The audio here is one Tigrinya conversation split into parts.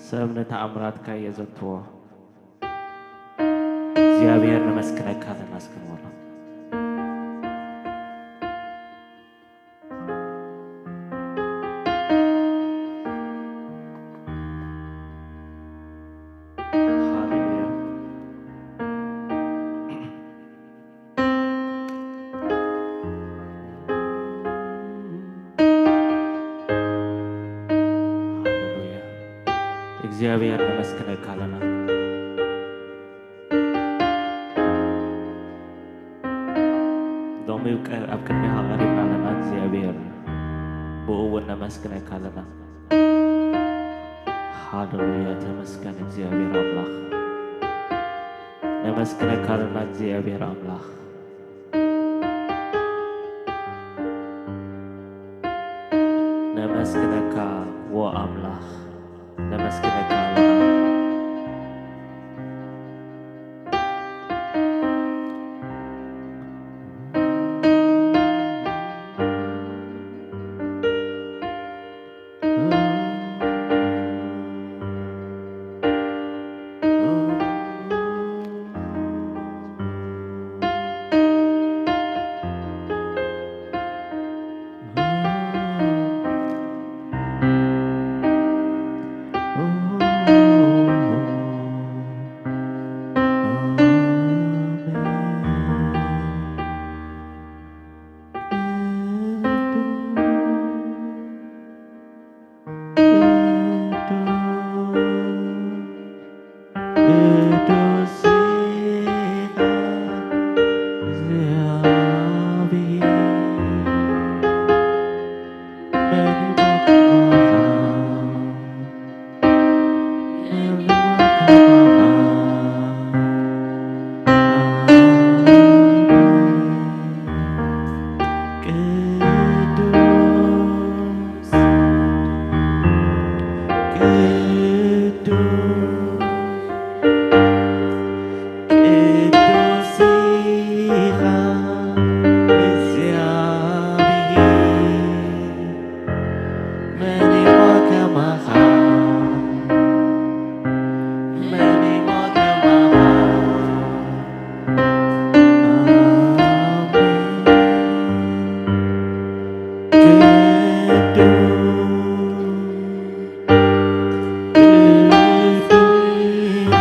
ሰብ ንተኣምራትካ የዘንትዎ። እግዚኣብሔር ነመስግነካ ኣለና እስኪ ንበሎ። ሃሌሉያ። ሃሌሉያ። እግዚኣብሔር ነመስግነካ ኣለና። ሎሚ ኣብ ቀ-፣ ኣብ ቅድሜኻ ቀሪብና ኣለና እግዚኣብሔር፣ ብኡ እውን ነመስግነካ ኣለና። ሃሌሉያ፣ ተመስገን እግዚኣብሔር ኣምላኽ። ነመስግነካ ኣለና እግዚኣብሔር ኣምላኽ። ነመስግነካ ዎ ኣምላኽ፣ ነመስግነካ ኣለና። ቅዱስ፣ ቅዱስ፣ ቅዱስ ኢኻ እግዚኣብሔር። መን እሞ ከማኻ፣ መን እሞ ከማኻ። ኣሜን። ቅዱስ፣ ቅዱስ ኢኻ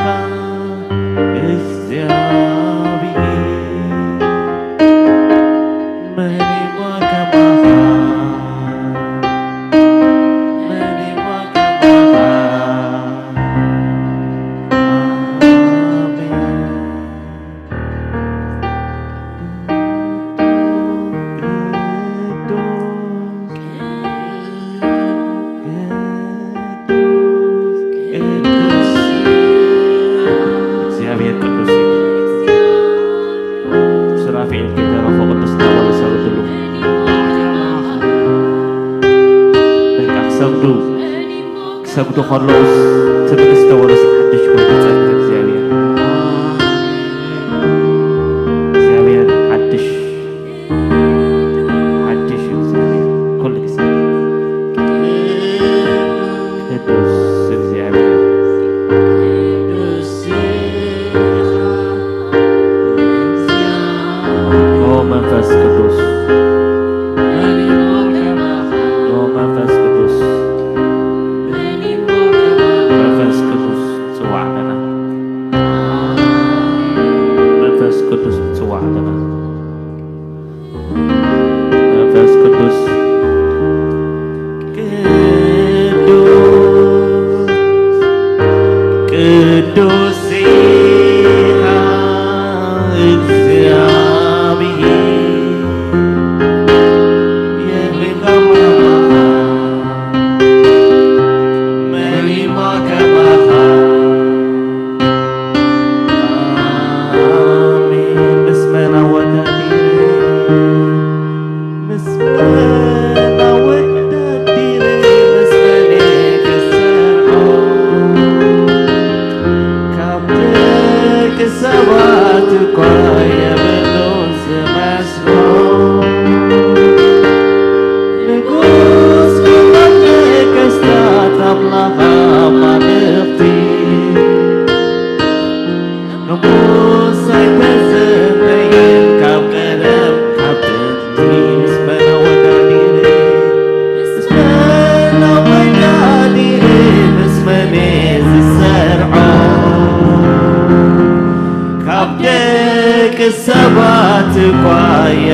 እግዚኣብሔር። መን እሞ ከማኻ፣ መን እሞ ከማኻ። ኣሜን። ቅዱስ፣ ቅዱስ፣ ቅዱስ። እግዚኣብሔር ቅዱስ እዩ። ሱራፌል ከይተረፎ ቅዱስ እናበሉ ሰግድሉ። በቃ ክሰግዱ፣ ክሰግዱ ከለውስ ትብልስ ተበሉስ ሓድሽ ኮይኑ ይጸንሕ እግዚኣብሔር። እግዚኣብሔር ሓድሽ ሓድሽ እግዚኣብሔር ኩሉ ግዜ። ቅዱስ እግዚኣብሔር። ኦ መንፈስ ቅዱስ። ኦ መንፈስ ቅዱስ። መንፈስ ቅዱስ ጽዋዕ ኣለና። መንፈስ ቅዱስ ጽዋዕ ኣለና። መንፈስ ቅዱስ። ቅዱስ፣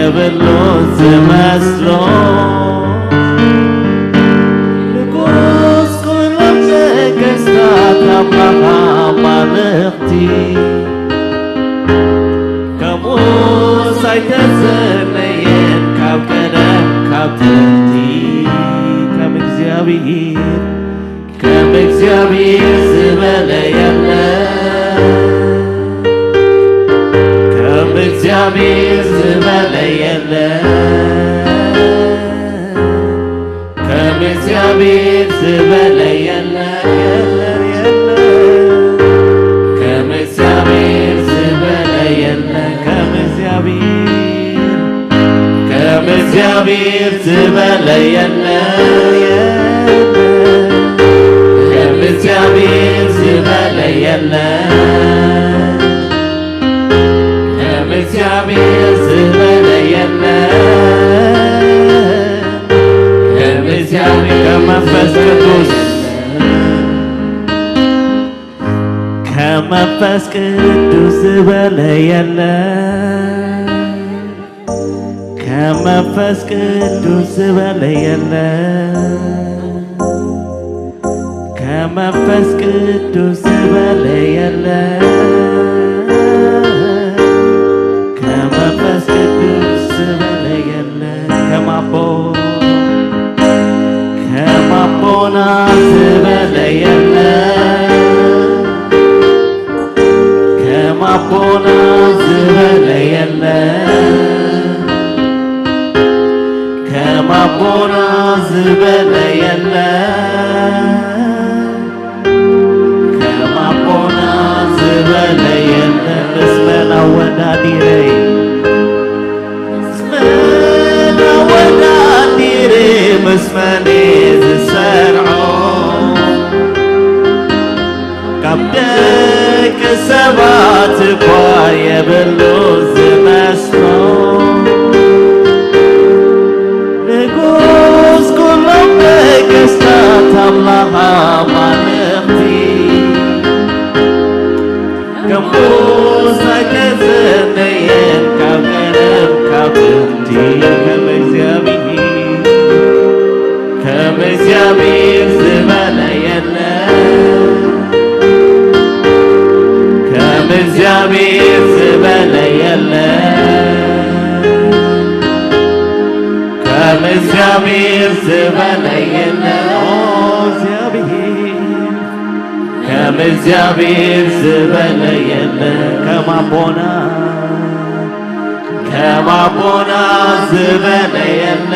የብሉ ዝመስሎ ንጉስ ኩሎም ነገስታት ኣምላኽ ኣማልኽቲ። ከምኡስ ኣይተሰነየን ካብ ቀደም ካብ ጥንቲ ከም እግዚኣብሔር ከም እግዚኣብሔር ዝበለ የለ። ከም እግዚኣብሔር ዝበለ የለ። ከም እግዚኣብሔር ዝበለ የለ፣ የለ፣ የለ። ከም እግዚኣብሔር ዝበለ የለ፣ ከም እግዚኣብሔር፣ ከም እግዚኣብሔር ዝበለ የለ፣ የለ። ከም እግዚኣብሔር ዝበለ የለ። ከም እግዚኣብሔር ዝበለ የለ። ከም እግዚኣብሔር ከመንፈስ ቅዱስ፣ ከመንፈስ ቅዱስ ዝበለ የለ። ከመንፈስ ቅዱስ ዝበለ የለ። ከመንፈስ ቅዱስ ዝበለ የለ። ከመንፈስ ቅዱስ ዝበለ የለ። ከማቦ ከማቦና ዝበለ የለ። ከማቦና ዝበለ የለ። ከማቦና ዝበለ የለ። ከማቦና ዝበለ የለ። ምስ መን ኣወዳዲረይ፣ ምስ መን ኣወዳዲረ፣ ምስ መን ዝሰርዖ? ካብ ደቂ ሰባት እኳ የብሉ ዝመስሎ። ንጉስ ኩሎም ነገስታት ኣምላኽ ኣማልኽቲ። ከምኡስ ኣይተሰነየን ካብ ቀደም ካብ ጥንቲ ከም እግዚኣብሔር። ከም እግዚኣብሔር ዝበለ የለ። ከም እግዚኣብሔር ዝበለ የለ። ከም እግዚኣብሔር ዝበለ የለ። ኦ እግዚኣብሔር፣ ከም እግዚኣብሔር ዝበለ የለ። ከም ኣቦና ከም ኣቦና ዝበለ የለ።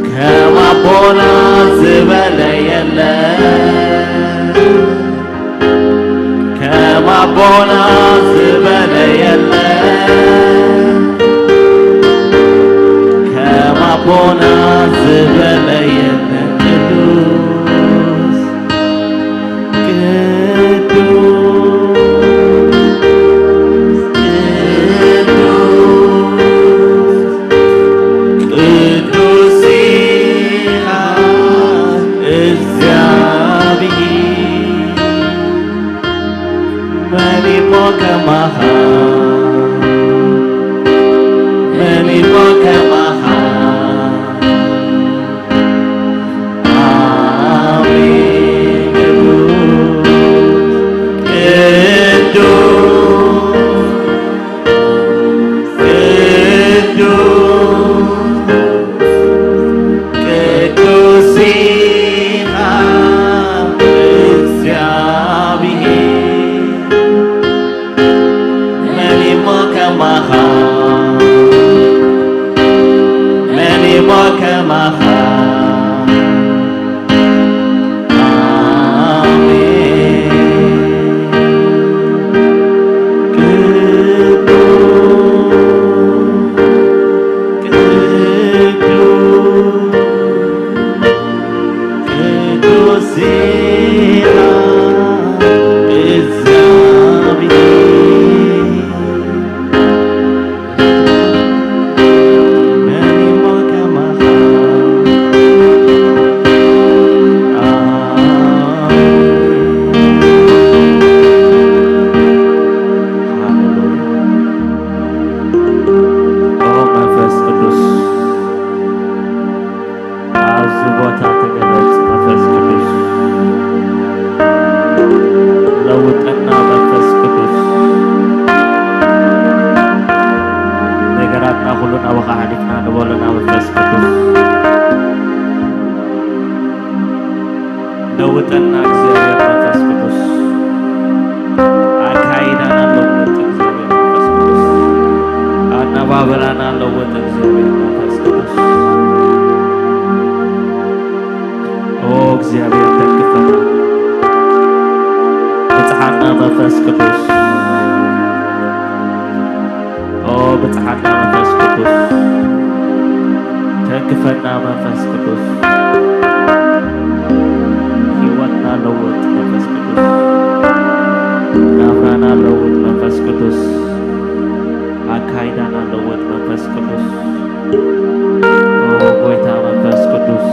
ከም ኣቦና ዝበለ የለ። ከም ኣቦና ዝበለ የለ። ከም ኣቦና ዝበለ የለ። ቅዱስ ቅዱስ፣ ቅዱስ፣ ቅዱስ ኢኻ እግዚኣብሔር። መን እሞ ከማኻ፣ መን እሞ ከማኻ። ኣሜን። ቅዱስ፣ ቅዱስ፣ ቅዱስ ኢኻ እግዚኣብሔር። መን እሞ ከማኻ፣ መን እሞ ከማኻ። ኣሜን። ቅዱስ፣ ቅዱስ፣ ቅዱስ ኢኻ እግዚኣብሔር። መን እሞ ከማኻ። ኣሜን። ሃሌሉያ። ለውጠና እግዚኣብሔር መንፈስ ቅዱስ። ኣካይዳና ለውጥ እግዚኣብሔር መንፈስ ቅዱስ። ኣነባብራና ለውጥ እግዚኣብሔር መንፈስ ቅዱስ። ኦ እግዚኣብሔር ተንክፈና። ብጽሓና መንፈስ ቅዱስ። ኦ ብጽሓና መንፈስ ቅዱስ። ተንክፈና መንፈስ ቅዱስ። ህይወትና ለውጥ መንፈስ ቅዱስ። ናብራና ለውጥ መንፈስ ቅዱስ። ኣካይዳና ለውጥ መንፈስ ቅዱስ። ኦ ጎይታ መንፈስ ቅዱስ።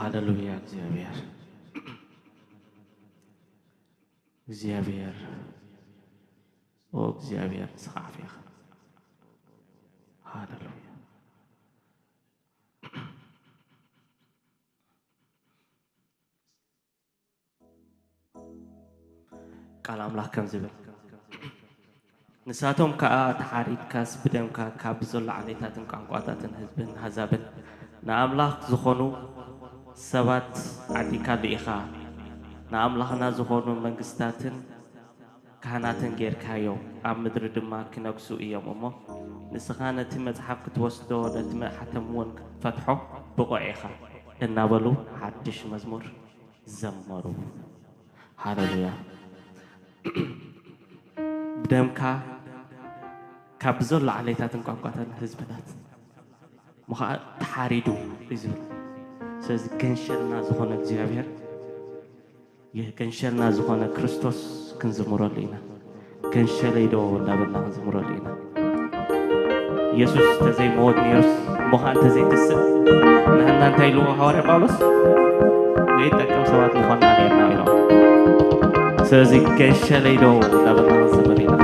ሃሌሉያ። እግዚኣብሔር፣ እግዚኣብሔር፣ ኦ እግዚኣብሔር፣ ንስኻ ዓፊኻ። ሃሌሉያ። ቃል ኣምላኽ ከም ዝብል፣ ንሳቶም ከኣ ተሓሪድካስ ብደምካ ካብ ዘሎ ዓሌታትን ቋንቋታትን ህዝብን ኣህዛብን ንኣምላኽ ዝኾኑ ሰባት ዓዲካ ልኢኻ፣ ንኣምላኽና ዝኾኑ መንግስታትን ካህናትን ጌርካዮም፣ ኣብ ምድሪ ድማ ክነግሱ እዮም እሞ፣ ንስኻ ነቲ መጽሓፍ ክትወስዶ፣ ነቲ ማሕተም እውን ክትፈትሖ ብቑዕ ኢኻ እናበሉ ሓድሽ መዝሙር ዘመሩ። ሃሌሉያ። ብደምካ ካብ ዘሎ ዓሌታትን ቋንቋታትን ህዝብታት ምዃ ተሓሪዱ እዩ ዝብል። ስለዚ ገንሸልና ዝኾነ እግዚኣብሔር፣ ገንሸልና ዝኾነ ክርስቶስ ክንዝምረሉ ኢና። ገንሸለይ ዶ እንዳበልና ክንዝምረሉ ኢና። ኢየሱስ እንተዘይመወት ነይሩስ፣ እሞ ኸዓ እንተዘይትስእ፣ ንሕና እንታይ ኢልዎ ሃዋርያ ጳውሎስ? ዘይጠቅም ሰባት ምኾንና ነይርና ኢሎም። ስለዚ ገንሸለይ ዶ እንዳበልና ክንዝምር ኢና።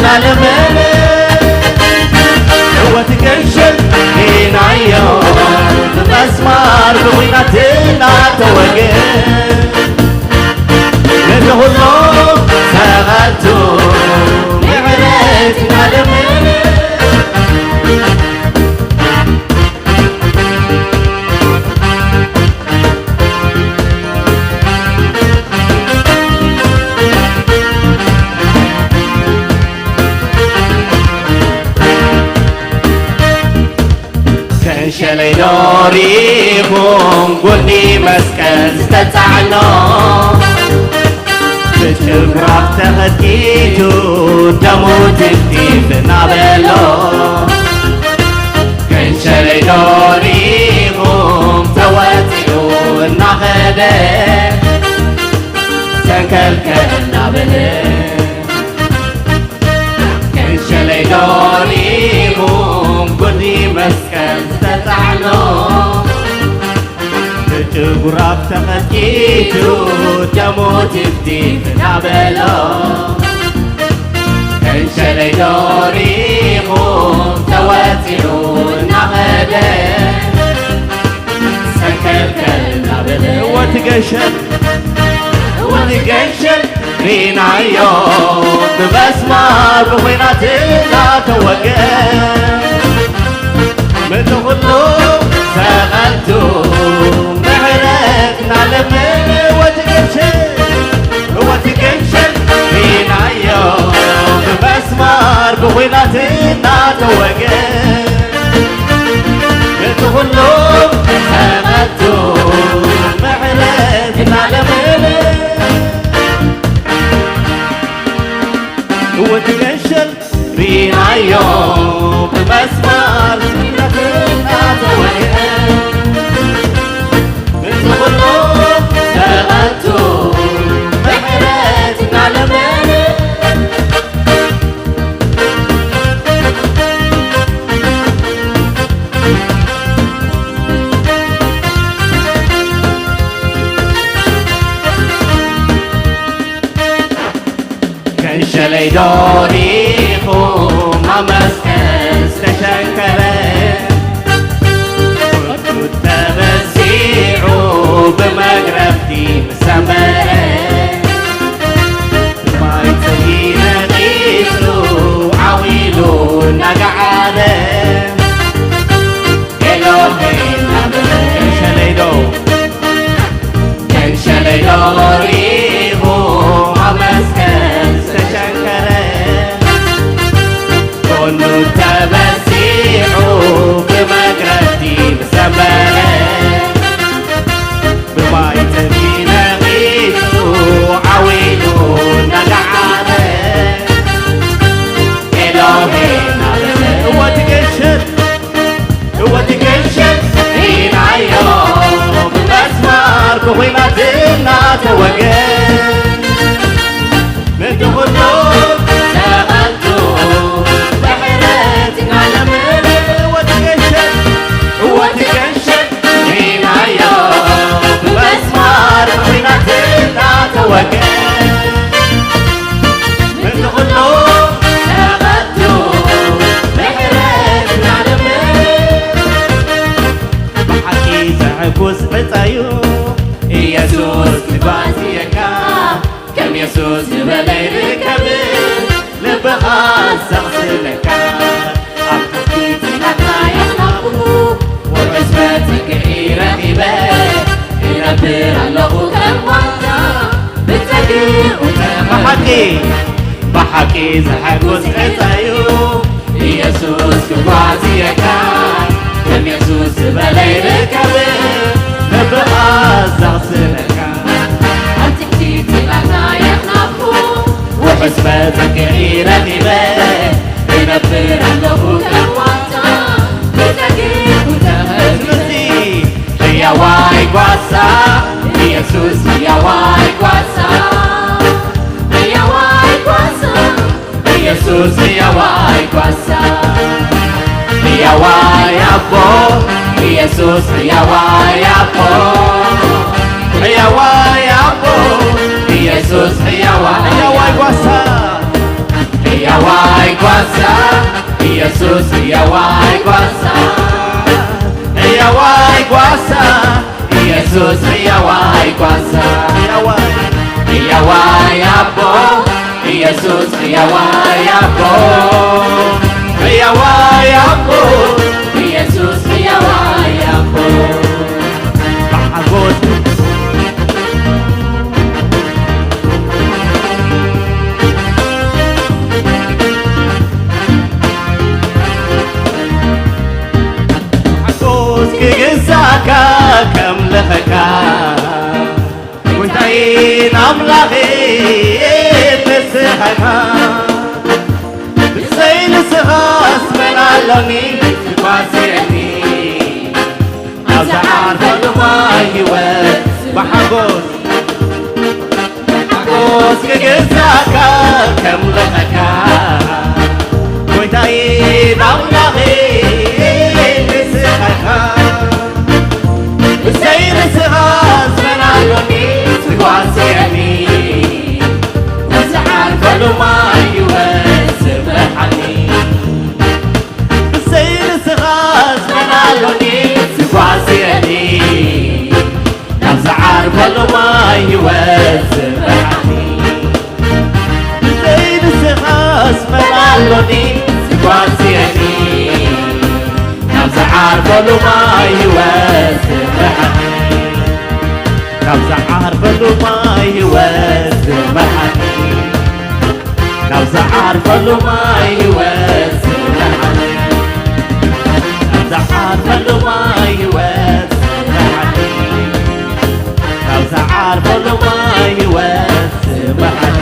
ናለመነ ህይወት ገንሸል ሪናዮ ብመስማር ብኹናት እናተወገ ነዚ ኩሉ ሰቐቱ ምሕረት ናለመነ ከንሸለይ ዶ ሪኢኹም ጎኒ መስቀል ዝተጻዕኖ ብጭፍራፍ ተኸቲቱ ደሙ ትፍቲፍ እናበሎ ከንሸለይ ዶ ሪኢኹም ተወጺዑ እናኸደ ሰንከልከል እናበለ ክንሸለይ ዶ ሪኢኹም ጉዲ መስቀል ዝተጻዕኖ ብጭጉራፍ ተቐቲቱ ደሙ ትፍቲፍ እናበሎ ክንሸለይ ዶ ሪኢኹም ተወጺዑ እናኸደ ሰንከልከል እናበለ እወ ትገሸል እወ ትገሸል ሪናዮ ብመስማር ብኹናት እናተወገ ምእንቲ ኩሉ ሰቐልቱ ምሕረት እናለመነ እወ ትገሸል እወ ትገሸል ሪናዮ ብመስማር ብኹናት እናተወገ ነቲ ኩሉ ሰቐቱ ምሕረት እናለመነ እወ ትገሸል ሪናዮ ብመስማር እናተወግአ ነቲ ኩሉ ሰቐቱ ምሕረት እናለመነ ከንሸለይ ዶ ሪኢኹም ኣብ መስቀል ዝተሸንከረ? ኩሉ ተበሲዑ ብመግረፍቲ ምስ ሰንበረ፣ ብማይ ጽልኢ ነቒጹ ዓው ኢሉ እናገዓረ፣ ኤሎሄ እናበለ፣ ከንሸለይ ዶ፣ ከንሸለይ ዶ ሪኢኹም ኣብ መስቀል ዝተሸንከረ? ጎኑ ተበሲዑ ብመግረፍቲ ምስ ሰንበረ፣ ብማይ ጽልኢ ነቒጹ ዓው ኢሉ እናገዓረ፣ ኤሎሄ እናበለ፣ እወ ትገሸል፣ እወ ትገሸል ሪናዮ ብመስማር ብኹናት እናተወገ ምእንቲ ኩሉ ሰቐልቱ ምሕረት እናለመነ እወ ትገሸል፣ እወ ትገሸል ሪናዮ ብመስማር ብኹናት እናተወገ ምእንቲ ኩሉ ሰቐቱ ምሕረት እናለመነ ብሓቂ ዘሐጉስ ዕጻዩ ኢየሱስ ክጓዝየካ ከም የሱስ ዝበለ ይርከብ ልብኻ ዘቕስለካ ኣብ ትሕቲ ጽላትና የኽላኹ ውሑስ መጸግዒ ረኺበ እነብር ኣለኹ ከም ዋልታ ብጸግኡ ብሓቂ ብሓቂ ዘሐጉስ ዕጻዩ ኢየሱስ ክጓዝየካ ከም የሱስ ዝበለ ይርከብ ልብኻ ዘቕስለካ ኣብ ትሕቲ ጽላልና የኽላኹ ውሑስ መጸግዒ ረኺበ እነብር ኣለኹ ከም ዋልታ ብጸግኡ ተመዝምዚ ሕያዋይ ጓሳ ኢየሱስ ሕያዋይ ጓሳ ሕያዋይ ጓሳ ኢየሱስ ሕያዋይ ጓሳ ሕያዋይ ኣቦ ኢየሱስ ሕያዋይ ኣቦ ሕያዋይ ኣቦ ኢየሱስ ሕያዋይ ሕያዋይ ጓሳ ሕያዋይ ጓሳ ኢየሱስ ህያዋይ ጓሳ፣ ህያዋይ ጓሳ ኢየሱስ ህያዋይ ጓሳ፣ ህያዋይ ኣቦ ኢየሱስ ህያዋይ ኣቦ፣ ህያዋይ ኣቦ ኢየሱስ ህያዋይ ኣቦ። ብሓጎስ ሓጎስ ክግዛእካ ከምልኸካ ጎይታዬን ኣምላኸን ንስኻ ኢኻ። ብዘይ ንስኻስ መን ኣሎኒ ክጓስየኒ ኣብ ዝዓርፈሉ ማይ ህይወት ብሓጎስ ሓጎስ ክግዛእካ ከምልኸካ ጎይታዬን ኣምላኸን ንስኻ ኢኻ። ብዘይ ንስኻስ መን ኣሎኒ ዝጓስየኒ ኣብ ዝዓርፈሉ ማይ ህይወት ዝመርሓኒ። ብዘይ ንስኻስ መን ኣሎኒ ዝጓስየኒ ናብ ዝዓርፈሉ ማይ ህይወት ዝመርሓኒ። ብዘይ ንስኻስ መን ኣሎኒ ዝጓስየኒ ናብ ዝዓርፈሉ ማይ ህይወት ዝመርሓኒ። ናብ ዝዓርፈሉ ማይ ህይወት ዝመርሓኒ። ናብ ዝዓርፈሉ ማይ ህይወት ዝመርሓኒ። ናብ ዝዓርፈሉ ማይ ህይወት ዝመርሓኒ። ናብ ዝዓርፈሉ ማይ ህይወት ዝመርሓኒ።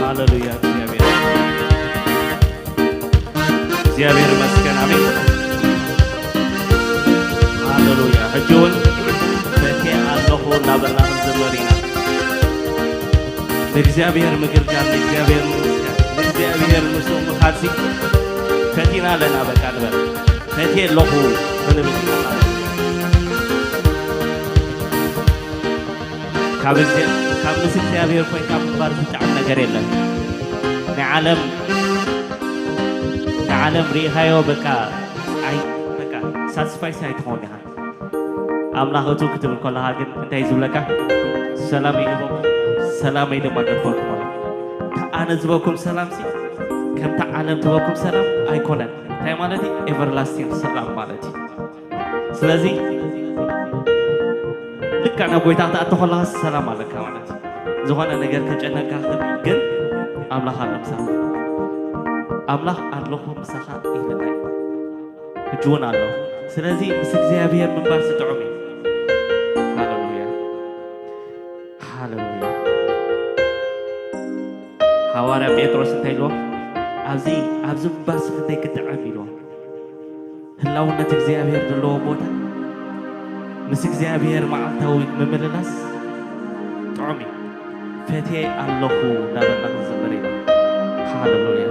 ሃሌሉያ፣ እግዚኣብሔር፣ እግዚኣብሔር ይመስገን። ኣሜን። ሃሌሉያ። ሕጂ እውን ፈትየ ኣለኹ እናበልና ክንዝምር ኢና። ንእግዚኣብሔር ምግልጋል፣ ንእግዚኣብሔር ምምስጋን፣ ንእግዚኣብሔር ምስኡ ምኻድሲ ፈቲና ኣለና። በቃ ንበል፣ ፈትየ ኣለኹ ክንብል ኢና ማለት እዩ። ካብ እግዚኣብ-፣ ካብ ምስ እግዚኣብሔር ኮይንካ ምንባር ዝጥዕም ነገር የለን። ናይ ዓለም፣ ናይ ዓለም ርኢኻዮ በቃ፣ ኣይ፣ በቃ ሳትስፋይስ ኣይትኸውን ኢኻ። ኣምላኽ እቱ ክትብል ከለኻ ግን እንታይ እዩ ዝብለካ? ሰላም ይህበኩም፣ ሰላመይ ድማ ገድፈልኩም ኣሎ። ኣነ ዝበኩም ሰላምሲ ከምታ ዓለም ትበኩም ሰላም ኣይኮነን። እንታይ ማለት እዩ? ኤቨርላስቲንግ ሰላም ማለት እዩ። ስለዚ ልክዕ ናብ ጎይታ ክትኣቱ ከለኻ ሰላም ኣለካ ማለት እዩ። ዝኾነ ነገር ከጨነካ ግን ኣምላኽ ኣሎ ምሳኻ። ኣምላኽ ኣለኹ ምሳኻ ኢለና እዩ። ሕጂ እውን ኣሎ። ስለዚ ምስ እግዚኣብሔር ምንባር ዝጥዑም እዩ። ሃሌሉያ፣ ሃሌሉያ። ሃዋርያ ጴጥሮስ እንታይ ኢልዎ? ኣብዚ፣ ኣብዚ ምንባርሲ ክንደይ ክጥዕም ኢልዎ። ህላውነት እግዚኣብሔር ዘለዎ ቦታ፣ ምስ እግዚኣብሔር መዓልታዊ ምምልላስ ጥዑም እዩ። ፈትየ ኣለኹ እናበልና ክንዝምር ኢና። ሃሌሉያ።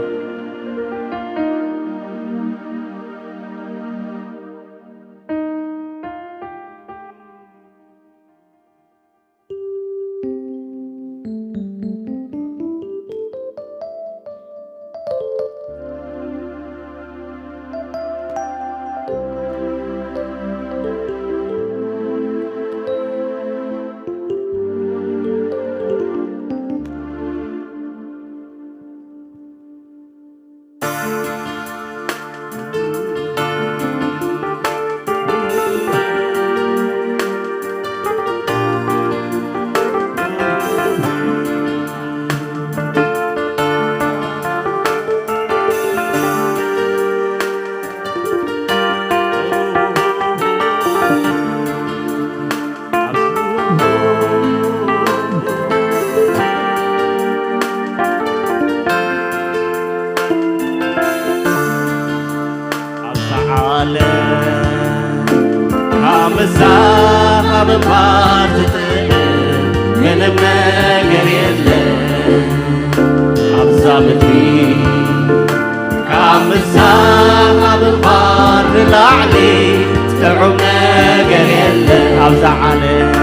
ምሳኻ ምንባር ዝጥዕም ምንም ነገር የለን ኣብዛ ምድሪ። ካብ ምሳኻ ምንባር ንላዕሊ ጥዑም ነገር የለን ኣብዛ ዓለም፣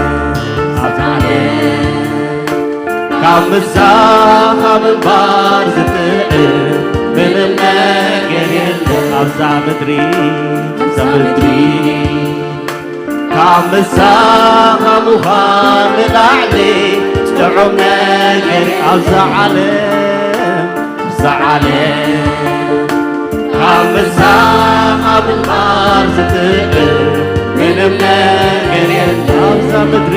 ኣብዛ ዓለም። ካብ ምሳኻ ምንባር ዝጥዕም ምንም ነገር የለን ኣብዛ ምድሪ፣ ኣብዛ ምድሪ። ካብ ምሳኻ ምዃን ንላዕሊ ጥዑም ነገር ኣብዛ ዓለም፣ ኣብዛ ዓለም። ካብ ምሳኻ ምንባር ዝጥዕም ምንም ነገር የለን ኣብዛ ምድሪ፣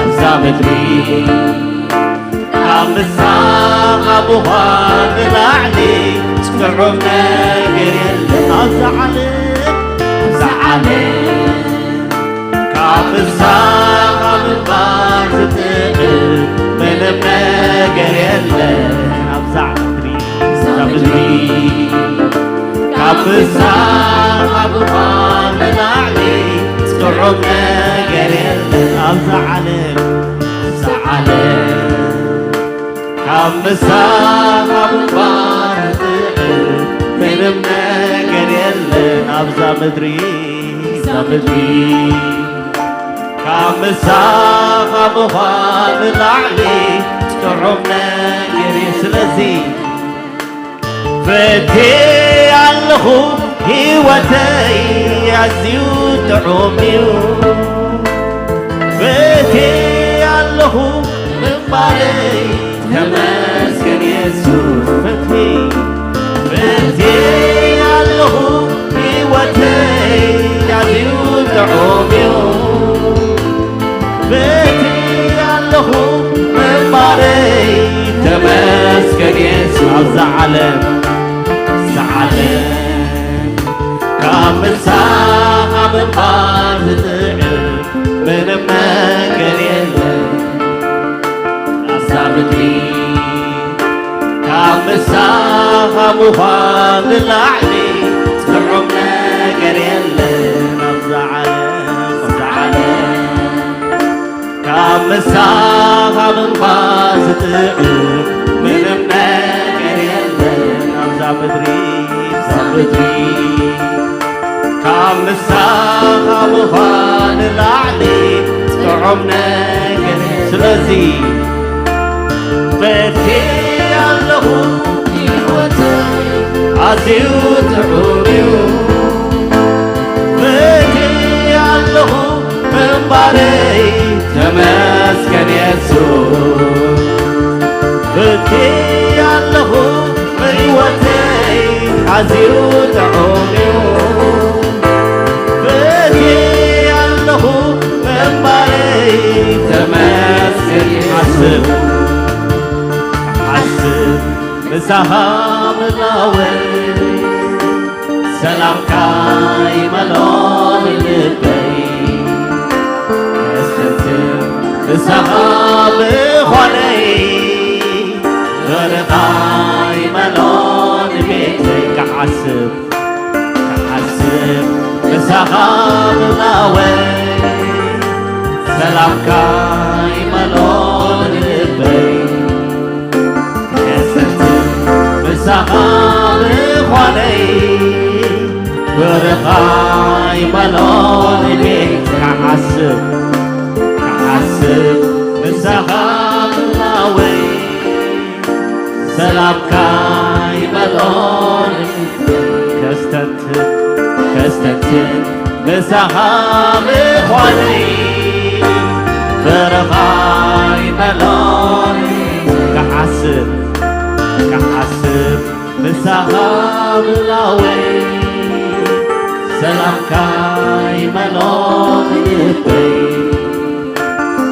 ኣብዛ ምድሪ። ካብ ምሳኻ ምዃን ንላዕሊ ጥዑም ነገር የለን ኣብዛ ዓለም፣ ኣብዛ ዓለም። ካብ ምሳኻ ምንባር ዝጥዕም ምንም ነገር የለን ኣብዛ ምድሪ፣ ኣብዛ ምድሪ። ካብ ምሳኻ ምዃን ንላዕሊ ጥዑም ነገር የለን ኣብዛ ዓለም፣ ኣብዛ ዓለም። ካብ ምሳኻ ምንባር ዝጥዕም ምንም ነገር የለን ኣብዛ ምድሪ፣ ኣብዛ ምድሪ። ካብ ምሳኻ ምዃን ንላዕሊ ጥዑም ነገር እዩ። ስለዚ ፈትየ ኣለኹ፣ ህይወተይ ኣዝዩ ጥዑም እዩ። ፈትየ ኣለኹ፣ ምንባረይ ተመስገን የሱስ። ፈትየ፣ ፈትየ ኣለኹ፣ ህይወተይ ኣዝዩ ጥዑም እዩ። ፈትየ ኣለኹ፣ ምንባረይ ተመስገን የሱስ። ኣብዛ ዓለም፣ ኣብዛ ዓለም ካብ ምሳኻ ምንባር ዝጥዕም ምንም ነገር የለን ኣብዛ ምድሪ። ካብ ምሳኻ ምዃን ንላዕሊ ጥዑም ነገር የለን ኣብዛ ዓለም፣ ኣብዛ ዓለም። ካብ ምሳኻ ምንባር ዝጥዕም ምንም ነገር የለን ኣብዛ ምድሪ፣ ኣብዛ ምድሪ። ካብ ምሳኻ ምዃን ንላዕሊ ጥዑም ነገር። ስለዚ ፈትየ ኣለኹ፣ ህይወተይ ኣዝዩ ጥዑም እዩ። ፈትየ ኣለኹ፣ ምንባረይ ተመስገን የሱስ። ፈትየ ኣለኹ፣ ህይወተይ ኣዝዩ ጥዑም እዩ። ፈትየ ኣለኹ፣ ምንባረይ ተመስገን። ክሓስብ፣ ክሓስብ ምሳኻ ምህላወይ፣ ሰላምካ ይመልኦ ልበይ። ከስተንትን ምሳኻ ምዃነይ፣ ፍቕርኻ ይመልኦ ቤተይ። ክሓስብ፣ ክሓስብ ምሳኻ ምህላወይ፣ ሰላምካ ይመልኦ ልበይ። ከስተንትን ምሳኻ ምዃነይ፣ ፍቕርኻ ይመልኦ ልበይ። ክሓስብ፣ ክሓስብ ምሳኻ ምህላወይ፣ ሰላምካ ይመልኦ ልበይ። ከስተንትን፣ ከስተንትን ምሳኻ ምዃነይ፣ ፍቕርኻ ይመልኦ ልበይ። ክሓስብ፣ ክሓስብ ምሳኻ ምህላወይ፣ ሰላምካ ይመልኦ ልበይ።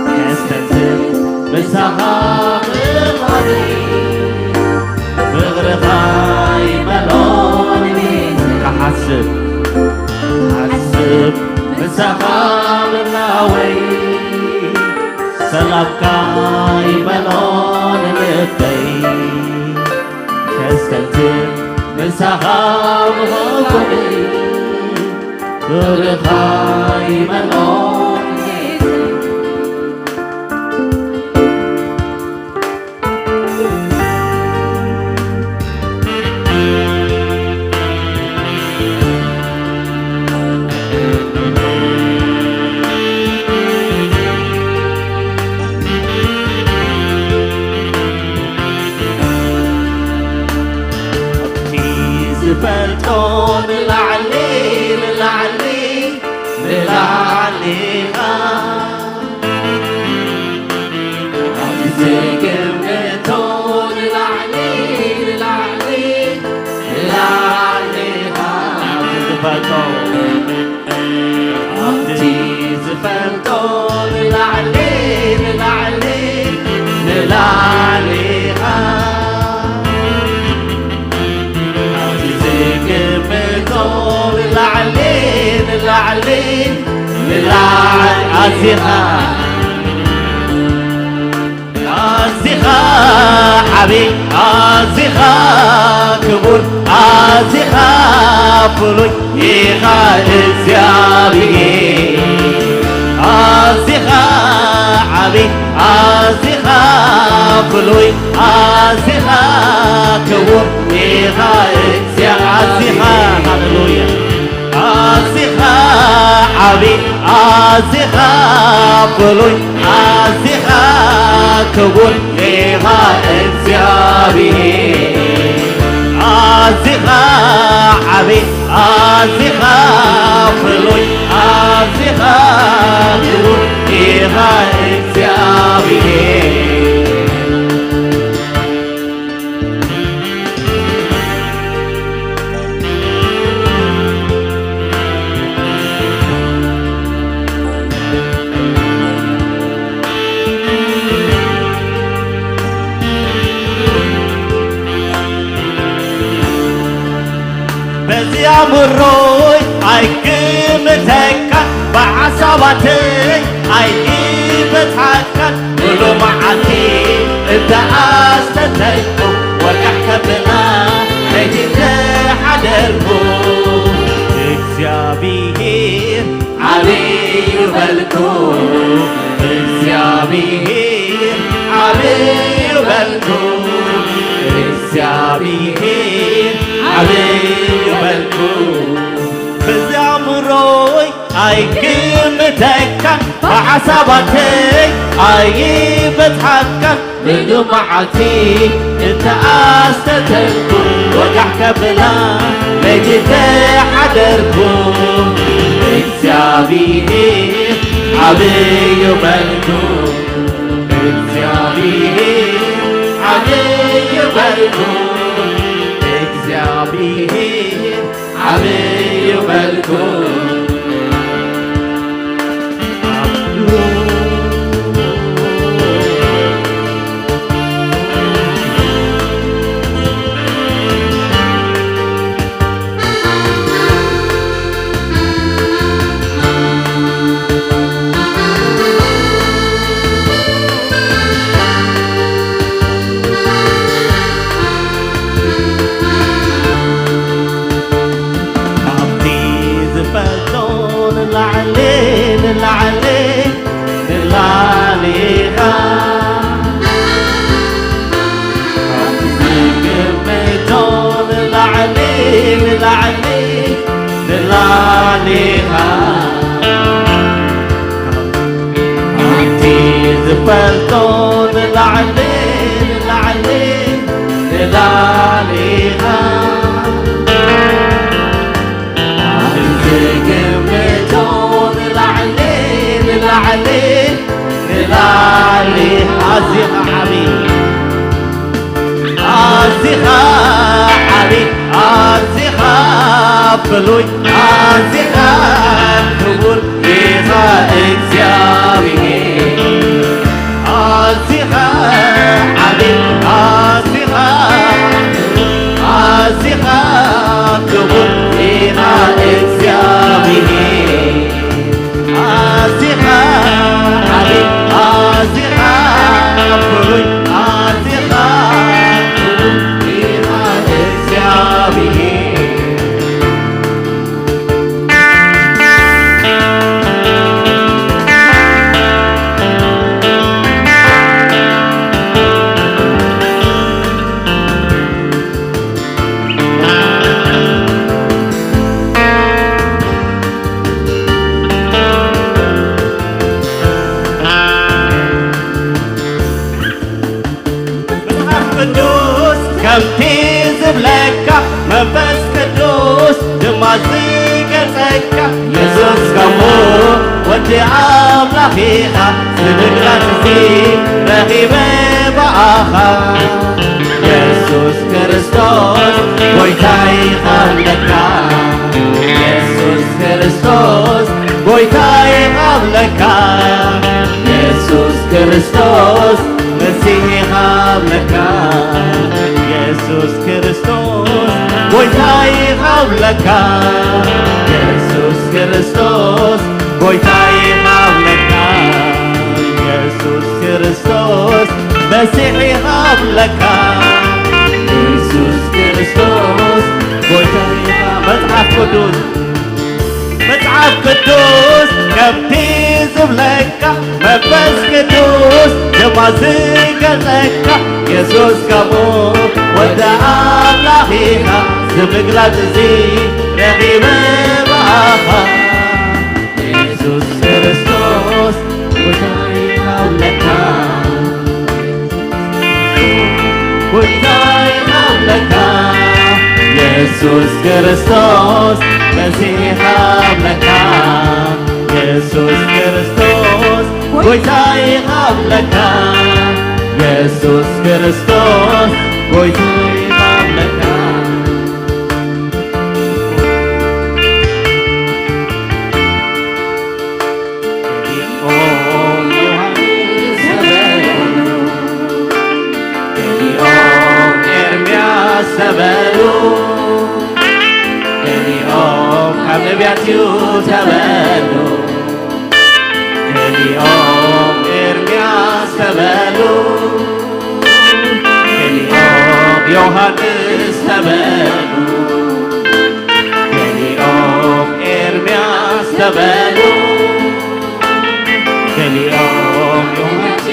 ከስተንትን ምሳኻ ምዃነይ፣ ፍቕርኻ ይመልኦ ልበይ። ክሓስብ፣ ክሓስብ ምሳኻ ምህላወይ፣ ሰላምካ ይመልኦ ልበይ። ከስተንትን ምሳኻ ምዃነይ፣ ክብርኻ ይመልኦ። ኣብቲ ዝፈልጦ ንላዕሊ፣ ንላዕሊ፣ ንላዕሊ ኢኻ። ኣብቲ ዝግምቶ ንላዕሊ፣ ንላዕሊ፣ ንላዕሊ ኢኻ። ኣብቲ ዝፈልጦ፣ ኣብቲ ዝፈልጦ ንላዕሊ፣ ንላዕሊ፣ ንላዕሊ ኢኻ። ኣብቲ ዝግምቶ ንላዕሊ፣ ንላዕሊ፣ ንላዕሊ ኣዚኻ፣ ኣዚኻ ዓቢ፣ ኣዚኻ ክቡር፣ ኣዚኻ ፍሉይ ኢኻ እግዚኣብሔር። ኣዚኻ ዓቢ፣ ኣዚኻ ፍሉይ፣ ኣዚኻ ክቡር ኢኻ እግዚኣብሔር። ኣዚኻ፣ ሃሌሉያ። ኣዚኻ ዓቢ፣ ኣዚኻ ፍሉይ፣ ኣዚኻ ክቡር ኢኻ እግዚኣብሔር። ኣዚኻ ዓቢ፣ ኣዚኻ ፍሉይ፣ ኣዚኻ ክቡር ኢኻ እግዚኣብሔር። በዚ ኣእምሮይ ኣይግምተካን፣ ብሓሳባተይ ኣይግበትሓካን። ሙሉ መዓልቲ እንተ ኣስተተልኩ፣ ወጋሕ ከብላ ለይቲ እንተ ሓደርኩ፣ እግዚኣብሔር ዓብይ እዩ በልኩ፣ እግዚኣብሔር ዓብይ እዩ በልኩ፣ እግዚኣብሔር ዓብይ እዩ በልኩ። በዚ ኣእምሮይ ኣይግምተካን፣ ብሓሳባተይ ኣይበጽሓካን። ሙሉ መዓልቲ እንተ ኣስተተልኩ፣ ወጋሕ ከብላ ለይቲ እንተ ሓደርኩ፣ እግዚኣብሔር ዓብይ እዩ በልኩ፣ እግዚኣብሔር ዓብይ እዩ በልኩ፣ እግዚኣብሔር ዓብይ እዩ በልኩ። ካብቲ ዝፈልጦ ንላዕሊ፣ ንላዕሊ፣ ንላዕሊ ኢኻ። ካብቲ ዝግምቶ ንላዕሊ፣ ንላዕሊ፣ ንላዕሊ ኢኻ። ኣብቲ ዝፈልጦ ንላዕሊ፣ ንላዕሊ፣ ንላዕሊ ኢኻ። ኣብቲ ዝግምቶ ንላዕሊ፣ ንላዕሊ፣ ንላዕሊ ኣዚኻ ዓቢ፣ ኣዚኻ ዓቢ፣ ኣዚኻ ፍሉይ፣ ኣዚኻ ክቡር ኢኻ እግዚኣብሔር። ኣዚኻ ዓቢ፣ ኣዚኻ፣ ኣዚኻ ክቡር ኢኻ እግዚኣብሔር። ኣዚኻ ዓቢ፣ ኣዚኻ ፍሉይ፣ ኣዚኻ ክቡር ኢኻ እግዚኣብሔር። ኣምላኽ ኢኻ ዝብል ቃል እዚ ረኺበ ብኣኻ። የሱስ ክርስቶስ ጎይታይ ኢኻ ኣለካ። የሱስ ክርስቶስ ጎይታይ ኢኻ ኣለካ። የሱስ ክርስቶስ መሲሕ ኢኻ ኣለካ። የሱስ ክርስቶስ ጎይታይ ኢኻ ኣለካ። የሱስ ክርስቶስ ጎይታይ ኢኻ ኣለካ። የሱስ ክርስቶስ መሲሕ ኢኻ ኣለካ። የሱስ ክርስቶስ ጎይታይ ኢኻ። መጽሓፍ ቅዱስ፣ መጽሓፍ ቅዱስ ከምቲ ዝብለካ፣ መንፈስ ቅዱስ ድማ ዝገልጸካ፣ የሱስ ከምኡ ወዲ ኣምላኽ ኢኻ፣ ዝምግላጽ እዚ ረኺበ ብኣኻ። የሱስ ክርስቶስ ጎይታይ ኣለካ። ጎይታይ ኣለካ። የሱስ ክርስቶስ መሲሕ ኣለካ። የሱስ ክርስቶስ ጎይታይ ኣለካ። የሱስ ክርስቶስ ጎይታይ ኣለካ። ገሊኦም ዮሃንስ ተበሉ፣ ገሊኦም ኤርምያስ ተበሉ፣ ገሊኦም ካብ ነቢያት እዩ ተበሉ፣ ገሊኦም ኤርምያስ ተበሉ፣ ገሊኦም ዮሃንስ ተበሉ፣ ገሊኦም ኤርምያስ ተበሉ፣ ገሊኦም ዮሃንስ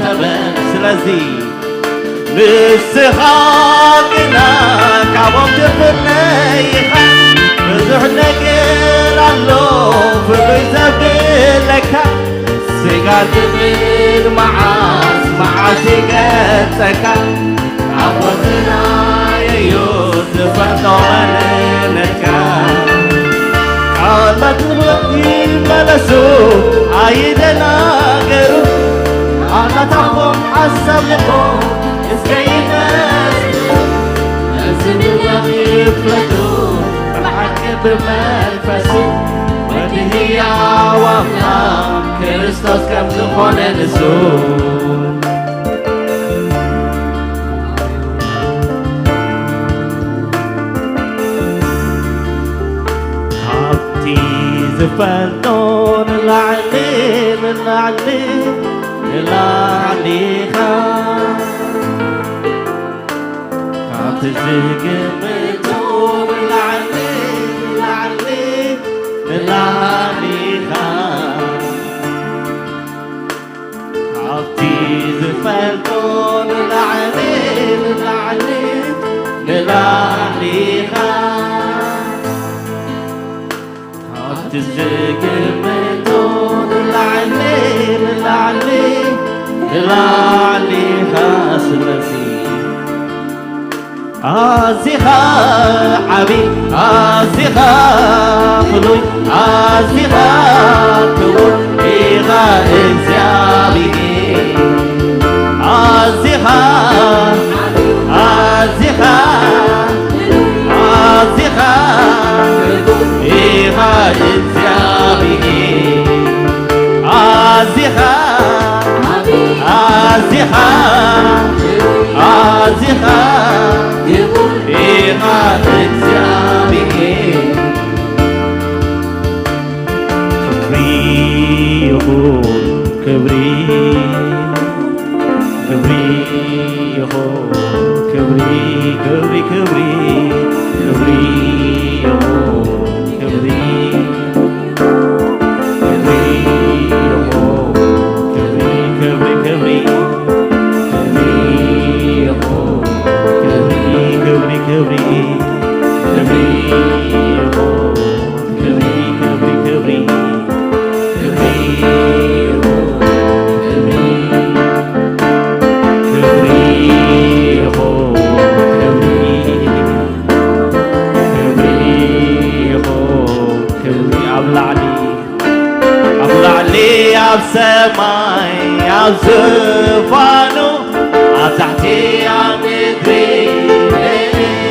ተበሉ። ስለዚ ንስኻ ግና ካብኦም ትፍለ ኢኻ። ብዙሕ ነገር ኣሎ ፍሉይ ዘብለካ። ስጋ ትብል መዓስ መዓስ ይገልጸካ። ኣቦትና የዩ ዝፈልጦ መንነትካ። ቃላት ይመለሱ ኣይደናገሩ። ቃላት ኣፎም ሓሳብ ልቦም እስከ ይመስሉ። ነዚ ብላኽ ይፍለጡ ብሓቂ ብመንፈሱ። ወዲ ህያው ኣምላኽ ክርስቶስ ከም ዝኾነ ንሱ። ካብቲ ዝፈልጦ ንላዕሊ፣ ንላዕሊ፣ ንላዕሊ ኢኻ። ካብቲ ዝግምቶ ንላዕሊ፣ ንላዕሊ፣ ንላዕሊ ኢኻ። ካብቲ ዝፈልጦ ንላዕሊ፣ ንላዕሊ፣ ንላዕሊ ኢኻ። ካብቲ ዝግምቶ ንላዕሊ፣ ንላዕሊ፣ ንላዕሊ ኢኻ። ስለዚ ኣዚኻ ዓቢ፣ ኣዚኻ ፍሉይ፣ ኣዚኻ ክቡር ኢኻ እግዚኣብሔር። ኣዚኻ፣ ኣዚኻ፣ ኣዚኻ ክቡር ኢኻ እግዚኣብሔር። ኣዚኻ፣ ኣዚኻ፣ ኣዚኻ ክቡር ኢኻ እግዚኣብሔር። ክብሪ ይኹን ክብሪ፣ ክብሪ ይኹን ክብሪ፣ ክብሪ፣ ክብሪ፣ ክብሪ ይኹን ክብሪ። ኣብ ዙፋኑ ኣብ ታሕቲ ኣብ ምድሪ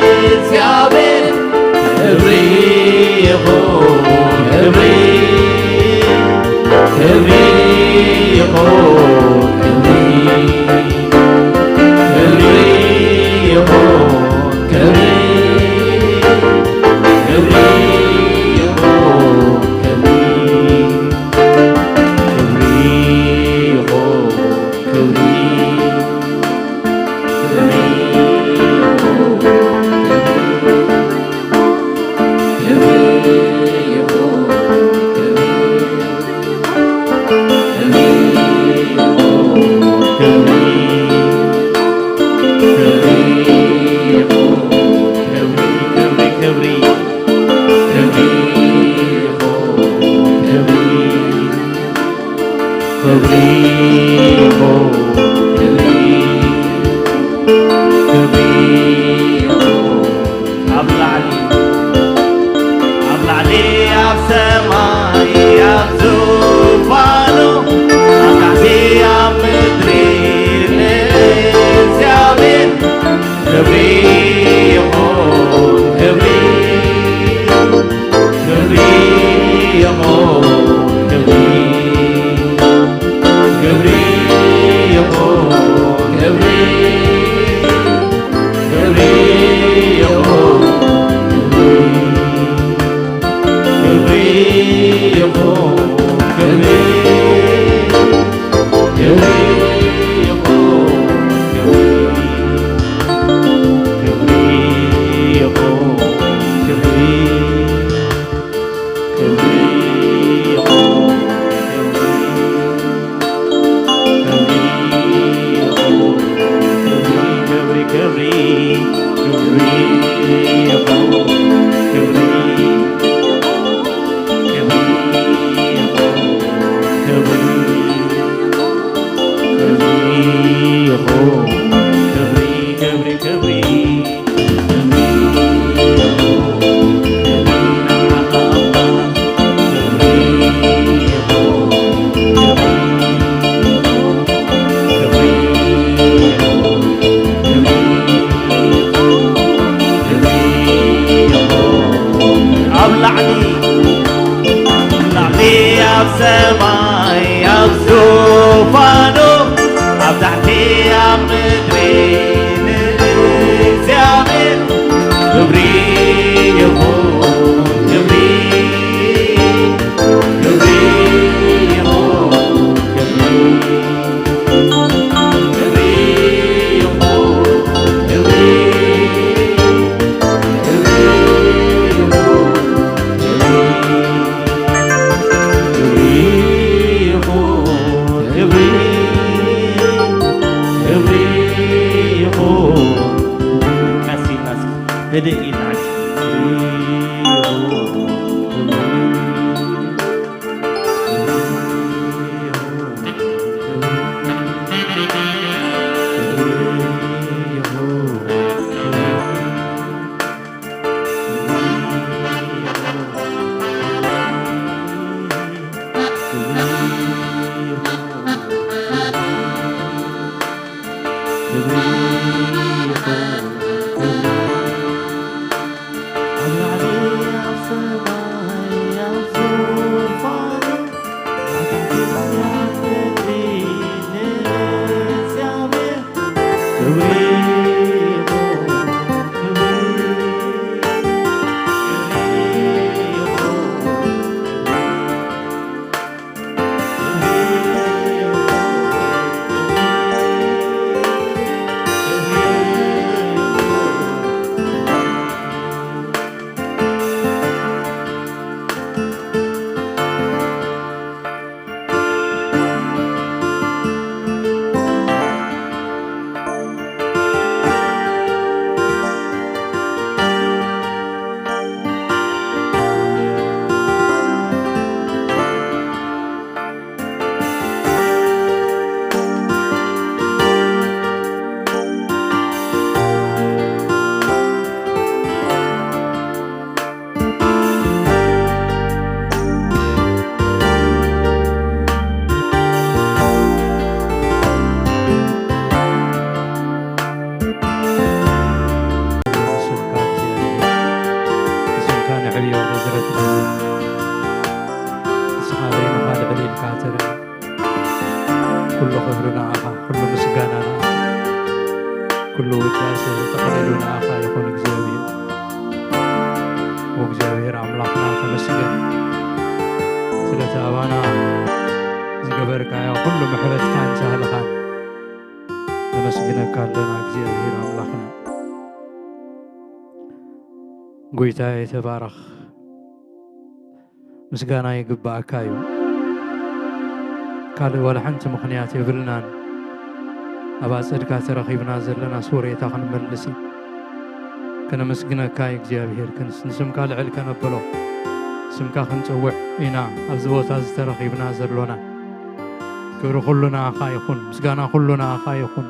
ንእግዚኣብሔር ክብሪ ይኹን፣ ክብሪ፣ ክብሪ ይኹን፣ ክብሪ፣ ክብሪ ይኹን፣ ክብሪ፣ ክብሪ ይኹን፣ ክብሪ። ክብሪ ይኹን፣ ክብሪ፣ ክብሪ ይኹን፣ ክብሪ፣ ክብሪ ይኹን፣ ክብሪ፣ ክብሪ ይኹን፣ ክብሪ፣ ክብሪ ይኹን፣ ክብሪ፣ ክብሪ፣ ክብሪ፣ ክብሪ ይኹን፣ ክብሪ። ክብሪ ይኹን፣ ክብሪ፣ ክብሪ ይኹን። ኣብ ላዕሊ፣ ኣብ ላዕሊ ኣብ ሰማይ ኣብ ዙፋኑ፣ ኣብ ታሕቲ ኣብ ምድሪ ንእግዚኣብሔር ክብሪ ይኹን፣ ክብሪ። ክብሪ ይኹን፣ ክብሪ፣ ክብሪ ይኹን፣ ክብሪ፣ ክብሪ ይኹን፣ ክብሪ፣ ክብሪ ይኹን፣ ክብሪ፣ ክብሪ ይኹን፣ ክብሪ፣ ክብሪ ይኹን፣ ክብሪ። ክብሪ ይኹን፣ ክብሪ፣ ክብሪ ይኹን፣ ክብሪ፣ ክብሪ፣ ክብሪ፣ ክብሪ ይኹን፣ ክብሪ፣ ክብሪ ይኹን፣ ክብሪ፣ ክብሪ ይኹን፣ ክብሪ፣ ክብሪ፣ ክብሪ። ኣብ ላዕሊ፣ ላዕሊ ኣብ ሰማይ ኣብ ዙፋኑ፣ ኣብ ታሕቲ ኣብ ምድሪ ንእግዚኣብሔር ክብሪ ይኹን፣ ክብሪ፣ ክብሪ ይኹን፣ ክብሪ፣ ክብሪ ይኹን፣ ክብሪ፣ ክብሪ ይኹን፣ ክብሪ፣ ክብሪ ይኹን፣ ክብሪ፣ ክብሪ ይኹን። ቀስ ኢልና እስኪ ህድእ ኢልና ንዓኻ ኩሉ ምስጋና ንዓኻ፣ ኩሉ ውዳሴ ጠቕሊሉ ንዓኻ ይኹን እግዚኣብሔር። ወእግዚኣብሔር ኣምላኽና ተመስገን፣ ስለቲ ኣባና ዝገበርካዮ ኩሉ ምሕረትካን ሳህልኻን ነመስግነካ ኣለና እግዚኣብሔር ኣምላኽና። ጎይታዬ ተባረኽ። ምስጋና ይግባኣካ እዩ። ካልእ ዋላ ሓንቲ ምኽንያት የብልናን። ኣብ ኣጸድካ ተረኺብና ዘለና ሶሬታ ክንመልስ እዩ። ከነመስግነካ እዩ እግዚኣብሔር፣ ክንስ-፣ ንስምካ ልዕል ከነብሎ፣ ስምካ ክንጽውዕ ኢና ኣብዚ ቦታ እዚ ተረኺብና ዘሎና። ክብሪ ኩሉ ንኣኻ ይኹን፣ ምስጋና ኩሉ ንኣኻ ይኹን፣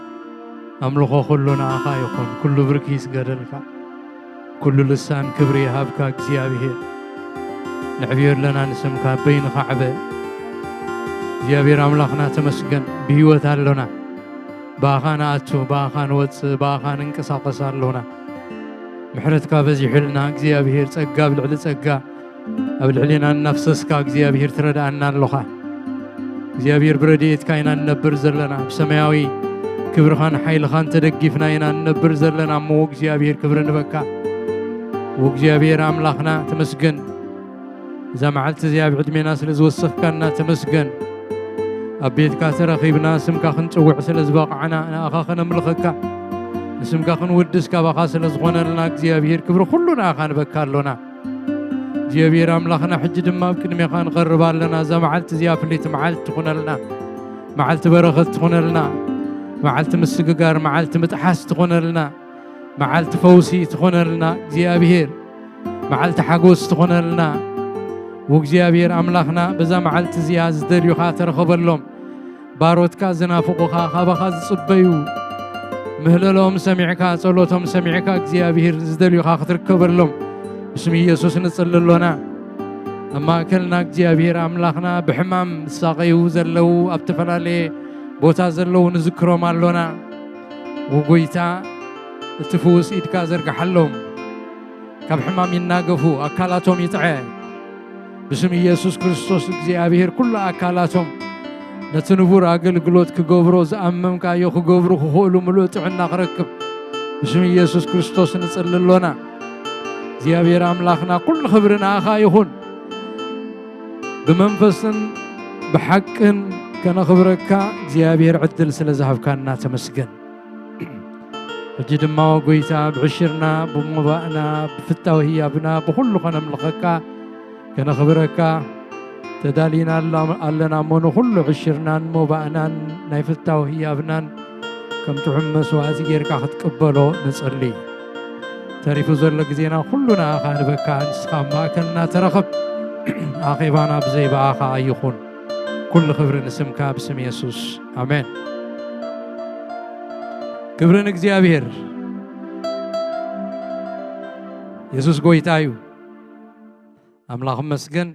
ኣምልኾ ኩሉ ንኣኻ ይኹን። ኩሉ ብርኪ ይስገደልካ። ኩሉ ልሳን ክብሪ ይሃብካ እግዚኣብሔር። ነዕብዮ ኣለና ንስምካ፣ በይንኻ ዕበ። እግዚኣብሔር ኣምላኽና ተመስገን፣ ብህይወት ኣሎና። ብኣኻ ንኣቱ፣ ብኣኻ ንወጽእ፣ ብኣኻ ንንቀሳቐስ ኣሎና። ምሕረትካ በዚሑልና እግዚኣብሔር፣ ጸጋ ኣብ ልዕሊ ጸጋ ኣብ ልዕሌና እናፍሰስካ እግዚኣብሔር ትረድኣና ኣሎኻ። እግዚኣብሔር ብረድኤትካ ኢና ንነብር ዘለና፣ ብሰማያዊ ክብርኻን ሓይልኻን ተደጊፍና ኢና ንነብር ዘለና እሞ እግዚኣብሔር ክብሪ ንበካ። ወእግዚኣብሔር ኣምላኽና ተመስገን። እዛ መዓልቲ እዚኣ ኣብ ዕድሜና ስለ ዝወሰኽካና ተመስገን። ኣብ ቤትካ ተረኺብና ስምካ ክንጽውዕ ስለ ዝበቓዕና ንኣኻ ከነምልኸካ፣ ንስምካ ክንውድስ ካባኻ ስለ ዝኾነልና እግዚኣብሔር ክብሪ ኩሉ ንኣኻ ንበካ ኣሎና። እግዚኣብሔር ኣምላኽና ሕጂ ድማ ኣብ ቅድሜኻ ንቐርብ ኣለና። እዛ መዓልቲ እዚኣ ፍልይቲ መዓልቲ ትኹነልና፣ መዓልቲ በረኸት ትኹነልና፣ መዓልቲ ምስግጋር፣ መዓልቲ ምጥሓስ ትኹነልና፣ መዓልቲ ፈውሲ ትኹነልና እግዚኣብሔር፣ መዓልቲ ሓጎስ ትኹነልና። ወእግዚኣብሔር ኣምላኽና በዛ መዓልቲ እዚኣ ዝደልዩኻ ተረኸበሎም። ባሮትካ ዝናፍቑኻ፣ ካባኻ ዝጽበዩ፣ ምህለሎም ሰሚዕካ፣ ጸሎቶም ሰሚዕካ እግዚኣብሔር ዝደልዩኻ ክትርከበሎም ብስም ኢየሱስ ንጽሊ ኣሎና። ኣብ ማእከልና እግዚኣብሔር ኣምላኽና ብሕማም ዝሳቐዩ ዘለዉ፣ ኣብ ዝተፈላለየ ቦታ ዘለዉ ንዝክሮም ኣሎና። ወጎይታ እቲ ፍዉስ ኢድካ ዘርግሓሎም። ካብ ሕማም ይናገፉ፣ ኣካላቶም ይጥዐ። ብስም ኢየሱስ ክርስቶስ እግዚኣብሔር ኩሉ ኣካላቶም ነቲ ንቡር ኣገልግሎት ክገብሮ ዝኣመምካዮ ክገብሩ ክኽእሉ ምሉእ ጥዕና ክረክብ ብስም ኢየሱስ ክርስቶስ ንጽሊ ኣሎና። እግዚኣብሔር ኣምላኽና ኩሉ ክብሪ ንኣኻ ይኹን። ብመንፈስን ብሓቅን ከነኽብረካ እግዚኣብሔር ዕድል ስለ ዝሃብካና ተመስገን። ሕጂ ድማ ጎይታ ብዕሽርና፣ ብሞባእና፣ ብፍታው ህያብና፣ ብኹሉ ከነምልኸካ፣ ከነኽብረካ ተዳሊና ኣላ-፣ ኣለና እሞ ንኹሉ ዕሽርናን ሞባእናን ናይ ፍታው ህያብናን ከም ጥዑም መስዋእቲ ጌርካ ክትቅበሎ ንጽሊ። ተሪፉ ዘሎ ግዜና ኩሉ ንኣኻ ንበካ፣ ንስኻ ኣብ ማእከልና ተረኸብ። ኣኼባና ብዘይ ብኣኻ ኣይኹን። ኩሉ ክብሪ ንስምካ ብስም የሱስ። ኣሜን። ክብሪ ንእግዚኣብሔር። የሱስ ጎይታ እዩ። ኣምላኽ መስገን።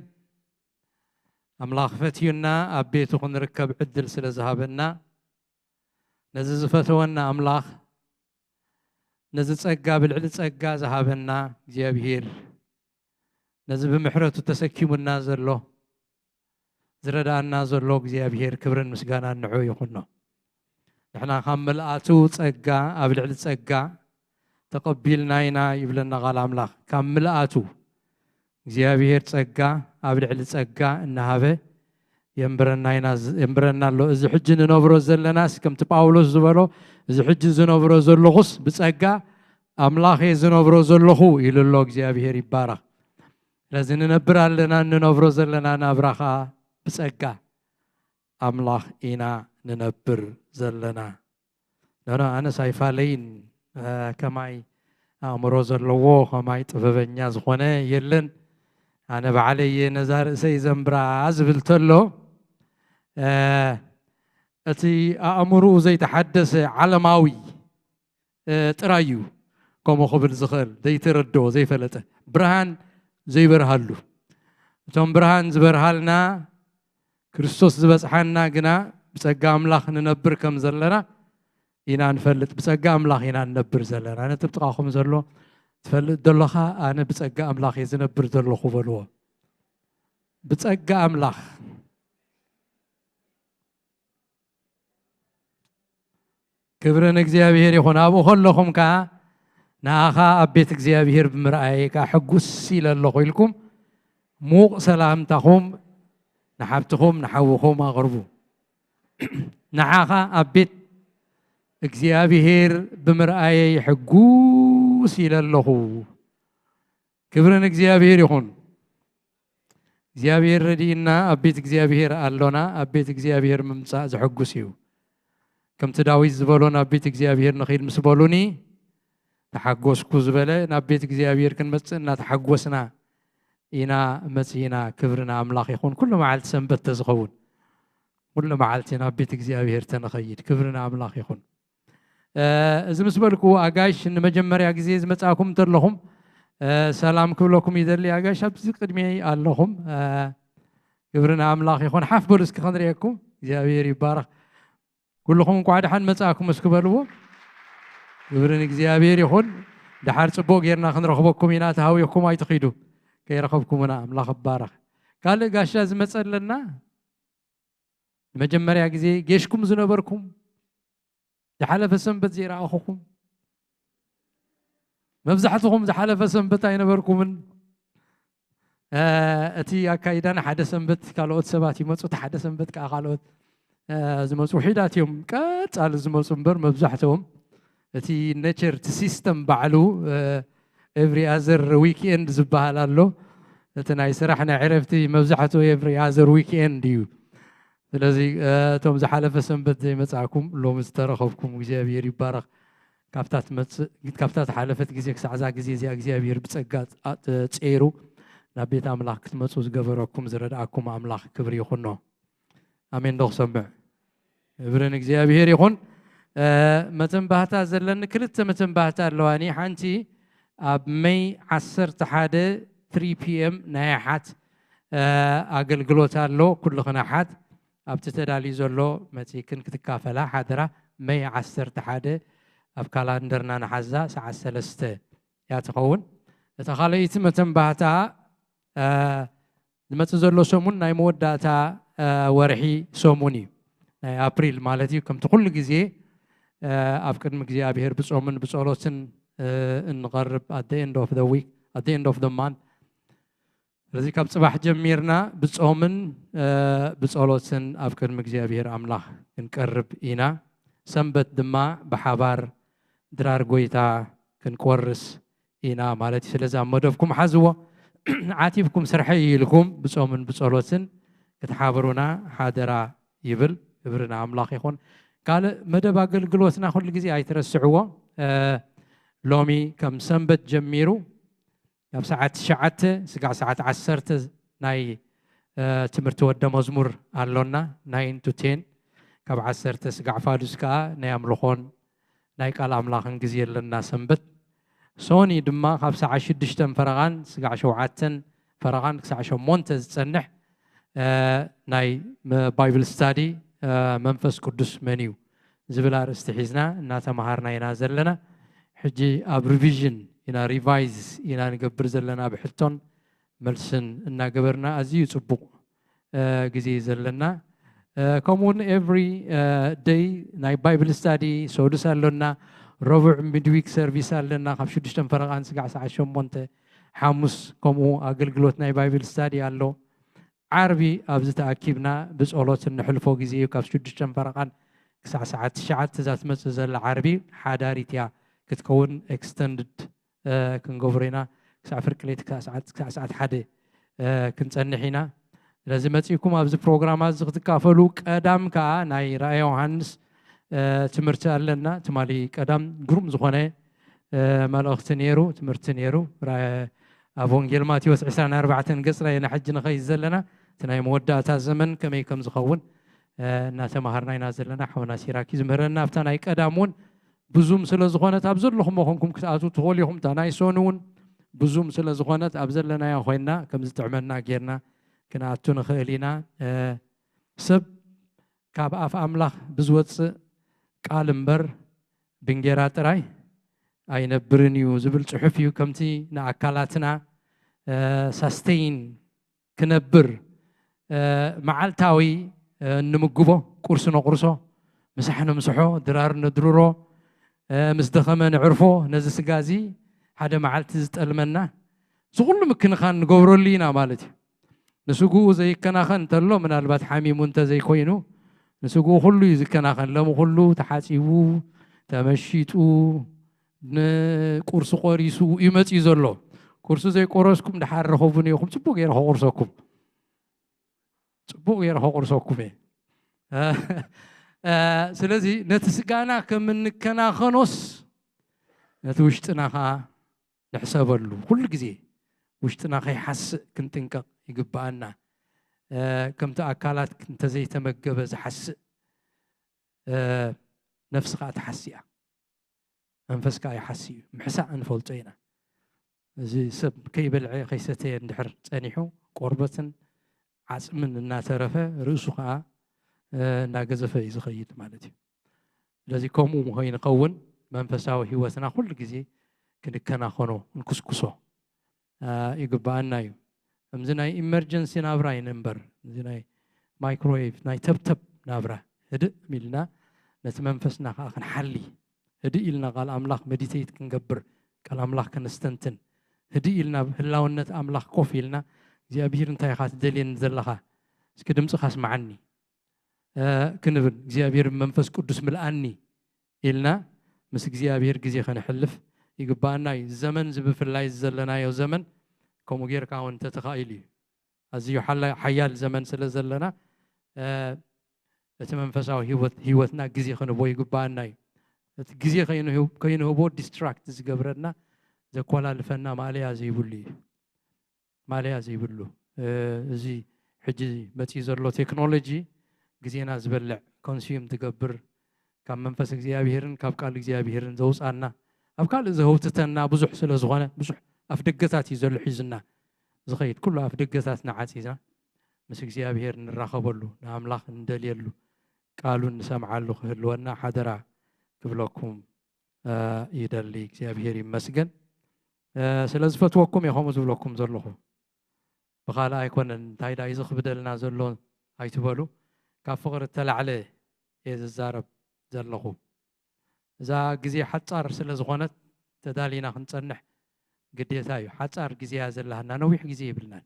ኣምላኽ ፈትዩና ኣብ ቤቱ ክንርከብ ዕድል ስለ ዝሃበና፣ ነዚ ዝፈተወና ኣምላኽ፣ ነዚ ጸጋ ብልዕሊ ጸጋ ዝሃበና እግዚኣብሔር፣ ነዚ ብምሕረቱ ተሰኪሙና ዘሎ፣ ዝረድኣና ዘሎ እግዚኣብሔር ክብርን ምስጋናን ንዑ ይኹኖ። ንሕና ካብ ምልኣቱ ጸጋ ኣብ ልዕሊ ጸጋ ተቐቢልና ኢና ይብለና ቃል ኣምላኽ። ካብ ምልኣቱ እግዚኣብሔር ጸጋ ኣብ ልዕሊ ጸጋ እናሃበ የንብረና ኢና ዝ-፣ የንብረና ኣሎ። እዚ ሕጂ ንነብሮ ዘለናስ ከምቲ ጳውሎስ ዝበሎ፣ እዚ ሕጂ ዝነብሮ ዘለኹስ ብጸጋ ኣምላኽ እየ ዝነብሮ ዘለኹ ኢሉ ኣሎ። እግዚኣብሔር ይባረኽ። ስለዚ ንነብር ኣለና፣ እንነብሮ ዘለና ናብራ ኸኣ ብጸጋ ኣምላኽ ኢና ንነብር ዘለና። ኖኖ፣ ኣነስ ኣይፋለይን፣ እ፣ ከማይ ኣእምሮ ዘለዎ፣ ከማይ ጥበበኛ ዝኾነ የለን። ኣነ ባዕለይ እየ ነዛ ርእሰይ ዘንብራ ዝብል ተሎ፣ እ፣ እቲ ኣእምሮኡ ዘይተሓደሰ ዓለማዊ፣ እ፣ ጥራይ እዩ ከምኡ ክብል ዝኽእል፣ ዘይተረድኦ፣ ዘይፈለጠ፣ ብርሃን ዘይበርሃሉ። እቶም ብርሃን ዝበርሃልና፣ ክርስቶስ ዝበጽሓና ግና ብጸጋ ኣምላኽ ንነብር ከም ዘለና ኢና ንፈልጥ። ብጸጋ ኣምላኽ ኢና ንነብር ዘለና። ነቲ ብጥቓኹም ዘሎ፣ "ትፈልጥ ዶ ኣለኻ? ኣነ ብጸጋ ኣምላኽ እየ ዝነብር ዘለኹ" በልዎ። ብጸጋ ኣምላኽ። ክብሪ ንእግዚኣብሔር ይኹን። ኣብኡ ከለኹም ከኣ ንኣኻ ኣብ ቤት እግዚኣብሔር ብምርኣየይ ከኣ ሕጉስ ኢለ ኣለኹ ኢልኩም ምዉቕ ሰላምታኹም ንሓብትኹም ንሓውኹም ኣቕርቡ። ንዓኻ ኣብ ቤት እግዚኣብሔር ብምርኣየይ ሕጉስ ኢለ ኣለኹ። ክብሪ ንእግዚኣብሔር ይኹን። እግዚኣብሔር ረድእና ኣብ ቤት እግዚኣብሔር ኣሎና። ኣብ ቤት እግዚኣብሔር ምምጻእ ዘሐጉስ እዩ። ከምቲ ዳዊት ዝበሎ ናብ ቤት እግዚኣብሔር ንኺድ ምስ በሉኒ ተሓጎስኩ ዝበለ ናብ ቤት እግዚኣብሔር ክንመጽእ እናተሓጎስና ኢና መጺእና። ክብሪ ንኣምላኽ ይኹን። ኩሉ መዓልቲ ሰንበት ተዝኸውን ኩሉ መዓልቲ ናብ ቤት እግዚኣብሔር ተንኸይድ። ክብሪ ንኣምላኽ ይኹን። እዚ ምስ በልኩ ኣጋይሽ ንመጀመርያ ግዜ ዝመጻእኩም እንተለኹም ሰላም ክብለኩም ይደሊ። ኣጋይሽ ኣብዚ ቅድሚይ ኣለኹም። ክብሪ ንኣምላኽ ይኹን። ሓፍ በሉ እስኪ ክንርእየኩም። እግዚኣብሔር ይባረኽ። ኩልኹም እንኳዕ ደሓን መጻእኩም እስኪ በልዎ። ክብሪ ንእግዚኣብሔር ይኹን። ደሓር ጽቡቕ ጌርና ክንረኽበኩም ኢና። ተሃዊኽኩም ኣይትኺዱ። ከይረኸብኩምና ኣምላኽ ይባረኽ። ካልእ ጋሻ ዝመጸ ኣለና? ንመጀመርያ ግዜ ጌሽኩም ዝነበርኩም ዝሓለፈ ሰንበት ዘይረኣኹኹም መብዛሕትኹም ዝሓለፈ ሰንበት ኣይነበርኩምን። እቲ ኣካይዳ ንሓደ ሰንበት ካልኦት ሰባት ይመፁ፣ እቲ ሓደ ሰንበት ከዓ ካልኦት ዝመፁ ውሒዳት እዮም ቀፃሊ ዝመፁ እምበር መብዛሕትኦም እቲ ኔቸር እቲ ሲስተም ባዕሉ ኤቭሪ ኣዘር ዊክኤንድ ዝበሃል ኣሎ። እቲ ናይ ስራሕ ናይ ዕረፍቲ መብዛሕትኡ ኤቭሪ ኣዘር ዊክኤንድ እዩ። ስለዚ እቶም ዝሓለፈ ሰንበት ዘይመፃእኩም ሎሚ ዝተረኸብኩም እግዚኣብሔር ይባረኽ። ካብታ ትመፅእ ካብታ ዝሓለፈት ግዜ ክሳዕ እዛ ግዜ እዚኣ እግዚኣብሔር ብፀጋ ፀይሩ ናብ ቤት ኣምላኽ ክትመፁ ዝገበረኩም ዝረድኣኩም ኣምላኽ ክብሪ ይኹኖ። ኣሜን ዶ ክሰምዕ? ክብሪ ንእግዚኣብሔር ይኹን። መተንባህታ ዘለኒ ክልተ መተንባህታ ኣለዋኒ። ሓንቲ ኣብ መይ ዓሰርተ ሓደ ትሪ ፒኤም ናይ ኣሓት ኣገልግሎት ኣሎ። ኩልኽን ኣሓት ኣብቲ ተዳልዩ ዘሎ መጺእክን ክትካፈላ ሓደራ። መይ ዓሰርተ ሓደ ኣብ ካላንደርና ንሓዛ ሰዓት ሰለስተ እያ ትኸውን። እታ ካልኣይቲ መተንባህታ ዝመጽእ ዘሎ ሰሙን ናይ መወዳእታ ወርሒ ሰሙን እዩ፣ ናይ ኣፕሪል ማለት እዩ። ከምቲ ኩሉ ግዜ ኣብ ቅድሚ እግዚኣብሔር ብጾምን ብጸሎትን እንቐርብ at the end of the week, at the end of the month። ስለዚ ካብ ጽባሕ ጀሚርና ብጾምን ብጸሎትን ኣብ ቅድሚ እግዚኣብሔር ኣምላኽ ክንቀርብ ኢና። ሰንበት ድማ ብሓባር ድራር ጎይታ ክንቆርስ ኢና ማለት እዩ። ስለዚ ኣብ መደብኩም ሓዝዎ፣ ዓቲብኩም ስርሐይ ኢልኩም ብጾምን ብጸሎትን ክትሓብሩና ሓደራ ይብል። ክብሪ ንኣምላኽ ይኹን። ካልእ መደብ ኣገልግሎትና ኩሉ ግዜ ኣይትረስዕዎ። ሎሚ ከም ሰንበት ጀሚሩ ካብ ሰዓት ትሽዓተ ስጋዕ ሰዓት ዓሰርተ ናይ ትምህርቲ ወደ መዝሙር ኣሎና፣ ናይን to ቴን። ካብ ዓሰርተ ስጋዕ ፋዱስ ከኣ ናይ ኣምልኾን ናይ ቃል ኣምላኽን ግዜ ኣለና ሰንበት። ሶኒ ድማ ካብ ሰዓት ሽዱሽተን ፈረቓን ስጋዕ ሸውዓተን ፈረቓን ክሳዕ ሸሞንተ ዝጸንሕ ናይ ባይብል ስታዲ መንፈስ ቅዱስ መን እዩ ዝብል ኣርእስቲ ሒዝና እናተምሃርና ኢና ዘለና። ሕጂ ኣብ ሪቪዥን ኢና፣ ሪቫይዝ ኢና ንገብር ዘለና ብሕቶን መልስን እናገበርና ኣዝዩ ጽቡቕ ግዜ ዘለና። ከምኡውን ኤቭሪ ደይ ናይ ባይብል ስታዲ ሰዱስ ኣሎና፣ ረቡዕ ሚድዊክ ሰርቪስ ኣለና ካብ ሽዱሽተን ፈረቓን ስጋዕ ሰዓት ሸሞንተ። ሓሙስ ከምኡ ኣገልግሎት ናይ ባይብል ስታዲ ኣሎ። ዓርቢ ኣብዚ ተኣኪብና ብጸሎት እንሕልፎ ግዜ እዩ። ካብ ሽዱሽተን ፈረቓን ክሳዕ ሰዓት ትሽዓተ እዛ ትመጽእ ዘላ ዓርቢ ሓዳሪት እያ ክትከውን። ኤክስተንድድ ክንገብሮ ኢና። ክሳዕ ፍርቂ ለይቲ ክሳዕ ሰዓት ክሳዕ ሰዓት ሓደ ክንጸንሕ ኢና። ስለዚ መጺእኩም ኣብዚ ፕሮግራም እዚ ክትካፈሉ፣ ቀዳም ከኣ ናይ ራእየ ዮሃንስ ትምህርቲ ኣለና። ትማሊ ቀዳም ግሩም ዝኾነ መልእኽቲ ነይሩ፣ ትምህርቲ ነይሩ። ኣብ ወንጌል ማቴዎስ ዕስራን ኣርባዕተን ገጽና ኢና ሕጂ ንኸይድ ዘለና። እቲ ናይ መወዳእታ ዘመን ከመይ ከም ዝኸውን እናተማሃርና ኢና ዘለና። ሓውና ሲራክ እዩ ዝምህረና። ኣብታ ናይ ቀዳም እውን ብዙም ስለ ዝኾነት ኣብ ዘለኹም ኮንኩም ክትኣትዉ ትኽእሉ ኢኹም። እታ ናይ ሶኒ እውን ብዙም ስለ ዝኾነት ኣብ ዘለናዮ ኮይንና ከም ዝጥዕመና ጌርና ክንኣቱ ንኽእል ኢና። ሰብ ካብ ኣፍ ኣምላኽ ብዝወፅእ ቃል እምበር ብእንጌራ ጥራይ ኣይነብርን እዩ ዝብል ጽሑፍ እዩ። ከምቲ ንኣካላትና ሳስቴይን ክነብር መዓልታዊ እንምግቦ ቁርሲ ነቑርሶ፣ ምሳሕ ነምስሖ፣ ድራር ነድርሮ፣ ምስ ደኸመ ንዕርፎ። ነዚ ስጋ እዚ ሓደ መዓልቲ ዝጠልመና፣ እዚ ኩሉ ምክንኻን ንገብረሉ ኢና ማለት እዩ። ንስግኡ ዘይከናኸን እንተሎ፣ ምናልባት ሓሚሙ እንተዘይኮይኑ፣ ንስግኡ ኩሉ እዩ ዝከናኸን። ሎሚ ኩሉ ተሓጺቡ፣ ተመሺጡ፣ ንቁርሲ ቆሪሱ እዩ መጺኡ ዘሎ። ቁርሲ ዘይቆረስኩም ደሓር ረኸቡኒ ኢኹም፣ ጽቡቕ ገይረ ከቑርሰኩም። ጽቡቕ ገይረ ከቑርሰኩም እየ። ስለዚ ነቲ ስጋና ከም እንከናኸኖስ፣ ነቲ ውሽጥና ኸዓ ንሕሰበሉ። ኩሉ ግዜ ውሽጥና ከይሓስእ ክንጥንቀቕ ይግብኣና። ከምቲ ኣካላት እንተዘይተመገበ ዝሓስእ፣ ነፍሲ ኸዓ ትሓስእ እያ። መንፈስ ከኣ ይሓሲ እዩ። ምሕሳእ ንፈልጦ ኢና። እዚ ሰብ ከይበልዐ ከይሰተየ እንድሕር ጸኒሑ፣ ቆርበትን ዓጽምን እናተረፈ፣ ርእሱ ከኣ እናገዘፈ እዩ ዝኸይድ ማለት እዩ። ስለዚ ከምኡ ከይንኸውን መንፈሳዊ ህይወትና ኩሉ ግዜ ክንከናኸኖ፣ ክንኩስኩሶ ይግብኣና እዩ። ከምዚ ናይ ኢመርጀንሲ ናብራ ኣይንንበር፣ እዚ ናይ ማይክሮዌቭ ናይ ተብተብ ናብራ ህድእ ኢልና ነቲ መንፈስና ከዓ ክንሓሊ፣ ህድእ ኢልና ቃል ኣምላኽ መዲቴት ክንገብር፣ ቃል ኣምላኽ ከነስተንትን፣ ህድእ ኢልና ኣብ ህላውነት ኣምላኽ ኮፍ ኢልና እግዚኣብሔር እንታይ ኢኻ ትደልየኒ ዘለኻ፣ እስኪ ድምፅኻ ስምዓኒ ክንብል፣ እግዚኣብሔር መንፈስ ቅዱስ ምልኣኒ ኢልና ምስ እግዚኣብሔር ግዜ ከነሕልፍ ይግባኣና እዩ። ዘመን እዚ ብፍላይ ዘለናዮ ዘመን ከምኡ ጌርካ እውን እንተተኻኢሉ እዩ። ኣዝዩ ሓያል ዘመን ስለ ዘለና እቲ መንፈሳዊ ህይወትና ግዜ ክንህቦ ይግባኣና እዩ። እቲ ግዜ ከይንህቦ ዲስትራክት ዝገብረና ዘኮላልፈና ማእለያ ዘይብሉ እዩ። ማእለያ ዘይብሉ እዚ ሕጂ መፂኡ ዘሎ ቴክኖሎጂ ግዜና ዝበልዕ ኮንሱም ትገብር ካብ መንፈስ እግዚኣብሄርን ካብ ቃል እግዚኣብሄርን ዘውፃና ኣብ ካልእ ዘህውትተና ብዙሕ ስለ ዝኾነ ብዙሕ ኣፍ ደገታት እዩ ዘሎ ሒዙና ዝኸይድ ኩሉ ኣፍ ደገታትና ዓፂና ምስ እግዚኣብሄር ንራኸበሉ ንኣምላኽ እንደልየሉ ቃሉ ንሰምዓሉ ክህልወና ሓደራ ክብለኩም ይደሊ። እግዚኣብሄር ይመስገን። ስለ ዝፈትወኩም እየ ከምኡ ዝብለኩም ዘለኹ። ብኻልእ ኣይኮነን። እንታይ ዳዩ ዝኽብደልና ዘሎ ኣይትበሉ። ካብ ፍቕሪ እተላዕለ እየ ዝዛረብ ዘለኹ። እዛ ግዜ ሓጻር ስለ ዝኾነት ተዳሊና ክንጸንሕ ግዴታ እዩ። ሓጻር ግዜ እያ ዘለሃና፣ ነዊሕ ግዜ ይብልናን።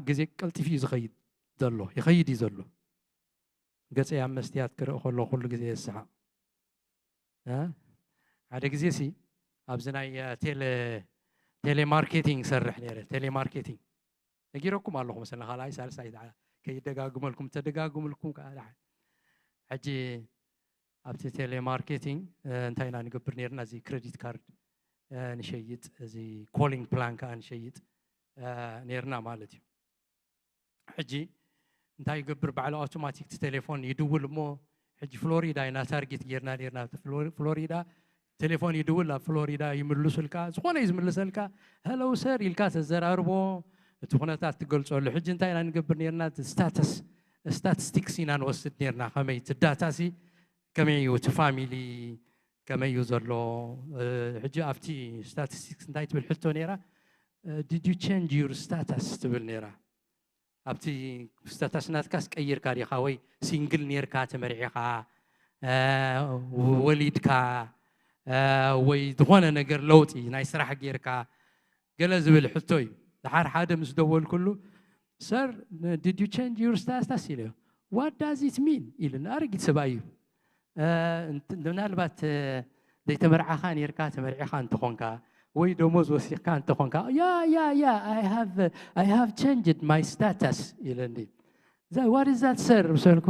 ግዜ ቀልጢፉ እዩ ዝኸይድ ዘሎ፣ ይኸይድ እዩ ዘሎ። ገጸይ ኣብ መስትያት ክርኢ ከሎ ኩሉ ግዜ የስሓቕ። ሓደ ግዜ ሲ ኣብዚ ናይ ቴሌማርኬቲንግ ሰርሕ ነረ። ቴሌማርኬቲንግ ነጊረኩም ኣለኹ መሰለና ካልኣይ ሳልሳይ ከይደጋግመልኩም ተደጋግምልኩም ከዓ ሕጂ ኣብቲ ቴሌማርኬቲንግ እንታይ ኢና ንገብር ነርና? እዚ ክሬዲት ካርድ ንሸይጥ፣ እዚ ኮሊንግ ፕላን ከዓ ንሸይጥ ነርና ማለት እዩ። ሕጂ እንታይ ይገብር? ባዕሉ ኣውቶማቲክ ቴሌፎን ይድውል እሞ ሕጂ ፍሎሪዳ ኢና ታርጌት ጌርና ኔርና። ፍሎሪዳ ቴሌፎን ይድውል፣ ኣብ ፍሎሪዳ ይምልሱልካ፣ ዝኾነ እዩ ዝምልሰልካ። ሄሎ ሰር ኢልካ ተዘራርቦ፣ እቲ ኩነታት ትገልጸሉ። ሕጂ እንታይ ኢና ንገብር ኔርና? ስታተስ ስታቲስቲክስ ኢና ንወስድ ኔርና። ከመይ እቲ ዳታ ሲ ከመይ እዩ እቲ ፋሚሊ ከመይ እዩ ዘሎ? ሕጂ ኣብቲ ስታቲስቲክስ እንታይ ትብል ሕቶ ኔራ? Did you change your status ትብል ኔራ። ኣብቲ ስታታስ ናትካስ ቀይርካ ዲኻ ወይ ሲንግል ኔርካ ተመርዒኻ ወሊድካ ወይ ዝኾነ ነገር ለውጢ ናይ ስራሕ ጌርካ ገለ ዝብል ሕቶ እዩ። ድሓር ሓደ ምስ ደወልኩሉ sir, did you change your status ኢለ what does it mean ኢሉኒ። ኣረጊት ሰብኣይ እዩ። ምናልባት ዘይተመርዓኻ ኔርካ ተመርዒኻ እንተኾንካ ወይ ደሞዝ ወሲኽካ እንተኾንካ ያ ያ ያ I have I have changed my status ኢለኒ። What is that sir? ብሰልኩ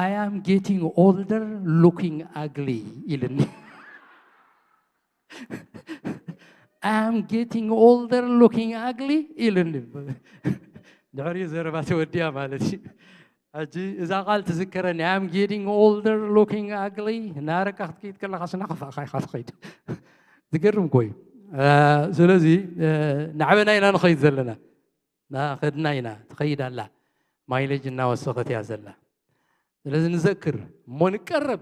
I am getting older looking ugly ኢልኒ። I am getting older looking ugly ኢልኒ። ድሕሪኡ ዘረባ ተወዲያ ማለት እዩ። ሕጂ እዛ ቃል ትዝከረኒ። I am getting older looking ugly። እናረካ ክትከይድ ከለኻ ስናኸፋእካ ኢኻ ትኸይድ። ዝገርም እኮ እዩ። ስለዚ ናዕበና ኢና ንኸይድ ዘለና። ናኸድና ኢና ትኸይድ ኣላ። ማይሌጅ እናወሰኸት እያ ዘላ። ስለዚ ንዘክር እሞ ንቀረብ።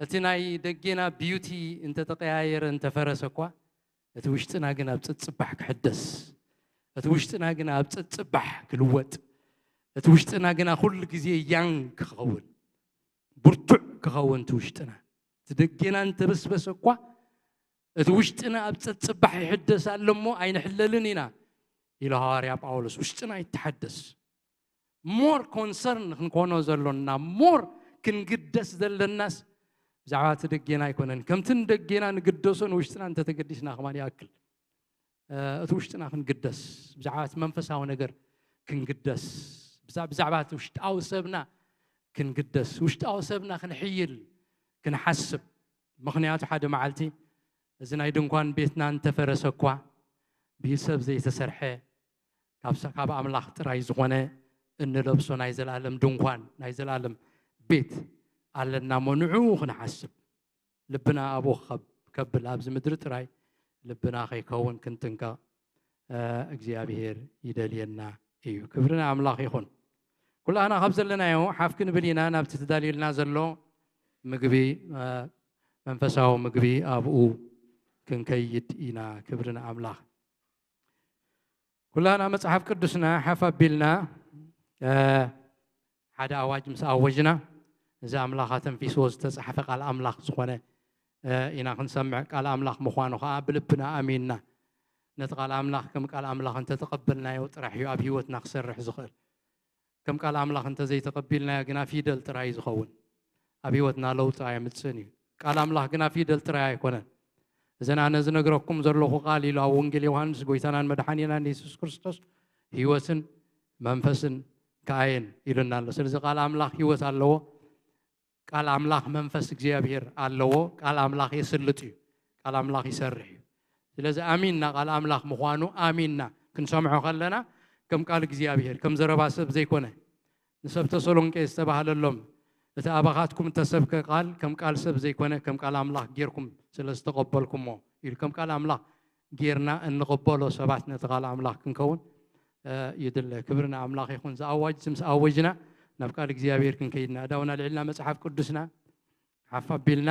እቲ ናይ ደጌና ቢዩቲ እንተተቀያየረ እንተፈረሰ እኳ እቲ ውሽጥና ግን ኣብ ጽጽባሕ ክሕደስ፣ እቲ ውሽጥና ግን ኣብ ጽጽባሕ ክልወጥ እቲ ውሽጥና ግና ኩሉ ግዜ ያንግ ክኸውን፣ ብርቱዕ ክኸውን፣ እቲ ውሽጥና፣ እቲ ደጌና እንተበስበሰ እኳ፣ እቲ ውሽጥና ኣብ ጸጽባሕ ይሕደስ ኣሎ እሞ ኣይንሕለልን ኢና ኢሉ ሃዋርያ ጳውሎስ። ውሽጥና ይተሓደስ። ሞር ኮንሰርን ክንኮኖ ዘሎና፣ ሞር ክንግደስ ዘለናስ ብዛዕባ እቲ ደጌና ኣይኮነን። ከምቲ ንደጌና ንግደሶ ንውሽጥና እንተተገዲስና ከማን ይኣክል። እቲ ውሽጥና ክንግደስ፣ ብዛዕባ እቲ መንፈሳዊ ነገር ክንግደስ፣ ብዛዕባ እቲ ውሽጣዊ ሰብና ክንግደስ፣ ውሽጣዊ ሰብና ክንሕይል ክንሓስብ። ምኽንያቱ ሓደ መዓልቲ እዚ ናይ ድንኳን ቤትና እንተፈረሰ እኳ፣ ብሰብ ዘይተሰርሐ፣ ካብ ኣምላኽ ጥራይ ዝኾነ እንለብሶ ናይ ዘላለም ድንኳን፣ ናይ ዘላለም ቤት ኣለና እሞ ንዕኡ ክንሓስብ። ልብና ኣብኡ ከብል፣ ኣብዚ ምድሪ ጥራይ ልብና ከይከውን ክንጥንቀቕ እግዚኣብሄር ይደልየና እዩ። ክብሪ ንኣምላኽ ይኹን። ኩላህና ካብ ዘለናዮ ሓፍ ክንብል ኢና። ናብቲ ተዳልዩልና ዘሎ ምግቢ፣ መንፈሳዊ ምግቢ ኣብኡ ክንከይድ ኢና። ክብሪ ንኣምላኽ። ኩላና መጽሓፍ ቅዱስና ሓፍ ኣቢልና ሓደ ኣዋጅ ምስ ኣወጅና፣ እዚ ኣምላኽ ኣተንፊስዎ ዝተጻሕፈ ቃል ኣምላኽ ዝኾነ ኢና ክንሰምዕ። ቃል ኣምላኽ ምዃኑ ኸኣ ብልብና ኣሚንና፣ ነቲ ቃል ኣምላኽ ከም ቃል ኣምላኽ እንተተቐበልናዮ ጥራሕ እዩ ኣብ ህይወትና ክሰርሕ ዝኽእል። ከም ቃል ኣምላኽ እንተዘይተቐቢልናዮ ግና ፊደል ጥራይ እዩ ዝኸውን። ኣብ ህይወትና ለውጢ ኣየምጽእን እዩ። ቃል ኣምላኽ ግና ፊደል ጥራይ ኣይኮነን። እዘን ኣነ ዝነግረኩም ዘለኹ ቃል ኢሉ ኣብ ወንጌል ዮሃንስ ጎይታናን መድሓኒናን የሱስ ክርስቶስ ህይወትን መንፈስን ከኣየን ኢሉና ኣሎ። ስለዚ ቃል ኣምላኽ ህይወት ኣለዎ። ቃል ኣምላኽ መንፈስ እግዚኣብሔር ኣለዎ። ቃል ኣምላኽ የስልጥ እዩ። ቃል ኣምላኽ ይሰርሕ እዩ። ስለዚ ኣሚንና ቃል ኣምላኽ ምዃኑ ኣሚንና ክንሰምዖ ከለና ከም ቃል እግዚኣብሔር፣ ከም ዘረባ ሰብ ዘይኮነ፣ ንሰብ ተሰሎንቄ ዝተባህለሎም እቲ ኣባኻትኩም እተሰብከ ቃል ከም ቃል ሰብ ዘይኮነ ከም ቃል ኣምላኽ ጌርኩም ስለ ዝተቐበልኩሞ ኢሉ ከም ቃል ኣምላኽ ጌርና እንቕበሎ ሰባት ነቲ ቃል ኣምላኽ ክንከውን ይድለ። ክብሪ ንኣምላኽ ይኹን። ዝኣዋጅ ምስ ኣወጅና ናብ ቃል እግዚኣብሔር ክንከይድና እዳውና ልዕልና መጽሓፍ ቅዱስና ሓፍ ኣቢልና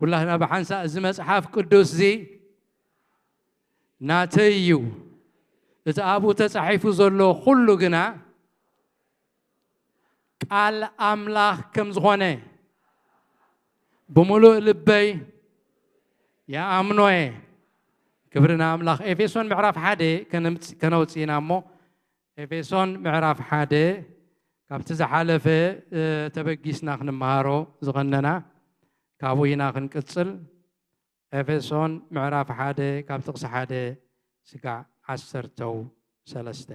ኩላህና ብሓንሳ እዚ መጽሓፍ ቅዱስ እዚ ናተይ እዩ፣ እቲ ኣብኡ ተጻሒፉ ዘሎ ኩሉ ግና ቃል ኣምላኽ ከም ዝኾነ ብምሉእ ልበይ ይኣምኖ እየ። ክብሪ ንኣምላኽ። ኤፌሶን ምዕራፍ ሓደ ከነውፅእና እሞ፣ ኤፌሶን ምዕራፍ ሓደ ካብቲ ዝሓለፈ ተበጊስና ክንመሃሮ ዝቐነና ካብኡ ኢና ክንቅፅል። ኤፌሶን ምዕራፍ ሓደ ካብ ጥቕሲ ሓደ ስጋዕ ዓሰርተው ሰለስተ።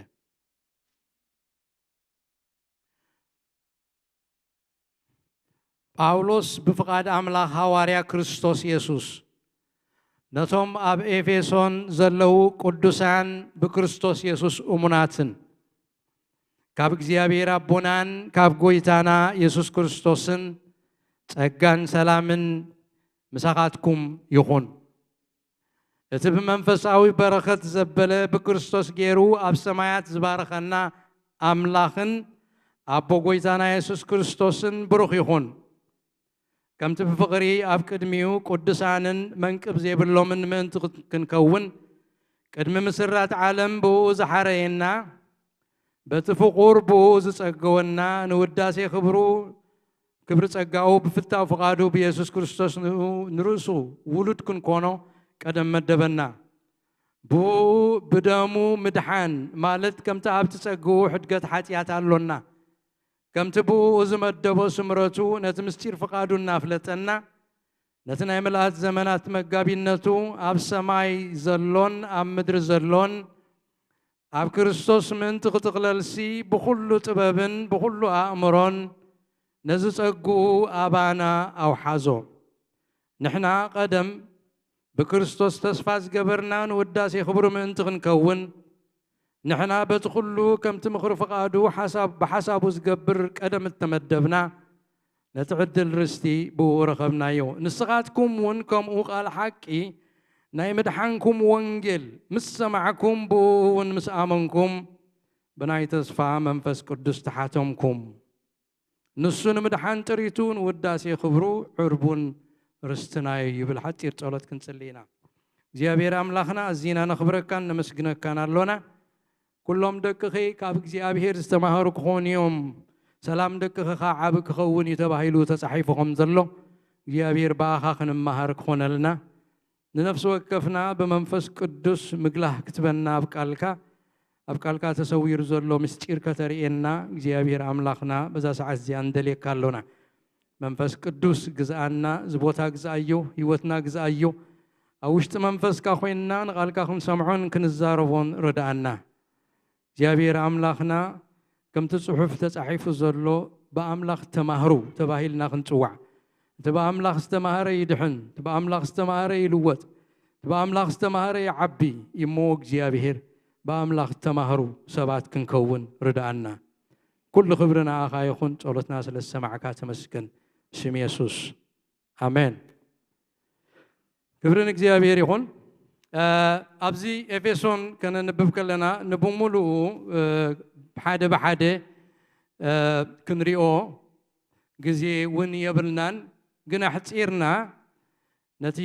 ጳውሎስ ብፍቓድ ኣምላኽ ሃዋርያ ክርስቶስ የሱስ ነቶም ኣብ ኤፌሶን ዘለዉ ቅዱሳን ብክርስቶስ የሱስ እሙናትን ካብ እግዚኣብሔር ኣቦናን ካብ ጎይታና የሱስ ክርስቶስን ጸጋን ሰላምን ምሳኻትኩም ይኹን። እቲ ብመንፈሳዊ በረኸት ዘበለ ብክርስቶስ ገይሩ ኣብ ሰማያት ዝባረኸና ኣምላኽን ኣቦ ጎይታና የሱስ ክርስቶስን ብሩኽ ይኹን። ከምቲ ብፍቕሪ ኣብ ቅድሚኡ ቅዱሳንን መንቅብ ዘይብሎምን ምእንቲ ክንከውን ቅድሚ ምስራት ዓለም ብኡ ዝሓረየና በቲ ፍቑር ብኡ ዝጸገወና ንውዳሴ ክብሩ ክብሪ ጸጋኡ ብፍታው ፍቓዱ ብየሱስ ክርስቶስ ንርእሱ ውሉድ ክንኮኖ ቀደም መደበና። ብኡ ብደሙ ምድሓን ማለት ከምቲ ኣብቲ ጸግኡ ሕድገት ሓጢኣት ኣሎና። ከምቲ ብኡ ዝመደቦ ስምረቱ ነቲ ምስጢር ፍቓዱ እናፍለጠና ነቲ ናይ ምልኣት ዘመናት መጋቢነቱ ኣብ ሰማይ ዘሎን ኣብ ምድሪ ዘሎን ኣብ ክርስቶስ ምእንቲ ክጥቕለልሲ ብኹሉ ጥበብን ብኹሉ ኣእምሮን ነዚ ጸግኡ ኣባና ኣውሓዞ። ንሕና ቀደም ብክርስቶስ ተስፋ ዝገበርና ንውዳሴ ክብሩ ምእንቲ ክንከውን ንሕና በቲ ኩሉ ከምቲ ምኽሪ ፍቓዱ ሓሳብ ብሓሳቡ ዝገብር ቀደም እተመደብና ነቲ ዕድል ርስቲ ብኡ ረኸብናዮ። ንስኻትኩም እውን ከምኡ ቃል ሓቂ ናይ ምድሓንኩም ወንጌል ምስ ሰማዕኩም ብኡ እውን ምስ ኣመንኩም ብናይ ተስፋ መንፈስ ቅዱስ ተሓተምኩም። ንሱ ንምድሓን ጥሪቱ ንውዳሴ ክብሩ ዕርቡን ርስትናዩ ይብል። ሓጺር ጸሎት ክንጽሊ ኢና። እግዚኣብሔር ኣምላኽና ኣዚና ነኽብረካን ነመስግነካን ኣሎና። ኩሎም ደቅኺ ካብ እግዚኣብሔር ዝተማሃሩ ክኾኑ እዮም፣ ሰላም ደቅኺ ኸዓ ዓቢ ክኸውን እዩ ተባሂሉ ተጻሒፉ ከም ዘሎ እግዚኣብሔር ብኣኻ ክንመሃር ክኾነልና። ንነፍሲ ወከፍና ብመንፈስ ቅዱስ ምግላህ ክትበና ኣብ ቃልካ ኣብ ቃልካ ተሰዊሩ ዘሎ ምስጢር ከተርእየና እግዚኣብሔር ኣምላኽና በዛ ሰዓት እዚኣ እንደልየካ ኣሎና። መንፈስ ቅዱስ ግዝኣና፣ እዚ ቦታ ግዝኣዮ፣ ህይወትና ግዝኣዮ። ኣብ ውሽጢ መንፈስካ ኮይንና ንቓልካ ክንሰምዖን ክንዛረቦን ርድኣና። እግዚኣብሔር ኣምላኽና ከምቲ ጽሑፍ ተጻሒፉ ዘሎ ብኣምላኽ ተማህሩ ተባሂልና ክንጽዋዕ። እቲ ብኣምላኽ ዝተማህረ ይድሕን፣ እቲ ብኣምላኽ ዝተማህረ ይልወጥ፣ እቲ ብኣምላኽ ዝተማህረ ይዓቢ። እሞ እግዚኣብሔር ብኣምላኽ ተማህሩ ሰባት ክንከውን ርድኣና። ኩሉ ክብሪ ንኣኻ ይኹን፣ ጸሎትና ስለ ዝሰማዕካ ተመስገን። ስም የሱስ ኣሜን። ክብሪ ንእግዚኣብሔር ይኹን። እ፣ ኣብዚ ኤፌሶን ከነንብብ ከለና ንብሙሉኡ፣ እ፣ ሓደ ብሓደ፣ እ፣ ክንሪኦ ግዜ እውን የብልናን፣ ግን ኣሕጺርና ነቲ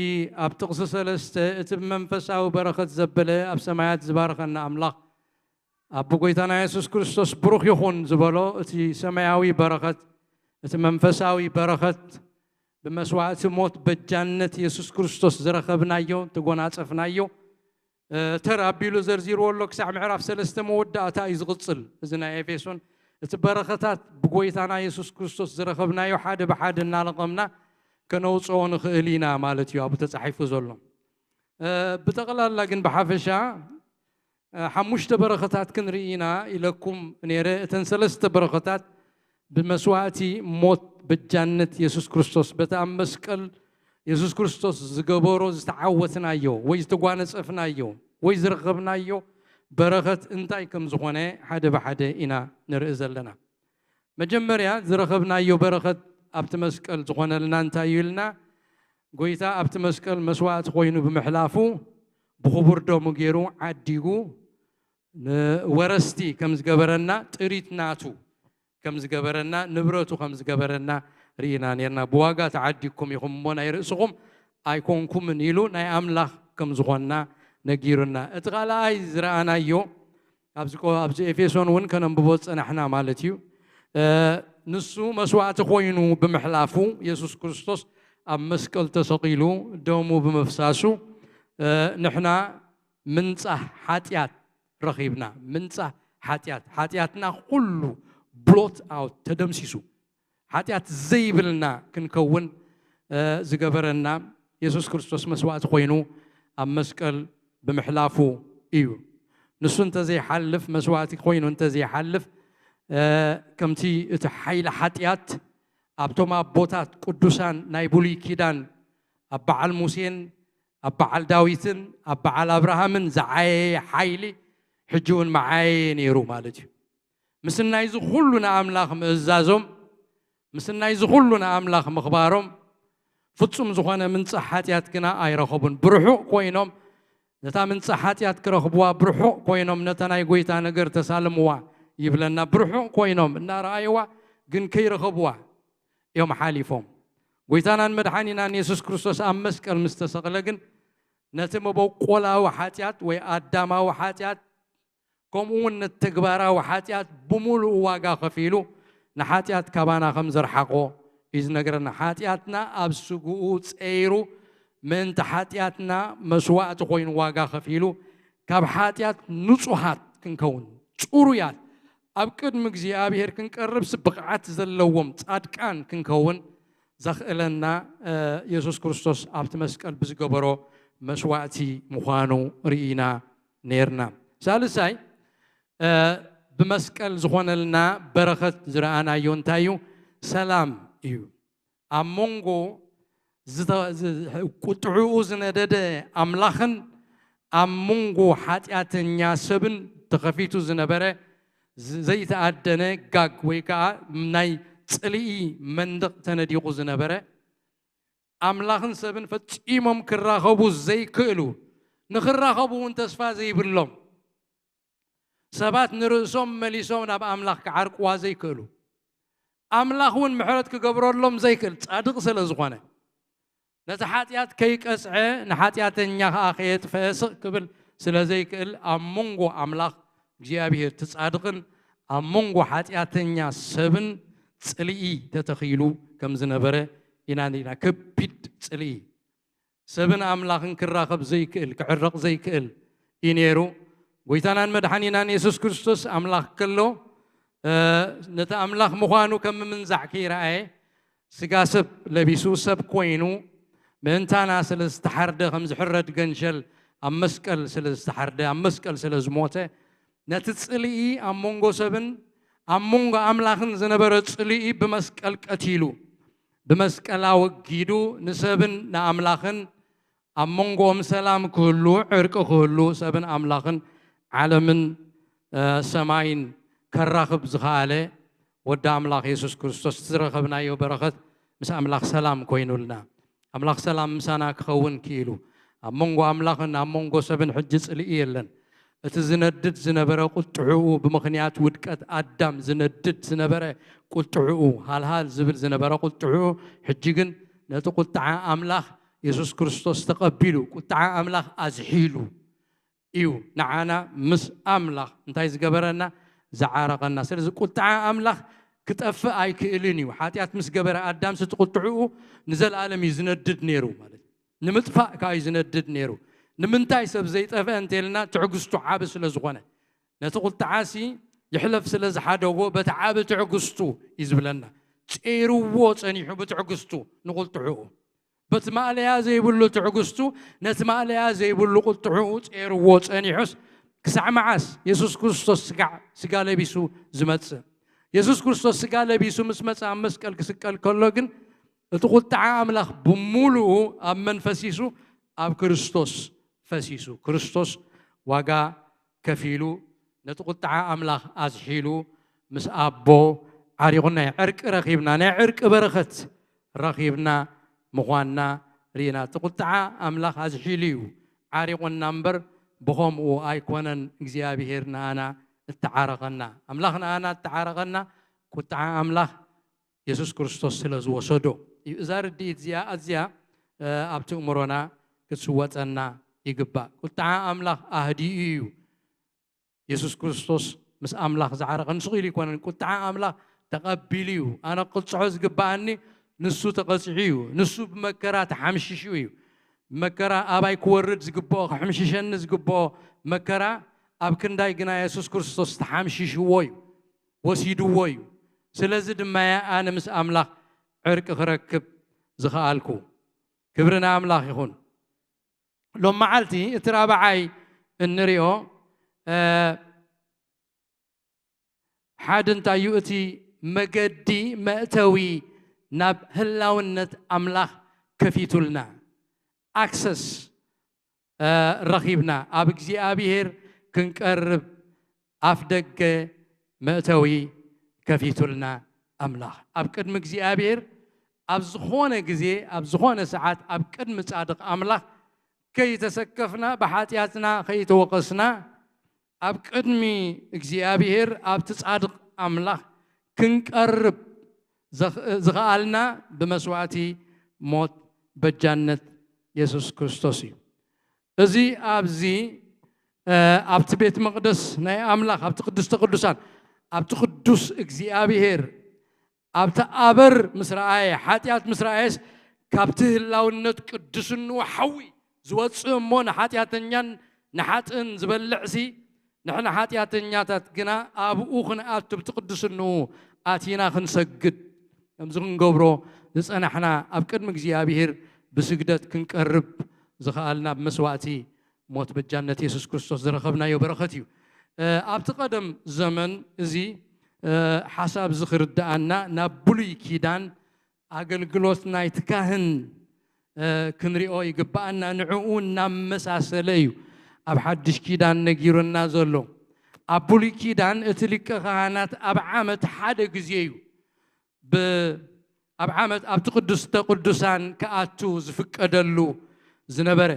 ኣብ ጥቕሲ ሰለስተ እቲ ብመንፈሳዊ በረኸት ዘበለ ኣብ ሰማያት ዝባርኸና ኣምላኽ ኣቦ ጎይታና የሱስ ክርስቶስ ብሩኽ ይኹን ዝበሎ እቲ ሰማያዊ በረኸት፣ እቲ መንፈሳዊ በረኸት ብመስዋእቲ ሞት በጃነት የሱስ ክርስቶስ ዝረኸብናዮ፣ ተጎናጸፍናዮ፣ እ፣ ተር ኣቢሉ ዘርዚርዎ ኣሎ። ክሳዕ ምዕራፍ ሰለስተ መወዳእታ እዩ ዝቕጽል። እዚ ናይ ኤፌሶን እቲ በረኸታት ብጎይታና የሱስ ክርስቶስ ዝረኸብናዮ ሓደ ብሓደ እናለቐምና ከነውጽኦ ንኽእል ኢና ማለት እዩ ኣብኡ ተጻሒፉ ዘሎ። እ፣ ብጠቕላላ ግን ብሓፈሻ፣ እ፣ ሓሙሽተ በረኸታት ክንርኢ ኢና ኢለኩም ነይረ። እተን ሰለስተ በረኸታት ብመስዋእቲ ሞት በጃነት የሱስ ክርስቶስ፣ በቲ ኣብ መስቀል የሱስ ክርስቶስ ዝገበሮ ዝተዓወትናዮ ወይ ዝተጓነጸፍናዮ ወይ ዝረኸብናዮ በረኸት እንታይ ከም ዝኾነ ሓደ ብሓደ ኢና ንርኢ ዘለና። መጀመርያ ዝረኸብናዮ በረኸት ኣብቲ መስቀል ዝኾነልና እንታይ እዩ ኢልና፣ ጎይታ ኣብቲ መስቀል መስዋእቲ ኮይኑ ብምሕላፉ ብኽቡር ደሙ ገይሩ ዓዲጉ ንወረስቲ ከም ዝገበረና፣ ጥሪት ናቱ ከም ዝገበረና፣ ንብረቱ ከም ዝገበረና ርኢና ነርና። ብዋጋ ተዓዲግኩም ኢኹም እሞ ናይ ርእስኹም ኣይኮንኩምን ኢሉ ናይ ኣምላኽ ከም ዝኾንና ነጊሩና። እቲ ካልኣይ ዝረኣናዮ ኣብዚ ቆ-፣ ኣብዚ ኤፌሶን እውን ከነንብቦ ዝጸናሕና ማለት እዩ። እ፣ ንሱ መስዋእቲ ኮይኑ ብምሕላፉ፣ የሱስ ክርስቶስ ኣብ መስቀል ተሰቒሉ ደሙ ብምፍሳሱ፣ እ፣ ንሕና ምንጻህ ሓጢኣት ረኺብና። ምንጻህ ሓጢኣት፣ ሓጢኣትና ኩሉ ብሎት ኣውት ተደምሲሱ። ሓጢኣት ዘይብልና ክንከውን፣ እ፣ ዝገበረና የሱስ ክርስቶስ መስዋእቲ ኮይኑ ኣብ መስቀል ብምሕላፉ እዩ። ንሱ እንተዘይሓልፍ፣ መስዋእቲ ኮይኑ እንተዘይሓልፍ፣ እ፣ ከምቲ እቲ ሓይሊ ሓጢኣት ኣብቶም ኣቦታት ቅዱሳን ናይ ብሉይ ኪዳን ኣብ በዓል ሙሴን ኣብ በዓል ዳዊትን ኣብ በዓል ኣብርሃምን ዝዓየየ ሓይሊ ሕጂ እውን መዓየየ ነይሩ ማለት እዩ። ምስናይዚ ኩሉ ንኣምላኽ ምእዛዞም፣ ምስናይዚ ኩሉ ንኣምላኽ ምኽባሮም፣ ፍጹም ዝኾነ ምንጻሕ ሓጢኣት ግና ኣይረኸቡን። ብርሑቕ ኮይኖም ነታ ምንጻሕ ሓጢኣት ክረኽብዋ ብርሑቕ ኮይኖም ነታ ናይ ጎይታ ነገር ተሳልምዋ ይብለና። ብርሑቕ ኮይኖም እናረኣይዋ ግን ከይረኸብዋ እዮም ሓሊፎም። ጎይታናን መድሓኒናን የሱስ ክርስቶስ ኣብ መስቀል ምስ ተሰቕለ ግን ነቲ መበቆላዊ ሓጢኣት ወይ ኣዳማዊ ሓጢኣት ከምኡ እውን ነቲ ተግባራዊ ሓጢኣት ብምሉኡ ዋጋ ከፊሉ ንሓጢኣት ካባና ከም ዘርሓቆ እዩ ዝነግረና። ሓጢኣትና ኣብ ስግኡ ጸይሩ ምእንቲ ሓጢኣትና መስዋእቲ ኮይኑ ዋጋ ከፊሉ ካብ ሓጢኣት ንጹሃት ክንከውን ጽሩያት ኣብ ቅድሚ እግዚኣብሔር ክንቀርብስ ብቕዓት ዘለዎም ጻድቃን ክንከውን ዘኽእለና፣ እ፣ የሱስ ክርስቶስ ኣብቲ መስቀል ብዝገበሮ መስዋእቲ ምዃኑ ርኢና ነይርና። ሳልሳይ፣ እ፣ ብመስቀል ዝኾነልና በረኸት ዝረኣናዮ እንታይ እዩ? ሰላም እዩ። ኣብ መንጎ ዝተ-፣ ዝ-፣ ቁጥዕኡ ዝነደደ ኣምላኽን ኣብ መንጎ ሓጢኣተኛ ሰብን ተኸፊቱ ዝነበረ ዝ-፣ ዘይተኣደነ ጋግ ወይ ከዓ ናይ ጽልኢ መንደቕ ተነዲቑ ዝነበረ ኣምላኽን ሰብን ፈጺሞም ክራኸቡ ዘይክእሉ፣ ንኽራኸቡ እውን ተስፋ ዘይብሎም፣ ሰባት ንርእሶም መሊሶም ናብ ኣምላኽ ክዓርቅዋ ዘይክእሉ፣ ኣምላኽ እውን ምሕረት ክገብረሎም ዘይክእል ጻድቕ ስለ ዝኾነ፣ ነቲ ሓጢኣት ከይቀጽዐ ንሓጢኣተኛ ኸኣ ከየጥፍአ ስቕ ክብል ስለ ዘይክእል፣ ኣብ መንጎ ኣምላኽ እግዚኣብሔር እቲ ጻድቕን ኣብ መንጎ ሓጢኣተኛ ሰብን ጽልኢ ተተኺሉ ከም ዝነበረ ኢና ንሪና። ከቢድ ጽልኢ። ሰብን ኣምላኽን ክራኸብ ዘይክእል፣ ክዕረቕ ዘይክእል እዩ ነይሩ። ጎይታናን መድሓኒናን የሱስ ክርስቶስ ኣምላኽ ከሎ፣ እ፣ ነቲ ኣምላኽ ምዃኑ ከም ምምንዛዕ ከይረኣየ፣ ስጋ ሰብ ለቢሱ፣ ሰብ ኮይኑ፣ ምእንታና ስለ ዝተሓርደ፣ ከም ዝሕረድ ገንሸል ኣብ መስቀል ስለ ዝተሓርደ፣ ኣብ መስቀል ስለ ዝሞተ፣ ነቲ ጽልኢ ኣብ መንጎ ሰብን ኣብ መንጎ ኣምላኽን ዝነበረ ጽልኢ ብመስቀል ቀቲሉ፣ ብመስቀል ኣወጊዱ፣ ንሰብን ንኣምላኽን ኣብ መንጎኦም ሰላም ክህሉ፣ ዕርቂ ክህሉ፣ ሰብን ኣምላኽን ዓለምን፣ እ፣ ሰማይን ከራኽብ ዝኸኣለ ወዲ ኣምላኽ የሱስ ክርስቶስ፣ እቲ ዝረኸብናዮ በረኸት፣ ምስ ኣምላኽ ሰላም ኮይኑልና። ኣምላኽ ሰላም ምሳና ክኸውን ክኢሉ። ኣብ መንጎ ኣምላኽን ኣብ መንጎ ሰብን ሕጂ ጽልኢ የለን። እቲ ዝነድድ ዝነበረ ቁጥዕኡ፣ ብምኽንያት ውድቀት ኣዳም ዝነድድ ዝነበረ ቁጥዕኡ፣ ሃልሃል ዝብል ዝነበረ ቁጥዕኡ፣ ሕጂ ግን ነቲ ቁጥዓ ኣምላኽ የሱስ ክርስቶስ ተቐቢሉ፣ ቁጥዓ ኣምላኽ ኣዝሒሉ እዩ ንዓና ምስ ኣምላኽ እንታይ ዝገበረና? ዝዓረቐና። ስለዚ ቁጥዓ ኣምላኽ ክጠፍእ ኣይክእልን እዩ። ሓጢኣት ምስ ገበረ ኣዳም፣ እቲ ቁጥዕኡ ንዘለኣለም እዩ ዝነድድ ነይሩ ማለት እዩ። ንምጥፋእ ከኣ እዩ ዝነድድ ነይሩ። ንምንታይ ሰብ ዘይጠፍአ እንተልና፣ ትዕግስቱ ዓቢ ስለ ዝኾነ። ነቲ ቁጥዓሲ ይሕለፍ ስለ ዝሓደጎ፣ በቲ ዓቢ ትዕግስቱ እዩ ዝብለና። ጸይርዎ ጸኒሑ ብትዕግስቱ ንቁጥዕኡ። በቲ ማእለያ ዘይብሉ ትዕግስቱ፣ ነቲ ማእለያ ዘይብሉ ቁጥዕኡ ጸይርዎ ጸኒሑስ፣ ክሳዕ መዓስ? የሱስ ክርስቶስ ስጋ፣ ስጋ ለቢሱ ዝመጽእ። የሱስ ክርስቶስ ስጋ ለቢሱ ምስ መጸ፣ ኣብ መስቀል ክስቀል ከሎ ግን፣ እቲ ቁጥዓ ኣምላኽ ብምሉኡ ኣብ መን ፈሲሱ? ኣብ ክርስቶስ ፈሲሱ። ክርስቶስ ዋጋ ከፊሉ፣ ነቲ ቁጥዓ ኣምላኽ ኣዝሒሉ፣ ምስ ኣቦ ዓሪቑና፣ ዕርቂ ረኺብና፣ ናይ ዕርቂ በረኸት ረኺብና ምዃንና ርኢና። እቲ ቁጥዓ ኣምላኽ ኣዝሒሉ እዩ ዓሪቑና እምበር፣ ብኸምኡ ኣይኮነን እግዚኣብሄር ንኣና እተዓረቐና። ኣምላኽ ንኣና እተዓረቐና፣ ቁጥዓ ኣምላኽ የሱስ ክርስቶስ ስለ ዝወሰዶ እዩ። እዛ ርድኢት እዚኣ ኣዝያ፣ እ፣ ኣብቲ እምሮና ክትስወጠና ይግባእ። ቁጥዓ ኣምላኽ ኣህዲኡ እዩ የሱስ ክርስቶስ ምስ ኣምላኽ ዝዓረቐ። ንሱ ኢሉ ኣይኮነን፣ ቁጥዓ ኣምላኽ ተቐቢሉ እዩ። ኣነ ክቕጽዖ ዝግብኣኒ፣ ንሱ ተቐጺዑ እዩ። ንሱ ብመከራ ተሓምሺሹ እዩ። መከራ ኣባይ ክወርድ ዝግብኦ፣ ክሕምሽሸኒ ዝግብኦ መከራ ኣብ ክንዳይ ግና የሱስ ክርስቶስ ተሓምሺሽዎ እዩ፣ ወሲድዎ እዩ። ስለዚ ድማ እየ ኣነ ምስ ኣምላኽ ዕርቂ ክረክብ ዝኸኣልኩ። ክብሪ ንኣምላኽ ይኹን። ሎም መዓልቲ እቲ ራብዓይ እንሪኦ፣ እ፣ ሓድ እንታይ እዩ? እቲ መገዲ መእተዊ ናብ ህላውነት ኣምላኽ ከፊቱልና። ኣክሰስ፣ እ፣ ረኺብና። ኣብ እግዚኣብሄር ክንቀርብ ኣፍ ደገ መእተዊ ከፊቱልና ኣምላኽ። ኣብ ቅድሚ እግዚኣብሄር ኣብ ዝኾነ ግዜ፣ ኣብ ዝኾነ ሰዓት፣ ኣብ ቅድሚ ጻድቕ ኣምላኽ ከይተሰከፍና፣ ብሓጢኣትና ከይተወቐስና፣ ኣብ ቅድሚ እግዚኣብሄር፣ ኣብቲ ጻድቕ ኣምላኽ ክንቀርብ ዘኽ-፣ ዝኸኣልና ብመስዋእቲ ሞት በጃነት የሱስ ክርስቶስ እዩ። እዚ ኣብዚ፣ እ፣ ኣብቲ ቤት መቕደስ ናይ ኣምላኽ፣ ኣብቲ ቅድስተ ቅዱሳን፣ ኣብቲ ቅዱስ እግዚኣብሄር፣ ኣብቲ ኣበር ምስ ረኣየ፣ ሓጢኣት ምስ ረኣየስ፣ ካብቲ ህላውነት ቅድስንኡ ሓዊ ዝወጽእ እሞ፣ ንሓጢኣተኛን ንሓጥእን ዝበልዕሲ፣ ንሕና ሓጢኣተኛታት ግና ኣብኡ ክንኣቱ፣ ብቲ ቅድስንኡ ኣቲና ክንሰግድ፣ ከምዚ ክንገብሮ ዝጸናሕና፣ ኣብ ቅድሚ እግዚኣብሄር ብስግደት ክንቀርብ ዝኸኣልና ብመስዋእቲ ሞት በጃነት የሱስ ክርስቶስ ዝረኸብናዮ በረኸት እዩ። እ፣ ኣብቲ ቀደም ዘመን እዚ፣ እ፣ ሓሳብ እዚ ክርድኣና ናብ ብሉይ ኪዳን ኣገልግሎት ናይቲ ካህን፣ እ፣ ክንሪኦ ይግብኣና። ንዕኡ እናመሳሰለ እዩ ኣብ ሓድሽ ኪዳን ነጊሩና ዘሎ። ኣብ ብሉይ ኪዳን እቲ ሊቀ ካህናት ኣብ ዓመት ሓደ ግዜ እዩ ብ-፣ ኣብ ዓመት ኣብቲ ቅዱስተ ቅዱሳን ክኣቱ ዝፍቀደሉ ዝነበረ።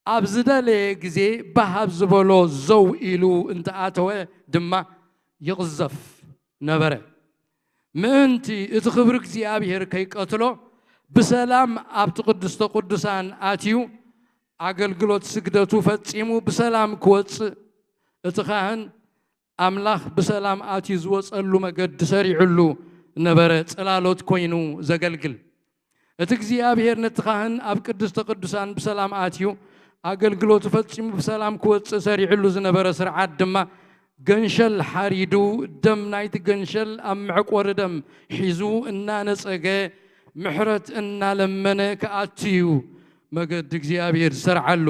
ኣብ ዝደለየ ግዜ ባህ ኣብ ዝበሎ ዘው ኢሉ እንተኣተወ ድማ ይቕዘፍ ነበረ። ምእንቲ እቲ ክብሪ እግዚኣብሔር ከይቀትሎ ብሰላም ኣብቲ ቅዱስተ ቅዱሳን ኣትዩ ኣገልግሎት ስግደቱ ፈጺሙ ብሰላም ክወጽእ እቲ ካህን ኣምላኽ ብሰላም ኣትዩ ዝወጸሉ መገዲ ሰሪዕሉ ነበረ፣ ጽላሎት ኮይኑ ዘገልግል። እቲ እግዚኣብሔር ነቲ ካህን ኣብ ቅድስተ ቅዱሳን ብሰላም ኣትዩ ኣገልግሎቱ ፈጺሙ ብሰላም ክወጽእ ሰሪዕሉ ዝነበረ ስርዓት ድማ፣ ገንሸል ሓሪዱ፣ ደም ናይቲ ገንሸል ኣብ መዕቆሪ ደም ሒዙ እናነጸገ፣ ምሕረት እናለመነ ክኣቱ እዩ መገዲ እግዚኣብሔር ዝሰርዓሉ።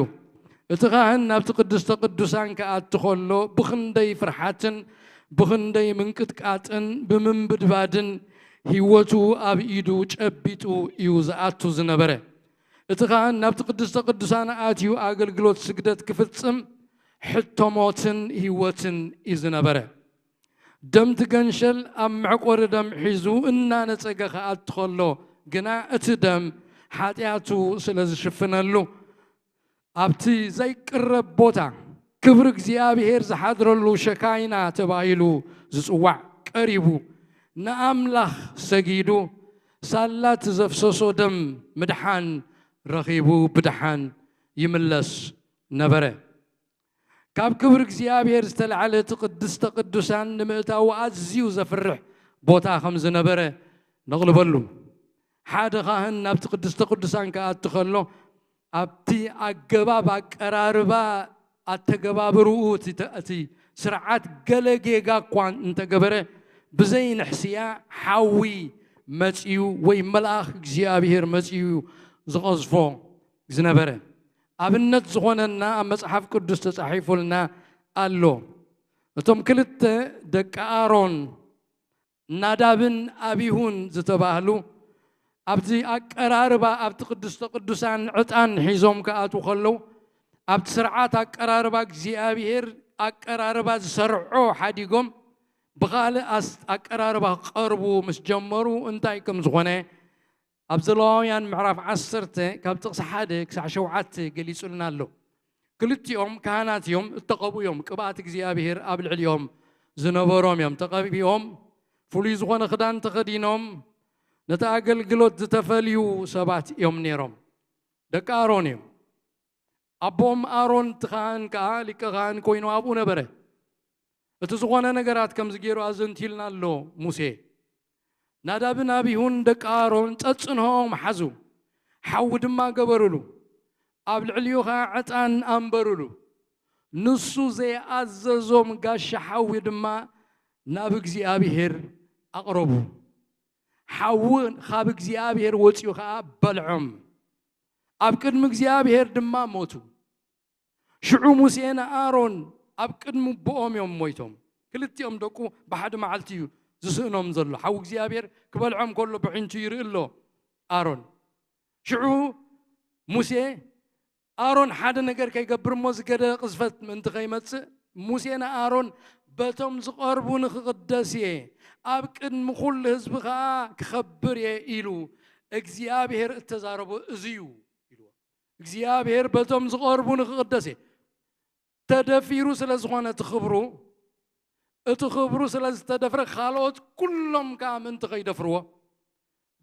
እቲ ካህን ናብቲ ቅድስተ ቅዱሳን ክኣቱ ከሎ፣ ብኽንደይ ፍርሓትን ብኽንደይ ምንቅጥቃጥን ብምንብድባድን ህይወቱ ኣብ ኢዱ ጨቢጡ እዩ ዝኣቱ ዝነበረ። እቲ ካህን ናብቲ ቅድስተ ቅዱሳን ኣትዩ ኣገልግሎት ስግደት ክፍጽም ሕቶ ሞትን ህይወትን እዩ ዝነበረ። ደምቲ ገንሸል ኣብ መዕቆሪ ደም ሒዙ እናነጸገ ክኣቱ ከሎ ግና፣ እቲ ደም ሓጢኣቱ ስለ ዝሽፍነሉ፣ ኣብቲ ዘይቅረብ ቦታ፣ ክብሪ እግዚኣብሔር ዝሓድረሉ ሸካይና ተባሂሉ ዝጽዋዕ ቀሪቡ፣ ንኣምላኽ ሰጊዱ፣ ሳላ እቲ ዘፍሰሶ ደም ምድሓን ረኺቡ ብድሓን ይምለስ ነበረ። ካብ ክብሪ እግዚኣብሔር ዝተላዕለ እቲ ቅድስተ ቅዱሳን ንምእታዉ ኣዝዩ ዘፍርሕ ቦታ ከም ዝነበረ ነቕልበሉ። ሓደ ካህን ናብቲ ቅድስተ ቅዱሳን ክኣቱ ከሎ፣ ኣብቲ ኣገባብ ኣቀራርባ ኣተገባብርኡ እቲ ተ-፣ እቲ ስርዓት ገለ ጌጋ እኳ እንተገበረ፣ ብዘይ ንሕስያ ሓዊ መጺኡ ወይ መልኣኽ እግዚኣብሔር መጺኡ ዝቐዝፎ ዝነበረ። ኣብነት ዝኾነና ኣብ መጽሓፍ ቅዱስ ተጻሒፉልና ኣሎ። እቶም ክልተ ደቂ ኣሮን፣ ናዳብን ኣቢሁን ዝተባህሉ፣ ኣብቲ ኣቀራርባ፣ ኣብቲ ቅድስተ ቅዱሳን ዕጣን ሒዞም ክኣትዉ ከለዉ፣ ኣብቲ ስርዓት ኣቀራርባ እግዚኣብሔር ኣቀራርባ ዝሰርዖ ሓዲጎም ብኻልእ ኣስ-፣ ኣቀራርባ ክቐርቡ ምስ ጀመሩ፣ እንታይ ከም ዝኾነ ኣብ ዘለዋውያን ምዕራፍ ዓሰርተ ካብ ጥቕሲ ሓደ ክሳዕ ሸውዓተ ገሊጹልና ኣሎ። ክልቲኦም ካህናት እዮም፣ እተቐብኡ እዮም፣ ቅብኣት እግዚኣብሔር ኣብ ልዕሊኦም ዝነበሮም እዮም። ተቐቢኦም፣ ፍሉይ ዝኾነ ክዳን ተኸዲኖም፣ ነቲ ኣገልግሎት ዝተፈልዩ ሰባት እዮም ነይሮም። ደቂ ኣሮን እዮም። ኣቦኦም ኣሮን እቲ ካህን ከኣ ሊቀ ካህን ኮይኑ ኣብኡ ነበረ። እቲ ዝኾነ ነገራት ከምዚ ገይሩ ኣዘንቲልና ኣሎ ሙሴ። ናዳብን ኣቢሁን ደቂ ኣሮን ጸጽንሆኦም ሓዙ፣ ሓዊ ድማ ገበሩሉ፣ ኣብ ልዕሊኡ ኸኣ ዕጣን ኣንበሩሉ። ንሱ ዘይኣዘዞም ጋሻ ሓዊ ድማ ናብ እግዚኣብሔር ኣቕረቡ። ሓዊ ካብ እግዚኣብሔር ወጺኡ ኸኣ በልዖም፣ ኣብ ቅድሚ እግዚኣብሔር ድማ ሞቱ። ሽዑ ሙሴን ኣሮን ኣብ ቅድሚ ኣቦኦም እዮም ሞይቶም። ክልቲኦም ደቁ ብሓደ መዓልቲ እዩ ዝስእኖም ዘሎ። ሓዊ እግዚኣብሔር ክበልዖም ከሎ ብዒንቱ ይርኢ ኣሎ ኣሮን። ሽዑ ሙሴ ኣሮን ሓደ ነገር ከይገብር እሞ ዝገደ ቅዝፈት ምእንቲ ከይመጽእ፣ ሙሴ ንኣሮን፣ "በቶም ዝቐርቡኒ ክቕደስ እየ፣ ኣብ ቅድሚ ኩሉ ህዝቢ ኸኣ ክኸብር እየ" ኢሉ እግዚኣብሔር እተዛረቦ እዚ እዩ ኢልዎ። እግዚኣብሔር በቶም ዝቐርቡኒ ክቕደስ እየ። ተደፊሩ ስለ ዝኾነ እቲ ክብሩ፣ እቲ ክብሩ ስለ ዝተደፍረ፣ ካልኦት ኩሎም ከኣ ምእንቲ ከይደፍርዎ፣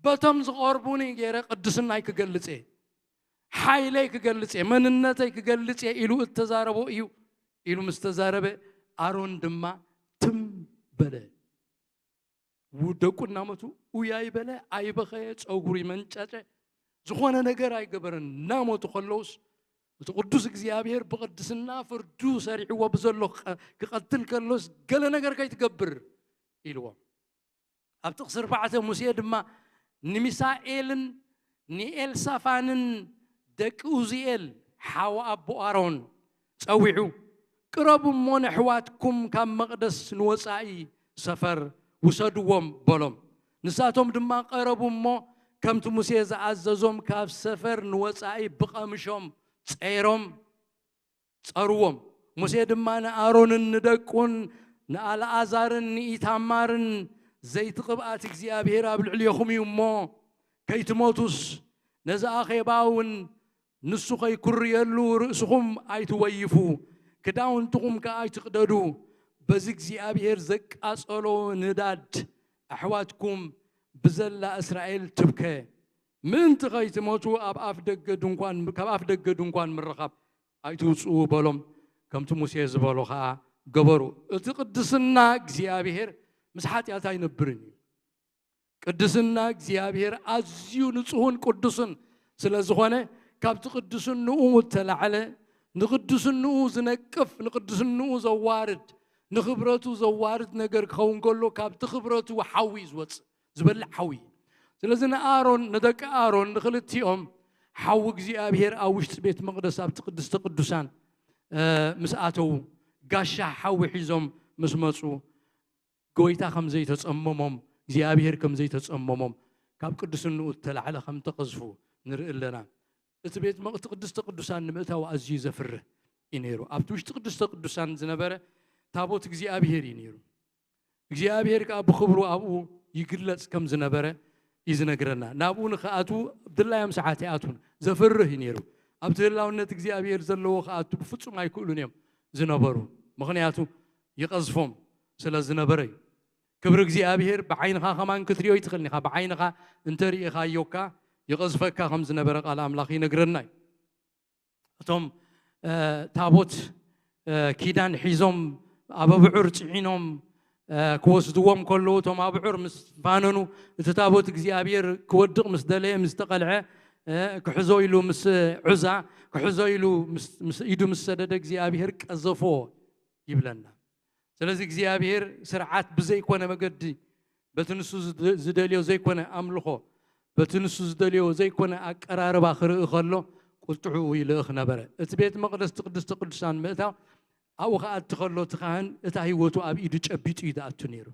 "በቶም ዝቐርቡኒ ገይረ ቅድስናይ ክገልጽ እየ፣ ሓይለይ ክገልጽ እየ፣ መንነተይ ክገልጽ እየ" ኢሉ እተዛረቦ እዩ ኢሉ ምስ ተዛረበ፣ ኣሮን ድማ ትም በለ። ው-፣ ደቁ እናመቱ፣ ኡይ ኣይበለ፣ ኣይበኸየ፣ ጸጉሩ ይመንጨጨ፣ ዝኾነ ነገር ኣይገበረን። እናመቱ ከለውስ፣ እቲ ቅዱስ እግዚኣብሔር ብቕድስና ፍርዱ ሰሪዕዎ ብዘሎ ክቐ-፣ ክቐትል ከሎስ፣ "ገለ ነገር ከይትገብር" ኢልዎም። ኣብ ጥቕሲ ኣርባዕተ ሙሴ ድማ ንሚሳኤልን ንኤልሳፋንን ደቂ ኡዝኤል ሓው ኣቦ ኣሮን ጸዊዑ፣ "ቅረቡ እሞ ነሕዋትኩም ካብ መቕደስ ንወጻኢ ሰፈር ውሰድዎም" በሎም። ንሳቶም ድማ ቀረቡ እሞ ከምቲ ሙሴ ዝኣዘዞም ካብ ሰፈር ንወጻኢ ብቐምሾም ጸይሮም ጸርዎም። ሙሴ ድማ ንኣሮንን ንደቁን ንኣልኣዛርን ንኢታማርን፣ "ዘይቲ ቅብኣት እግዚኣብሔር ኣብ ልዕሌኹም እዩ እሞ፣ ከይትሞቱስ ነዚ ኣኼባ እውን ንሱ ኸይኩርየሉ ርእስኹም ኣይትወይፉ፣ ክዳውንትኹም ከኣ ኣይትቕደዱ። በዚ እግዚኣብሔር ዘቃጸሎ ንዳድ ኣሕዋትኩም ብዘላ እስራኤል ትብከ። ምእንቲ ኸይትሞቱ ኣብ ኣፍ ደገ ድንኳን፣ ካብ ኣፍ ደገ ድንኳን ምርኻብ ኣይትውጽኡ" በሎም። ከምቲ ሙሴ ዝበሎ ኸኣ ገበሩ። እቲ ቅድስና እግዚኣብሔር ምስ ሓጢኣት ኣይነብርን እዩ። ቅድስና እግዚኣብሔር ኣዝዩ ንጹህን ቅዱስን ስለ ዝኾነ፣ ካብቲ ቅድስንኡ እተላዕለ፣ ንቅድስንኡ ዝነቅፍ፣ ንቅድስንኡ ዘዋርድ፣ ንኽብረቱ ዘዋርድ ነገር ክኸውን ከሎ፣ ካብቲ ክብረቱ ሓዊ እዩ ዝወጽእ፣ ዝበልዕ ሓዊ። ስለዚ ንኣሮን፣ ንደቂ ኣሮን ንኽልቲኦም ሓዊ እግዚኣብሔር ኣብ ውሽጢ ቤት መቕደስ ኣብቲ ቅድስተ ቅዱሳን፣ እ፣ ምስ ኣተዉ፣ ጋሻ ሓዊ ሒዞም ምስ መጹ፣ ጎይታ ከም ዘይተጸመሞም፣ እግዚኣብሔር ከም ዘይተጸመሞም፣ ካብ ቅድስንኡ እተላዕለ ከም ተቐዝፉ ንርኢ ኣለና። እቲ ቤት መቕ-፣ እቲ ቅድስተ ቅዱሳን ንምእታው ኣዝዩ ዘፍርህ እዩ ነይሩ። ኣብቲ ውሽጢ ቅድስተ ቅዱሳን ዝነበረ ታቦት እግዚኣብሔር እዩ ነይሩ። እግዚኣብሔር ከኣ ብኽብሩ ኣብኡ ይግለጽ ከም ዝነበረ እዩ ዝነግረና። ናብኡ ንኽኣትዉ ድላዮም ሰዓት ይኣትዉን። ዘፍርህ እዩ ነይሩ። ኣብቲ ህላውነት እግዚኣብሔር ዘለዎ ክኣቱ ብፍጹም ኣይክእሉን እዮም ዝነበሩ። ምኽንያቱ ይቐዝፎም ስለ ዝነበረ እዩ። ክብሪ እግዚኣብሔር ብዓይንኻ ከማን ክትሪኦ ይትኽእል ኢኻ። ብዓይንኻ እንተ ርኢኻዮካ ይቐዝፈካ ከም ዝነበረ ቃል ኣምላኽ ይነግረና እዩ። እቶም፣ እ፣ ታቦት፣ እ፣ ኪዳን ሒዞም ኣብ ኣብዑር ጽዒኖም፣ እ፣ ክወስድዎም ከለዉ፣ እቶም ኣብዑር ምስ ፋነኑ፣ እቲ ታቦት እግዚኣብሔር ክወድቕ ምስ ደለየ፣ ምስ ተቐልዐ፣ እ፣ ክሕዞ ኢሉ ምስ ዑዛ፣ ክሕዞ ኢሉ ምስ፣ ምስ ኢዱ ምስ ሰደደ፣ እግዚኣብሔር ቀዘፎ ይብለና። ስለዚ እግዚኣብሔር ስርዓት ብዘይኮነ መገዲ፣ በቲ ንሱ ዝደ-፣ ዝደልዮ ዘይኮነ ኣምልኾ፣ በቲ ንሱ ዝደልዮ ዘይኮነ ኣቀራርባ ክርኢ ከሎ፣ ቁጥዕኡ ይልእኽ ነበረ። እቲ ቤት መቕደስ፣ እቲ ቅድስተ ቅዱሳን ምእታው፣ ኣብኡ ክኣቲ ከሎ፣ እቲ ካህን እታ ህይወቱ ኣብ ኢዱ ጨቢጡ እዩ ዝኣቱ ነይሩ።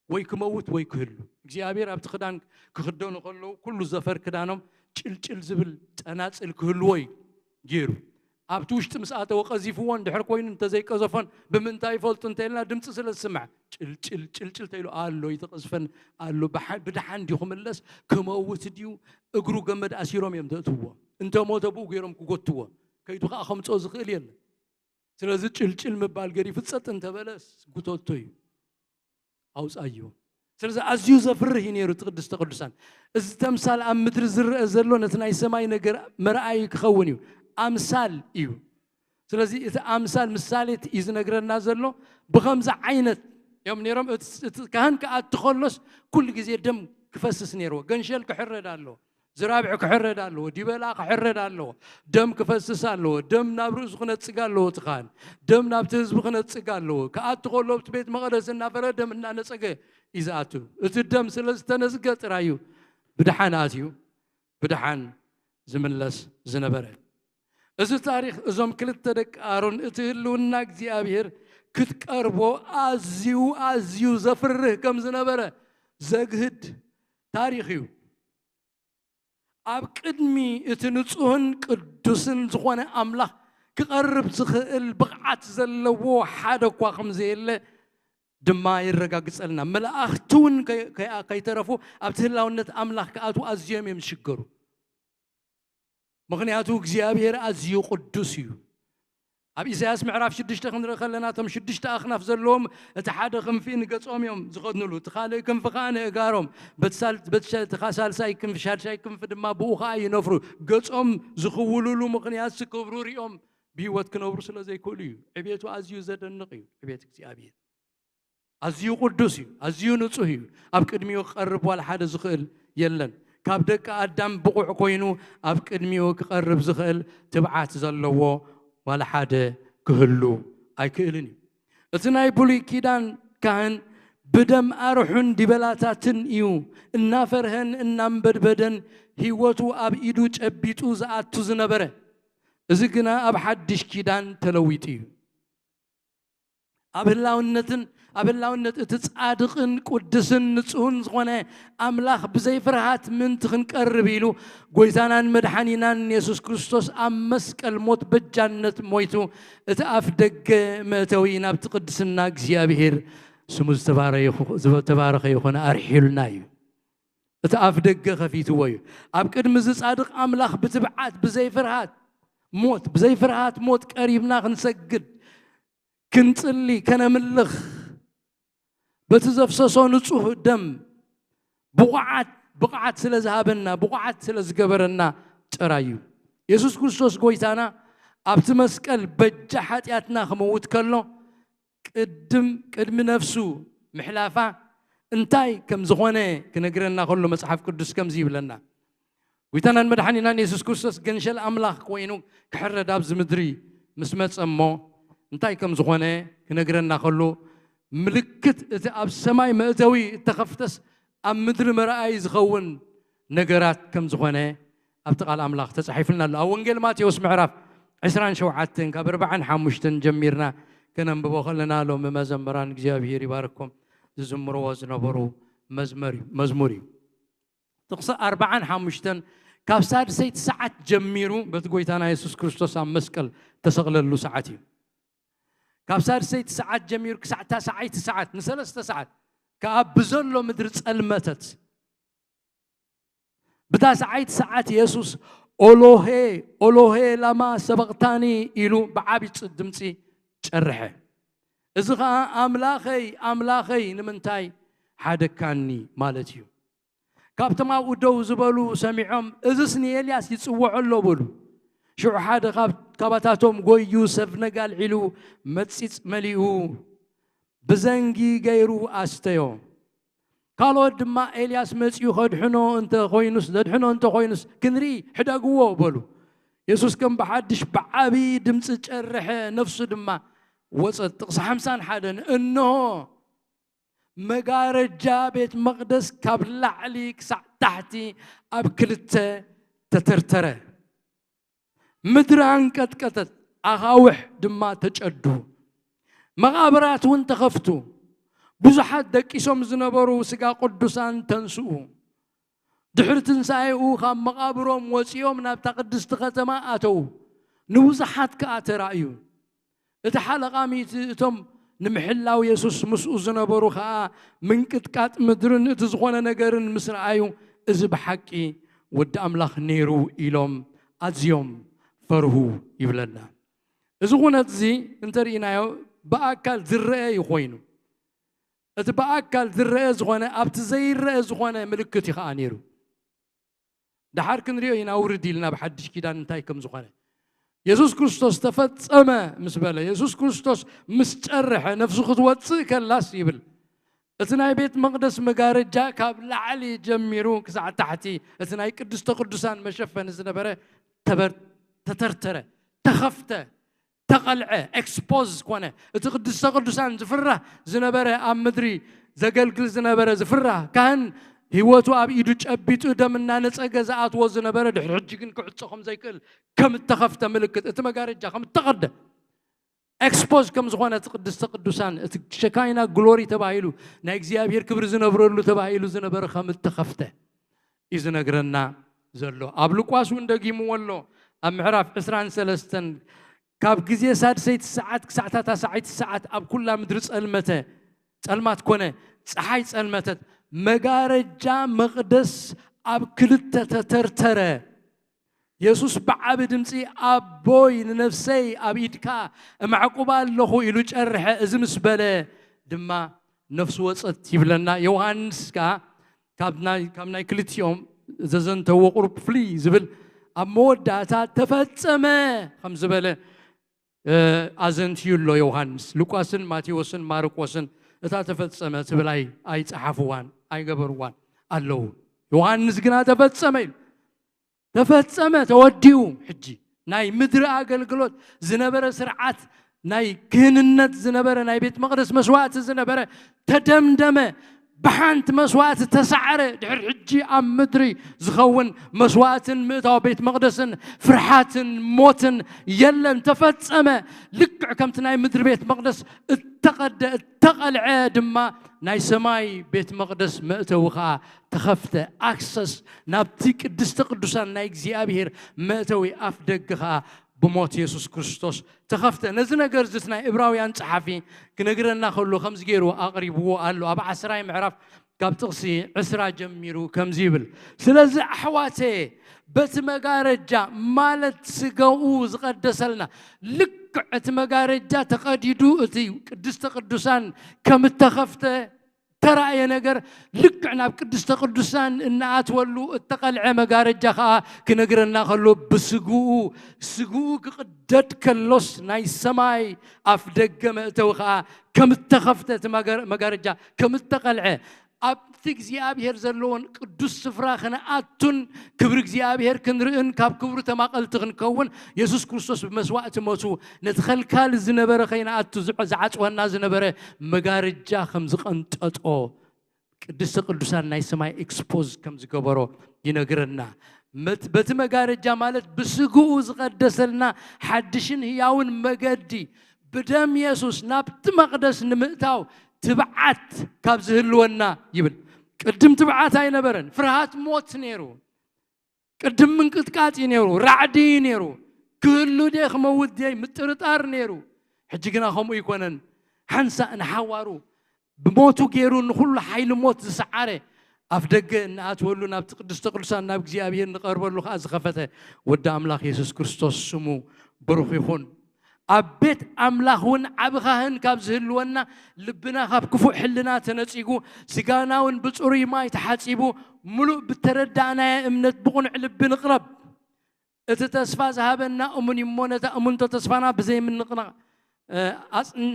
ወይ ክመውት ወይ ክህሉ። እግዚኣብሔር ኣብቲ ክዳን ክኽደኑ ከለዉ፣ ኩሉ ዘፈር ክዳኖም ጭልጭል ዝብል ጸናጽል ክህልዎ እዩ ገይሩ። ኣብቲ ውሽጢ ምስ ኣተወ ቀዚፍዎ፣ እንድሕር ኮይኑ እንተዘይቀዘፎን፣ ብምንታይ ይፈልጡ እንተ ኢልና፣ ድምፂ ስለ ዝስማዕ፣ ጭልጭል፣ ጭልጭል ተይሉ ኣሎ፣ ይተቐዝፈን ኣሎ። ብሓ-፣ ብድሓን ድዩ ክምለስ? ክመውት ድዩ? እግሩ ገመድ ኣሲሮም እዮም ዘእትውዎ። እንተ ሞተ ብኡ ገይሮም ክጎትዎ። ከይዱ ከዓ ከምፅኦ ዝኽእል የለን። ስለዚ ጭልጭል ምባል ገዲፉ ጸጥ እንተበለስ፣ ጉተቶ እዩ። ኣውጻዮ። ስለዚ ኣዝዩ ዘፍርህ እዩ ነይሩ እቲ ቅድስተ ቅዱሳን። እዚ ተምሳል ኣብ ምድሪ ዝረአ ዘሎ ነቲ ናይ ሰማይ ነገር መርኣዪ ክኸውን እዩ። ኣምሳል እዩ። ስለዚ እቲ ኣምሳል፣ ምሳሌት እዩ ዝነግረና ዘሎ። ብኸምዚ ዓይነት እዮም ነይሮም። እቲ፣ እቲ ካህን ክኣቲ ከሎስ ኩሉ ግዜ ደም ክፈስስ ነይርዎ። ገንሸል ክሕረድ ኣለዎ። ዝራብዒ ክሕረድ ኣለዎ። ዲበላ ክሕረድ ኣለዎ። ደም ክፈስስ ኣለዎ። ደም ናብ ርእሱ ክነጽግ ኣለዎ። እቲ ካህን ደም ናብቲ ህዝቢ ክነጽግ ኣለዎ። ክኣቲ ከሎ ኣብቲ ቤት መቕደስ እናፈረ ደም እናነጸገ እዩ ዝኣቱ። እቲ ደም ስለ ዝተነጽገ ጥራይ እዩ ብድሓን ኣትዩ፣ ብድሓን ዝምለስ ዝነበረ። እዚ ታሪኽ እዞም ክልተ ደቂ ኣሮን፣ እቲ ህልውና እግዚኣብሔር ክትቀርቦ ኣዝዩ፣ ኣዝዩ ዘፍርህ ከም ዝነበረ ዘግህድ ታሪኽ እዩ። ኣብ ቅድሚ እቲ ንጹህን ቅዱስን ዝኾነ ኣምላኽ ክቐርብ ዝኽእል ብቕዓት ዘለዎ ሓደ እኳ ከም ዘየለ ድማ የረጋግጸልና። መላእኽቲ እውን ከይ-፣ ከይ-፣ ከይተረፉ ኣብቲ ህላውነት ኣምላኽ ክኣትዉ ኣዝዮም እዮም ዝሽገሩ። ምኽንያቱ እግዚኣብሔር ኣዝዩ ቅዱስ እዩ። ኣብ ኢሳያስ ምዕራፍ ሽዱሽተ ክንርኢ ከለና፣ እቶም ሽዱሽተ ኣኽናፍ ዘለዎም፣ እቲ ሓደ ክንፊ ንገጾም እዮም ዝኸድንሉ፣ እቲ ካልእ ክንፊ ኸዓ ንእጋሮም፣ በቲ ሳል-፣ በቲ ሸ-፣ እቲ ኻ-፣ ሳልሳይ ክንፊ፣ ሻድሻይ ክንፊ ድማ ብኡ ኸዓ ይነፍሩ። ገጾም ዝኽውልሉ ምኽንያት፣ ክብሩ ሪኦም ብህይወት ክነብሩ ስለ ዘይክእሉ እዩ። ዕቤቱ ኣዝዩ ዘደንቕ እዩ፣ ዕቤት እግዚኣብሔር። ኣዝዩ ቅዱስ እዩ፣ ኣዝዩ ንጹህ እዩ። ኣብ ቅድሚኡ ክቐርብ ዋላ ሓደ ዝኽእል የለን። ካብ ደቂ ኣዳም ብቑዕ ኮይኑ ኣብ ቅድሚኡ ክቐርብ ዝኽእል ትብዓት ዘለዎ ዋላ ሓደ ክህሉ ኣይክእልን እዩ። እቲ ናይ ብሉይ ኪዳን ካህን ብደም ኣርሑን ዲበላታትን እዩ እናፈርሀን እናንበድበደን ህይወቱ ኣብ ኢዱ ጨቢጡ ዝኣቱ ዝነበረ። እዚ ግና ኣብ ሓድሽ ኪዳን ተለዊጡ እዩ። ኣብ ህላውነትን፣ ኣብ ህላውነት እቲ ጻድቕን ቅዱስን ንጹህን ዝኾነ ኣምላኽ ብዘይ ፍርሃት ምእንቲ ክንቀርብ ኢሉ፣ ጎይታናን መድሓኒናን የሱስ ክርስቶስ ኣብ መስቀል ሞት በጃነት ሞይቱ፣ እቲ ኣፍ ደገ መእተዊ ናብቲ ቅድስና እግዚኣብሔር፣ ስሙ ዝተባረ ይኹ-፣ ዝተባረኸ ይኹን፣ ኣርሒሉና እዩ። እቲ ኣፍ ደገ ከፊትዎ እዩ። ኣብ ቅድሚ እዚ ጻድቕ ኣምላኽ ብትብዓት፣ ብዘይ ፍርሃት ሞት፣ ብዘይ ፍርሃት ሞት ቀሪብና ክንሰግድ፣ ክንጽሊ፣ ከነምልኽ፣ በቲ ዘፍሰሶ ንጹህ ደም ብቑዓት፣ ብቕዓት ስለ ዝሃበና፣ ብቑዓት ስለ ዝገበረና ጥራይ እዩ። የሱስ ክርስቶስ ጎይታና ኣብቲ መስቀል በጃ ሓጢኣትና ክመውት ከሎ፣ ቅድም ቅድሚ ነፍሱ ምሕላፋ እንታይ ከም ዝኾነ ክነግረና ከሎ መጽሓፍ ቅዱስ ከምዚ ይብለና። ጎይታናን መድሓኒናን የሱስ ክርስቶስ ገንሸል ኣምላኽ ኮይኑ ክሕረድ ኣብዚ ምድሪ ምስ መጸ እሞ እንታይ ከም ዝኾነ ክነግረና ከሎ ምልክት እቲ ኣብ ሰማይ መእተዊ እተኸፍተስ ኣብ ምድሪ መርኣይ ዝኸውን ነገራት ከም ዝኾነ ኣብቲ ቃል ኣምላኽ ተጻሒፉልና ኣሎ። ኣብ ወንጌል ማቴዎስ ምዕራፍ ዕስራን ሸውዓተን ካብ ኣርባዓን ሓሙሽተን ጀሚርና ከነንብቦ ከለና ሎሚ መዘምራን እግዚኣብሔር ይባርኮም ዝዝምርዎ ዝነበሩ መዝመር እዩ- መዝሙር እዩ። ጥቕሲ ኣርባዓን ሓሙሽተን ካብ ሳድሰይቲ ሰዓት ጀሚሩ በቲ ጎይታና የሱስ ክርስቶስ ኣብ መስቀል ተሰቕለሉ ሰዓት እዩ። ካብ ሳድሰይቲ ሰዓት ጀሚሩ ክሳዕ ታስዓይቲ ሰዓት ንሰለስተ ሰዓት ከኣ ብዘሎ ምድሪ ጸልመተት። ብታስዓይቲ ሰዓት የሱስ ኦሎሄ ኦሎሄ ላማ ሰበቕታኒ ኢሉ ብዓቢ ጽ- ድምጺ ጨርሐ። እዚ ኸኣ ኣምላኸይ ኣምላኸይ ንምንታይ ሓደካኒ ማለት እዩ። ካብቶም ኣብኡ ደው ዝበሉ ሰሚዖም እዝስ ንኤልያስ ይጽውዖ ኣሎ በሉ። ሽዑ ሓደ ካብ- ካባታቶም ጎዩ ሰፍነግ ኣልዒሉ መጺጽ መሊኡ ብዘንጊ ገይሩ ኣስተዮ። ካልኦት ድማ ኤልያስ መጺኡ ከድሕኖ እንተ ኾይኑስ ዘድሕኖ እንተ ኾይኑስ ክንርኢ ሕደግዎ በሉ። የሱስ ከም ብሓድሽ ብዓቢ ድምጺ ጨርሐ፣ ነፍሱ ድማ ወጸት። ጥቕሲ ሓምሳን ሓደን እንሆ መጋረጃ ቤት መቕደስ ካብ ላዕሊ ክሳዕ ታሕቲ ኣብ ክልተ ተተርተረ። ምድሪ ኣንቀጥቀጠት፣ ኣኻውሕ ድማ ተጨዱ። መቓብራት እውን ተኸፍቱ። ብዙሓት ደቂሶም ዝነበሩ ስጋ ቅዱሳን ተንስኡ። ድሕሪ ትንሳኤኡ ካብ መቓብሮም ወጺኦም ናብታ ቅድስቲ ከተማ ኣተዉ። ንብዙሓት ከኣ ተራእዩ። እቲ ሓለቓ ሚእቲ እቶም ንምሕላው የሱስ ምስኡ ዝነበሩ ኸኣ ምንቅጥቃጥ ምድርን እቲ ዝኾነ ነገርን ምስ ረኣዩ፣ "እዚ ብሓቂ ወዲ ኣምላኽ ነይሩ" ኢሎም ኣዝዮም ፈርሁ ይብለና። እዚ ኩነት እዚ እንተርኢናዮ ብኣካል ዝረአ እዩ ኮይኑ። እቲ ብኣካል ዝረአ ዝኾነ ኣብቲ ዘይረአ ዝኾነ ምልክት እዩ ኸኣ ነይሩ። ደሓር ክንሪኦ ኢና ውርድ ኢልና ብሓድሽ ኪዳን እንታይ ከም ዝኾነ። የሱስ ክርስቶስ ተፈጸመ ምስ በለ፣ የሱስ ክርስቶስ ምስ ጨርሐ፣ ነፍሱ ክትወጽእ ከላስ ይብል። እቲ ናይ ቤት መቕደስ መጋረጃ ካብ ላዕሊ ጀሚሩ ክሳዕ ታሕቲ፣ እቲ ናይ ቅድስተ ቅዱሳን መሸፈኒ ዝነበረ ተበር- ተተርተረ፣ ተኸፍተ፣ ተቐልዐ፣ ኤክስፖዝ ኮነ። እቲ ቅድስተ ቅዱሳን ዝፍራህ ዝነበረ፣ ኣብ ምድሪ ዘገልግል ዝነበረ ዝፍራህ ካህን ህይወቱ ኣብ ኢዱ ጨቢጡ ደም እናነጸገ ዝኣትዎ ዝነበረ ድሕሪ ሕጂ ግን ክዕጾ ከም ዘይክእል ከም እተኸፍተ ምልክት፣ እቲ መጋረጃ ከም እተቐደ፣ ኤክስፖዝ ከም ዝኾነ እቲ ቅድስተ ቅዱሳን፣ እቲ ሸካይና ግሎሪ ተባሂሉ ናይ እግዚኣብሔር ክብሪ ዝነብረሉ ተባሂሉ ዝነበረ ከም እተኸፍተ እዩ ዝነግረና ዘሎ። ኣብ ሉቃስ እውን ደጊምዎ ኣሎ። ኣብ ምዕራፍ ዕስራን ሰለስተን ካብ ግዜ ሳድሰይቲ ሰዓት ክሳዕ ታሳዓይቲ ሰዓት ኣብ ኩላ ምድሪ ጸልመተ፣ ጸልማት ኮነ፣ ጸሓይ ጸልመተት፣ መጋረጃ መቕደስ ኣብ ክልተ ተተርተረ። የሱስ ብዓቢ ድምጺ ኣቦይ ንነፍሰይ ኣብ ኢድካ እማዕቁባ ኣለኹ ኢሉ ጨርሐ። እዚ ምስ በለ ድማ ነፍሱ ወጸት ይብለና። ዮሃንስ ከኣ ካብ ናይ ካብ ናይ ክልቲኦም ዘዘንተዎ ቁሩብ ፍልይ ዝብል ኣብ መወዳእታ ተፈጸመ ከም ዝበለ ኣዘንትዩ ኣሎ ዮሃንስ። ሉቃስን ማቴዎስን ማርቆስን እታ ተፈጸመ ትብል ኣይ ኣይጸሓፍዋን ኣይገበርዋን ኣለዉ። ዮሃንስ ግና ተፈጸመ ኢሉ። ተፈጸመ፣ ተወዲኡ። ሕጂ ናይ ምድሪ ኣገልግሎት ዝነበረ ስርዓት፣ ናይ ክህንነት ዝነበረ፣ ናይ ቤት መቕደስ መስዋእቲ ዝነበረ ተደምደመ። ብሓንቲ መስዋእቲ ተሳዕረ። ድሕሪ ሕጂ ኣብ ምድሪ ዝኸውን መስዋእትን ምእታው ቤት መቕደስን ፍርሓትን ሞትን የለን። ተፈጸመ። ልክዕ ከምቲ ናይ ምድሪ ቤት መቕደስ እተቐደ እተቐልዐ ድማ ናይ ሰማይ ቤት መቕደስ መእተዊ ኸኣ ተኸፍተ። ኣክሰስ ናብቲ ቅድስተ ቅዱሳን ናይ እግዚኣብሔር መእተዊ ኣፍ ደገ ኸኣ ብሞት የሱስ ክርስቶስ ተኸፍተ። ነዚ ነገር እዚ ናይ እብራውያን ጸሓፊ ክነግረና ከሎ ከምዚ ገይሩ ኣቕሪብዎ ኣሎ። ኣብ ዓስራይ ምዕራፍ ካብ ጥቕሲ ዕስራ ጀሚሩ ከምዚ ይብል፣ ስለዚ ኣሕዋተ በቲ መጋረጃ ማለት ስጋኡ ዝቐደሰልና ልክዕ እቲ መጋረጃ ተቐዲዱ እቲ ቅድስተ ቅዱሳን ከም እተኸፍተ እተራእየ ነገር ልክዕ ናብ ቅድስተ ቅዱሳን እናኣትወሉ እተቐልዐ መጋረጃ ኸዓ ክነግረና ከሎ ብስግኡ ስግኡ ክቕደድ ከሎስ ናይ ሰማይ ኣፍ ደገ መእተዊ ኸዓ ከም እተኸፍተ እቲ መጋረጃ ከም እተቐልዐ ኣብቲ እግዚኣብሔር ዘለዎን ቅዱስ ስፍራ ኸነኣቱን ክብሪ እግዚኣብሔር ክንርእን ካብ ክብሩ ተማቐልቲ ክንከውን የሱስ ክርስቶስ ብመስዋእቲ ሞቱ ነቲ ኸልካል ዝነበረ ኸይንኣቱ ዝዓጽወና ዝነበረ መጋረጃ ከም ዝቐንጠጦ ቅድስተ ቅዱሳን ናይ ሰማይ ኤክስፖዝ ከም ዝገበሮ ይነግረና። በቲ መጋረጃ ማለት ብስግኡ ዝቐደሰልና ሓድሽን ህያውን መገዲ ብደም የሱስ ናብቲ መቕደስ ንምእታው ትብዓት ካብ ዝህልወና ይብል። ቅድም ትብዓት ኣይነበረን። ፍርሃት ሞት ነይሩ። ቅድም ምንቅጥቃጥ እዩ ነይሩ። ራዕዲ እዩ ነይሩ። ክህሉ ድየ ክመውት ድየ ምጥርጣር ነይሩ። ሕጂ ግና ከምኡ ይኮነን። ሓንሳእ ንሓዋሩ ብሞቱ ገይሩ ንኹሉ ሓይሊ ሞት ዝሰዓረ ኣፍ ደገ እንኣትወሉ ናብቲ ቅድስተ ቅዱሳን ናብ እግዚኣብሔር ንቐርበሉ ከዓ ዝኸፈተ ወዲ ኣምላኽ የሱስ ክርስቶስ ስሙ ብሩኽ ይኹን። ኣብ ቤት ኣምላኽ እውን ዓቢ ካህን ካብ ዝህልወና ልብና ካብ ክፉእ ሕልና ተነጺጉ ስጋና እውን ብጽሩይ ማይ ተሓጺቡ ምሉእ ብተረዳእናዮ እምነት ብቕኑዕ ልቢ ንቕረብ። እቲ ተስፋ ዝሃበና እሙን እዩ እሞ ነታ እሙንቶ ተስፋና ብዘይምንቕናቕ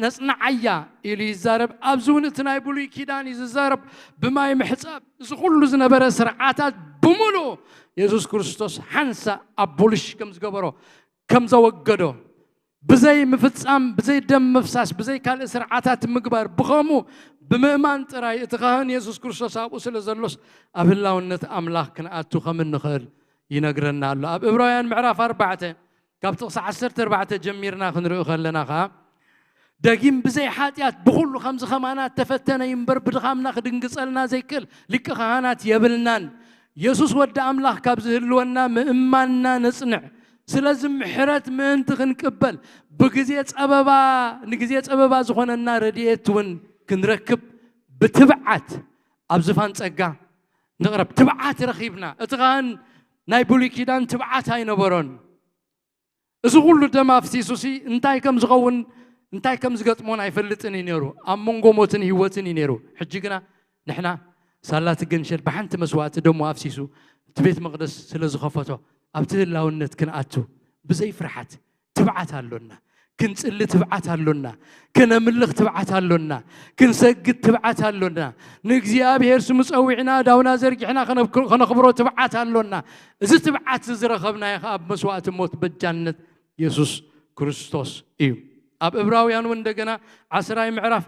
ነጽንዓያ ኢሉ ይዛረብ። ኣብዚ እውን እቲ ናይ ብሉይ ኪዳን እዩ ዝዛረብ። ብማይ ምሕጻብ እዚ ኩሉ ዝነበረ ስርዓታት ብምሉእ የሱስ ክርስቶስ ሓንሳ ኣቦልሽ ከም ዝገበሮ ከም ዘወገዶ ብዘይ ምፍጻም ብዘይ ደም ምፍሳስ ብዘይ ካልእ ስርዓታት ምግባር ብኸምኡ ብምእማን ጥራይ እቲ ካህን የሱስ ክርስቶስ ኣብኡ ስለ ዘሎስ ኣብ ህላውነት ኣምላኽ ክንኣቱ ከም እንኽእል ይነግረና ኣሎ። ኣብ እብራውያን ምዕራፍ ኣርባዕተ ካብ ጥቕሲ ዓሰርተ ኣርባዕተ ጀሚርና ክንርኢ ከለና ኸዓ ደጊም ብዘይ ሓጢኣት ብኹሉ ከምዚ ኸማና ተፈተነ እዩ እምበር ብድኻምና ክድንግጸልና ዘይክእል ሊቀ ካህናት የብልናን። የሱስ ወዲ ኣምላኽ ካብ ዝህልወና ምእማንና ነጽንዕ። ስለዚ ምሕረት ምእንቲ ክንቅበል ብግዜ ጸበባ ንግዜ ጸበባ ዝኾነና ረድኤት እውን ክንረክብ ብትብዓት ኣብ ዝፋን ጸጋ ንቕረብ። ትብዓት ረኺብና። እቲ ኻህን ናይ ብሉይ ኪዳን ትብዓት ኣይነበሮን። እዚ ኩሉ ደም ኣፍሲሱሲ እንታይ ከም ዝኸውን እንታይ ከም ዝገጥሞን ኣይፈልጥን እዩ ነይሩ። ኣብ መንጎ ሞትን ህይወትን እዩ ነይሩ። ሕጂ ግና ንሕና ሳላ ትገንሸል ብሓንቲ መስዋእቲ ደሙ ኣፍሲሱ እቲ ቤት መቕደስ ስለ ዝኸፈቶ ኣብቲ ህላውነት ክንኣቱ ብዘይ ፍርሓት ትብዓት ኣሎና። ክንጽሊ ትብዓት ኣሎና። ከነምልኽ ትብዓት ኣሎና። ክንሰግድ ትብዓት ኣሎና። ንእግዚኣብሔር ስሙ ጸዊዕና ዳውና ዘርጊሕና ከነክብሮ ትብዓት ኣሎና። እዚ ትብዓት ዝረኸብናዮ ኸዓ ኣብ መስዋእቲ ሞት በጃነት የሱስ ክርስቶስ እዩ። ኣብ እብራውያን እውን እንደገና ዓስራይ ምዕራፍ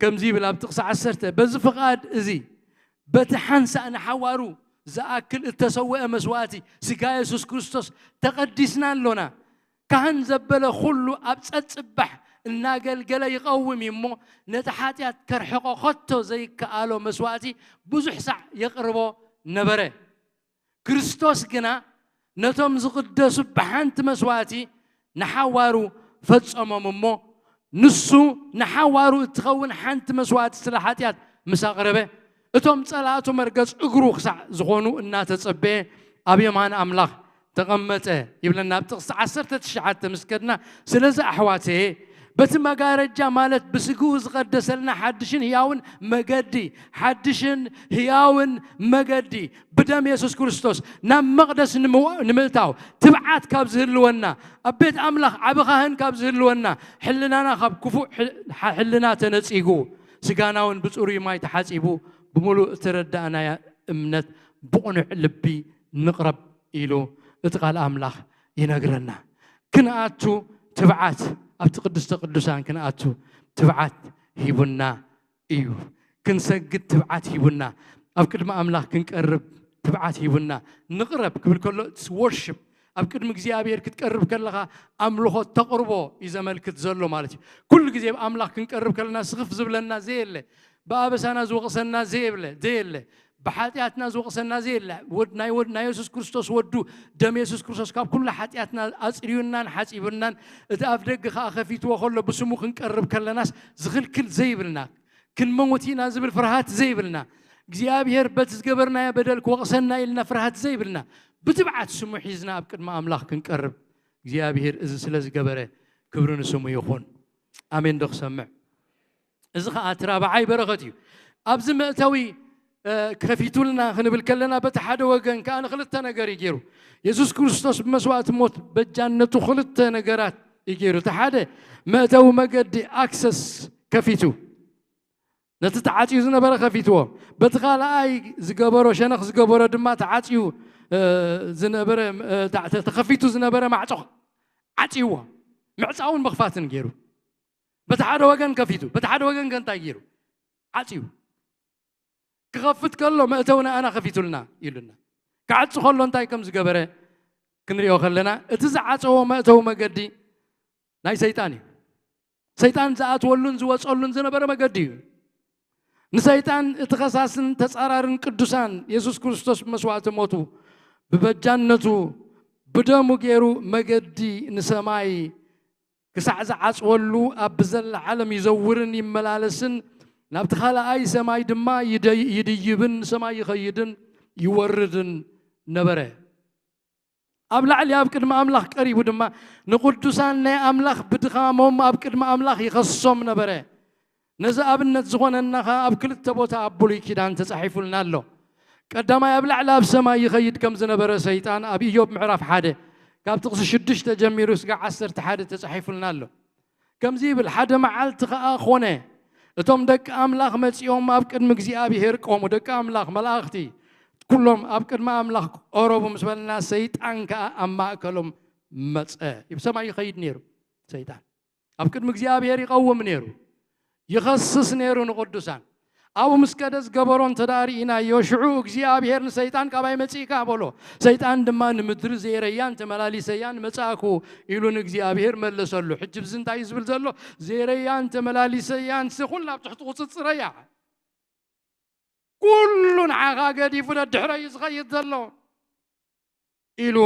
ከምዚ ይብል ኣብ ጥቕሲ ዓሰርተ በዚ ፍቓድ እዚ በቲ ሓንሳእ ንሓዋሩ ዝኣክል እተሰወአ መስዋእቲ ስጋ የሱስ ክርስቶስ ተቐዲስና ኣሎና። ካህን ዘበለ ኩሉ ኣብ ጸጽባሕ እናገልገለ ይቐውም እዩ እሞ ነቲ ሓጢኣት ከርሕቆ ኸቶ ዘይከኣሎ መስዋእቲ ብዙሕ ሳዕ የቕርቦ ነበረ። ክርስቶስ ግና ነቶም ዝቕደሱ ብሓንቲ መስዋእቲ ንሓዋሩ ፈጸሞም እሞ ንሱ ንሓዋሩ እትኸውን ሓንቲ መስዋእቲ ስለ ሓጢኣት ምስ ኣቕረበ እቶም ጸላእቱ መርገጽ እግሩ ክሳዕ ዝኾኑ እናተጸበየ ኣብ የማን ኣምላኽ ተቐመጠ ይብለና ኣብ ጥቕሲ ዓሰርተ ትሽዓተ ምስ ከድና ስለዚ ኣሕዋተየ በቲ መጋረጃ ማለት ብስግኡ ዝቐደሰልና ሓድሽን ህያውን መገዲ ሓድሽን ህያውን መገዲ ብደም የሱስ ክርስቶስ ናብ መቕደስ ንምእታው ትብዓት ካብ ዝህልወና ኣብ ቤት ኣምላኽ ዓቢ ካህን ካብ ዝህልወና ሕልናና ካብ ክፉእ ሕልና ተነጺጉ ስጋና እውን ብጽሩይ ማይ ተሓጺቡ ብምሉእ እተረዳእናያ እምነት ብቕኑዕ ልቢ ንቕረብ ኢሉ እቲ ቃል ኣምላኽ ይነግረና። ክንኣቱ ትብዓት ኣብቲ ቅድስተ ቅዱሳን ክንኣቱ ትብዓት ሂቡና እዩ። ክንሰግድ ትብዓት ሂቡና። ኣብ ቅድሚ ኣምላኽ ክንቀርብ ትብዓት ሂቡና። ንቕረብ ክብል ከሎ ወርሽፕ ኣብ ቅድሚ እግዚኣብሔር ክትቀርብ ከለኻ ኣምልኾ ተቕርቦ እዩ ዘመልክት ዘሎ ማለት እዩ። ኩሉ ግዜ ኣብ ኣምላኽ ክንቀርብ ከለና ስኽፍ ዝብለና ዘየለ ብኣበሳና ዝወቕሰና ዘየብለ ዘየለ ብሓጢኣትና ዝወቕሰና ዘየለ ናይ ናይ የሱስ ክርስቶስ ወዱ ደም የሱስ ክርስቶስ ካብ ኩሉ ሓጢኣትና ኣፅርዩናን ሓፂቡናን እቲ ኣፍ ደገ ከዓ ከፊትዎ ከሎ ብስሙ ክንቀርብ ከለናስ ዝኽልክል ዘይብልና ክንመውት ኢና ዝብል ፍርሃት ዘይብልና እግዚኣብሔር በቲ ዝገበርናዮ በደል ክወቕሰና ኢልና ፍርሃት ዘይብልና ብትብዓት ስሙ ሒዝና ኣብ ቅድሚ ኣምላኽ ክንቀርብ እግዚኣብሔር እዚ ስለ ዝገበረ ክብሪ ንስሙ ይኹን። ኣሜን ዶ ክሰምዕ? እዚ ኸዓ እቲ ራብዓይ በረኸት እዩ። ኣብዚ መእተዊ ከፊቱልና ክንብል ከለና በቲ ሓደ ወገን ከዓ ንክልተ ነገር እዩ ገይሩ። የሱስ ክርስቶስ ብመስዋእቲ ሞት በጃነቱ ክልተ ነገራት እዩ ገይሩ። እቲ ሓደ መእተዊ መገዲ ኣክሰስ ከፊቱ፣ ነቲ ተዓፅዩ ዝነበረ ከፊትዎ። በቲ ካልኣይ ዝገበሮ ሸነኽ ዝገበሮ ድማ ተዓፅዩ ዝነበረ ተኸፊቱ ዝነበረ ማዕፆ ዓፅይዎ። ምዕፃውን ምኽፋትን ገይሩ። በቲ ሓደ ወገን ከፊቱ፣ በቲ ሓደ ወገን ከ እንታይ ገይሩ? ዓፅዩ። ክኸፍት ከሎ መእተዊ ንኣና ከፊቱልና ኢሉና። ክዓፂ ከሎ እንታይ ከም ዝገበረ ክንሪኦ ከለና፣ እቲ ዝዓፀዎ መእተዊ መገዲ ናይ ሰይጣን እዩ። ሰይጣን ዝኣትወሉን ዝወፀሉን ዝነበረ መገዲ እዩ። ንሰይጣን እቲ ኸሳስን ተፃራርን ቅዱሳን የሱስ ክርስቶስ ብመስዋእቲ ሞቱ ብበጃነቱ ብደሙ ገይሩ መገዲ ንሰማይ ክሳዕ ዝዓፅወሉ ኣብ ብዘላ ዓለም ይዘውርን ይመላለስን ናብቲ ካልኣይ ሰማይ ድማ ይደይ- ይድይብን ንሰማይ ይኸይድን ይወርድን ነበረ። ኣብ ላዕሊ ኣብ ቅድሚ ኣምላኽ ቀሪቡ ድማ ንቕዱሳን ናይ ኣምላኽ ብድኻሞም ኣብ ቅድሚ ኣምላኽ ይኸሶም ነበረ። ነዚ ኣብነት ዝኾነና ኸኣ ኣብ ክልተ ቦታ ኣብ ብሉይ ኪዳን ተጻሒፉልና ኣሎ። ቀዳማይ ኣብ ላዕሊ ኣብ ሰማይ ይኸይድ ከም ዝነበረ ሰይጣን ኣብ ኢዮብ ምዕራፍ ሓደ ካብ ጥቕሲ ሽዱሽተ ጀሚሩ እስከ ዓሰርተ ሓደ ተጻሒፉልና ኣሎ። ከምዚ ይብል፣ ሓደ መዓልቲ ኸኣ ኾነ፣ እቶም ደቂ ኣምላኽ መጺኦም ኣብ ቅድሚ እግዚኣብሔር ቆሙ። ደቂ ኣምላኽ መላእኽቲ ኩሎም ኣብ ቅድሚ ኣምላኽ ቀረቡ ምስ በልና፣ ሰይጣን ከኣ ኣብ ማእከሎም መጸ። ይብ ሰማይ ይኸይድ ነይሩ ሰይጣን። ኣብ ቅድሚ እግዚኣብሔር ይቐውም ነይሩ። ይኸስስ ነይሩ ንቕዱሳን። ኣብኡ ምስ ከደ ዝገበሮ እንተ ደኣ ርኢናዮ፣ ሽዑ እግዚኣብሔር ንሰይጣን፣ "ካባይ መጺእካ?" በሎ። ሰይጣን ድማ፣ "ንምድሪ ዘይረያን ተመላሊሰያን መጻእኩ" ኢሉ ንእግዚኣብሔር መለሰሉ። ሕጂ ብዚ እንታይ እዩ ዝብል ዘሎ? ዘይረያን ተመላሊሰያን ሲ ኩላ ኣብ ትሕቲ ቁጽጽረያ። ኩሉ ንዓኻ ገዲፉ ደድሕረይ እዩ ዝኸይድ ዘሎ ኢሉ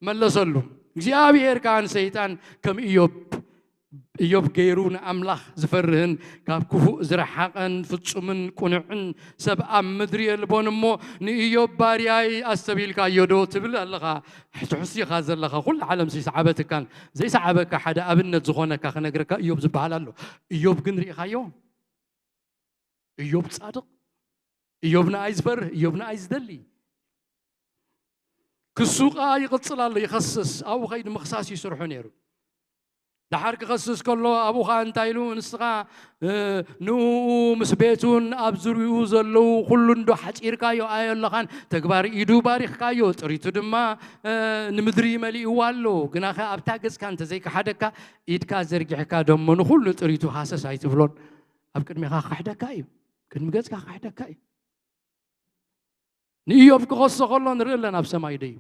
መለሰሉ። እግዚኣብሔር ከኣ ንሰይጣን ከም ኢዮብ፣ ኢዮብ ገይሩ ንኣምላኽ ዝፈርህን ካብ ክፉእ ዝረሓቐን ፍጹምን ቁኑዕን ሰብ ኣብ ምድሪ የልቦን። እሞ ንኢዮብ ባርያይ ኣስተብሂልካዮ ዶ ትብል ኣለኻ? ትሕሱ ኢኻ ዘለኻ። ኩሉ ዓለም ዘይሰዓበትካን ዘይሰዓበካ ሓደ ኣብነት ዝኾነካ ክነግረካ ኢዮብ ዝበሃል ኣሎ። ኢዮብ ግን ርኢኻዮ? ኢዮብ ጻድቕ፣ ኢዮብ ንኣይ ዝፈርህ፣ ኢዮብ ንኣይ ዝደሊ። ክሱ ኸኣ ይቕጽል ኣሎ፣ ይኸስስ። ኣብኡ ኸይዱ ምኽሳስ እዩ ስርሑ ነይሩ። ደሓር ክኸስስ ከሎ ኣብኡ ኸኣ እንታይ ኢሉ? "ንስኻ፣ እ፣ ንእኡ ምስ ቤቱን ኣብ ዙርያኡ ዘለዉ ኩሉ እንዶ ሓጺርካዮ ኣየለኻን፣ ተግባር ኢዱ ባሪኽካዮ፣ ጥሪቱ ድማ፣ እ፣ ንምድሪ መሊእዋ ኣሎ። ግናኸ ኣብታ ገጽካ እንተ ዘይከሓደካ፣ ኢድካ ዘርጊሕካ ደሞ ንኹሉ ጥሪቱ ሃሰስ ኣይትብሎን። ኣብ ቅድሜኻ ክሕደካ እዩ፣ ቅድሚ ገጽካ ክሕደካ እዩ." ንኢዮብ ክኸሶ ከሎ ንርኢ ኣለና ኣብ ሰማይ ደይቡ።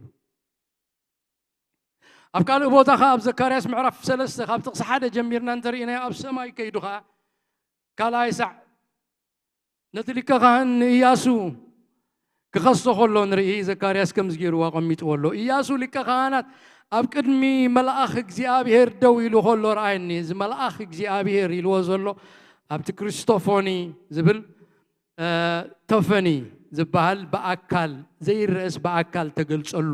ኣብ ካልእ ቦታ ኸኣ ኣብ ዘካርያስ ምዕራፍ ሰለስተ ካብ ጥቕሲ ሓደ ጀሚርና እንተርኢናዮ ኣብ ሰማይ ከይዱ ኸኣ ካልኣይ ሳዕ ነቲ ሊቀ ካህን ንኢያሱ ክኸሶ ከሎ ንርኢ። ዘካርያስ ከምዚ ገይርዎ ኣቐሚጥዎ ኣሎ። ኢያሱ ሊቀ ካህናት ኣብ ቅድሚ መልኣኽ እግዚኣብሔር ደው ኢሉ ከሎ ረኣየኒ። እዚ መልኣኽ እግዚኣብሔር ኢልዎ ዘሎ ኣብቲ ክርስቶፎኒ ዝብል እ፣ ቶፈኒ ዝበሃል ብኣካል ዘይረእስ ብኣካል ተገልጸሉ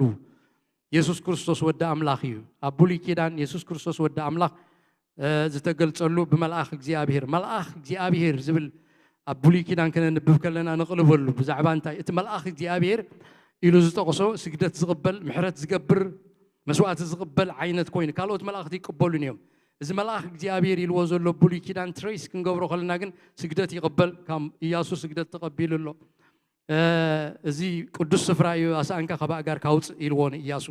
የሱስ ክርስቶስ ወዲ ኣምላኽ እዩ። ኣብ ብሉይ ኪዳን የሱስ ክርስቶስ ወዲ ኣምላኽ፣ እ፣ ዝተገልጸሉ ብመልኣኽ እግዚኣብሔር። መልኣኽ እግዚኣብሔር ዝብል ኣብ ብሉይ ኪዳን ከነንብብ ከለና ንቕልበሉ። ብዛዕባ እንታይ? እቲ መልኣኽ እግዚኣብሔር ኢሉ ዝጠቕሶ ስግደት ዝቕበል፣ ምሕረት ዝገብር፣ መስዋእቲ ዝቕበል ዓይነት ኮይኑ፣ ካልኦት መላእኽቲ ይቅበሉን እዮም። እዚ መልኣኽ እግዚኣብሔር ኢልዎ ዘሎ ብሉይ ኪዳን ትሬስ ክንገብሮ ከለና ግን ስግደት ይቕበል፣ ካብ ኢያሱ ስግደት ተቐቢሉ ኣሎ። እ፣ እዚ ቅዱስ ስፍራ እዩ፣ ኣስኣንካ ካብ ኣእጋርካ ኣውፅእ ኢልዎ ንኢያሱ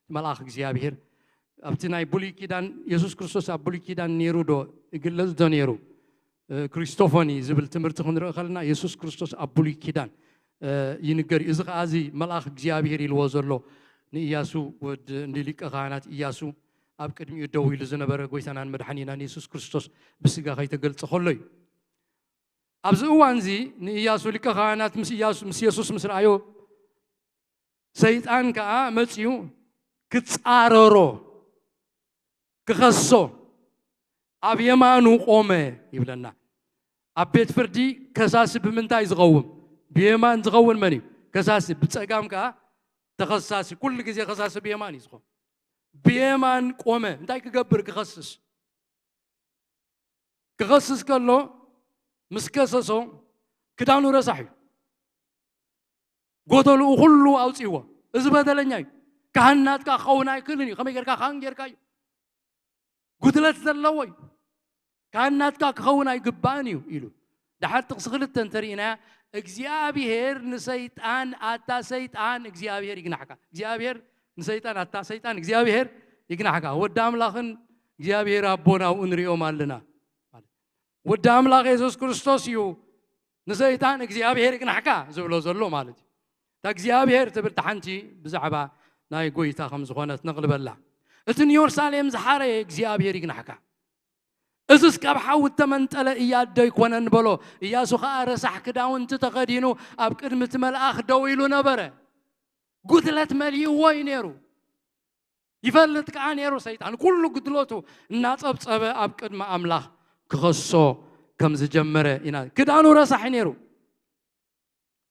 መልኣኽ እግዚኣብሔር። ኣብቲ ናይ ብሉይ ኪዳን፣ የሱስ ክርስቶስ ኣብ ብሉይ ኪዳን ነይሩ ዶ? ይግለጽ ዶ ነይሩ? እ፣ ክሪስቶፎኒ ዝብል ትምህርቲ ክንርኢ ከለና የሱስ ክርስቶስ ኣብ ብሉይ ኪዳን፣ እ፣ ይንገር እዩ። እዚ ኸዓ እዚ መልኣኽ እግዚኣብሔር ኢልዎ ዘሎ ንኢያሱ ወድ-፣ ንሊቀ ካህናት ኢያሱ ኣብ ቅድሚኡ ደው ኢሉ ዝነበረ ጎይታናን መድሓኒናን የሱስ ክርስቶስ ብስጋ ከይተገልጸ ከሎ እዩ። ኣብዚ እዋን እዚ ንኢያሱ ሊቀ ካህናት ምስ ኢያሱ፣ ምስ የሱስ ምስ ረኣዮ፣ ሰይጣን ከኣ መጺኡ ክጻረሮ፣ ክኸሶ ኣብ የማኑ ቆመ ይብለና። ኣብ ቤት ፍርዲ ከሳሲ ብምንታይ ዝቐውም? ብየማን ዝኸውን መን እዩ? ከሳሲ። ብጸጋም ከኣ ተኸሳሲ። ኩሉ ግዜ ከሳሲ ብየማን እዩ ዝኸውን። ብየማን ቆመ። እንታይ ክገብር? ክኸስስ። ክኸስስ ከሎ፣ ምስ ከሰሶ፣ ክዳኑ ረሳሕ እዩ። ጎተልኡ ኩሉ ኣውፅእዎ። እዚ በደለኛ እዩ። ካህን ናትካ ክኸውን ኣይክእልን እዩ። ከመይ ጌርካ ካህን ጌርካ እዩ? ጉድለት ዘለዎ እዩ። ካህን ናትካ ክኸውን ኣይግባእን እዩ ኢሉ። ደሓር ጥቕሲ ክልተ እንተርኢና፣ እግዚኣብሔር ንሰይጣን፣ ኣታ ሰይጣን እግዚኣብሔር ይግናሕካ። እግዚኣብሔር ንሰይጣን፣ ኣታ ሰይጣን እግዚኣብሔር ይግናሕካ። ወዲ ኣምላኽን እግዚኣብሔር ኣቦን ኣብኡ ንሪኦም ኣለና። ወዲ ኣምላኽ የሱስ ክርስቶስ እዩ ንሰይጣን እግዚኣብሔር ይግናሕካ ዝብሎ ዘሎ ማለት እዩ። እታ እግዚኣብሔር ትብል ሓንቲ ብዛዕባ ናይ ጎይታ ከም ዝኾነት ነቕልበላ። እቲ ንዮርሳሌም ዝሓረየ እግዚኣብሔር ይግናሕካ። እዝስ ካብ ሓዊ እተመንጠለ እያዶ ኣይኮነን በሎ። እያሱ ኸኣ ረሳሕ ክዳውንቲ ተኸዲኑ ኣብ ቅድሚ እቲ መልኣኽ ደው ኢሉ ነበረ። ጉድለት መሊእዎ እዩ ነይሩ። ይፈልጥ ከኣ ነይሩ ሰይጣን ኩሉ ጉድለቱ እናጸብጸበ ኣብ ቅድሚ ኣምላኽ ክኸሶ ከም ዝጀመረ ኢና። ክዳኑ ረሳሕ ነይሩ።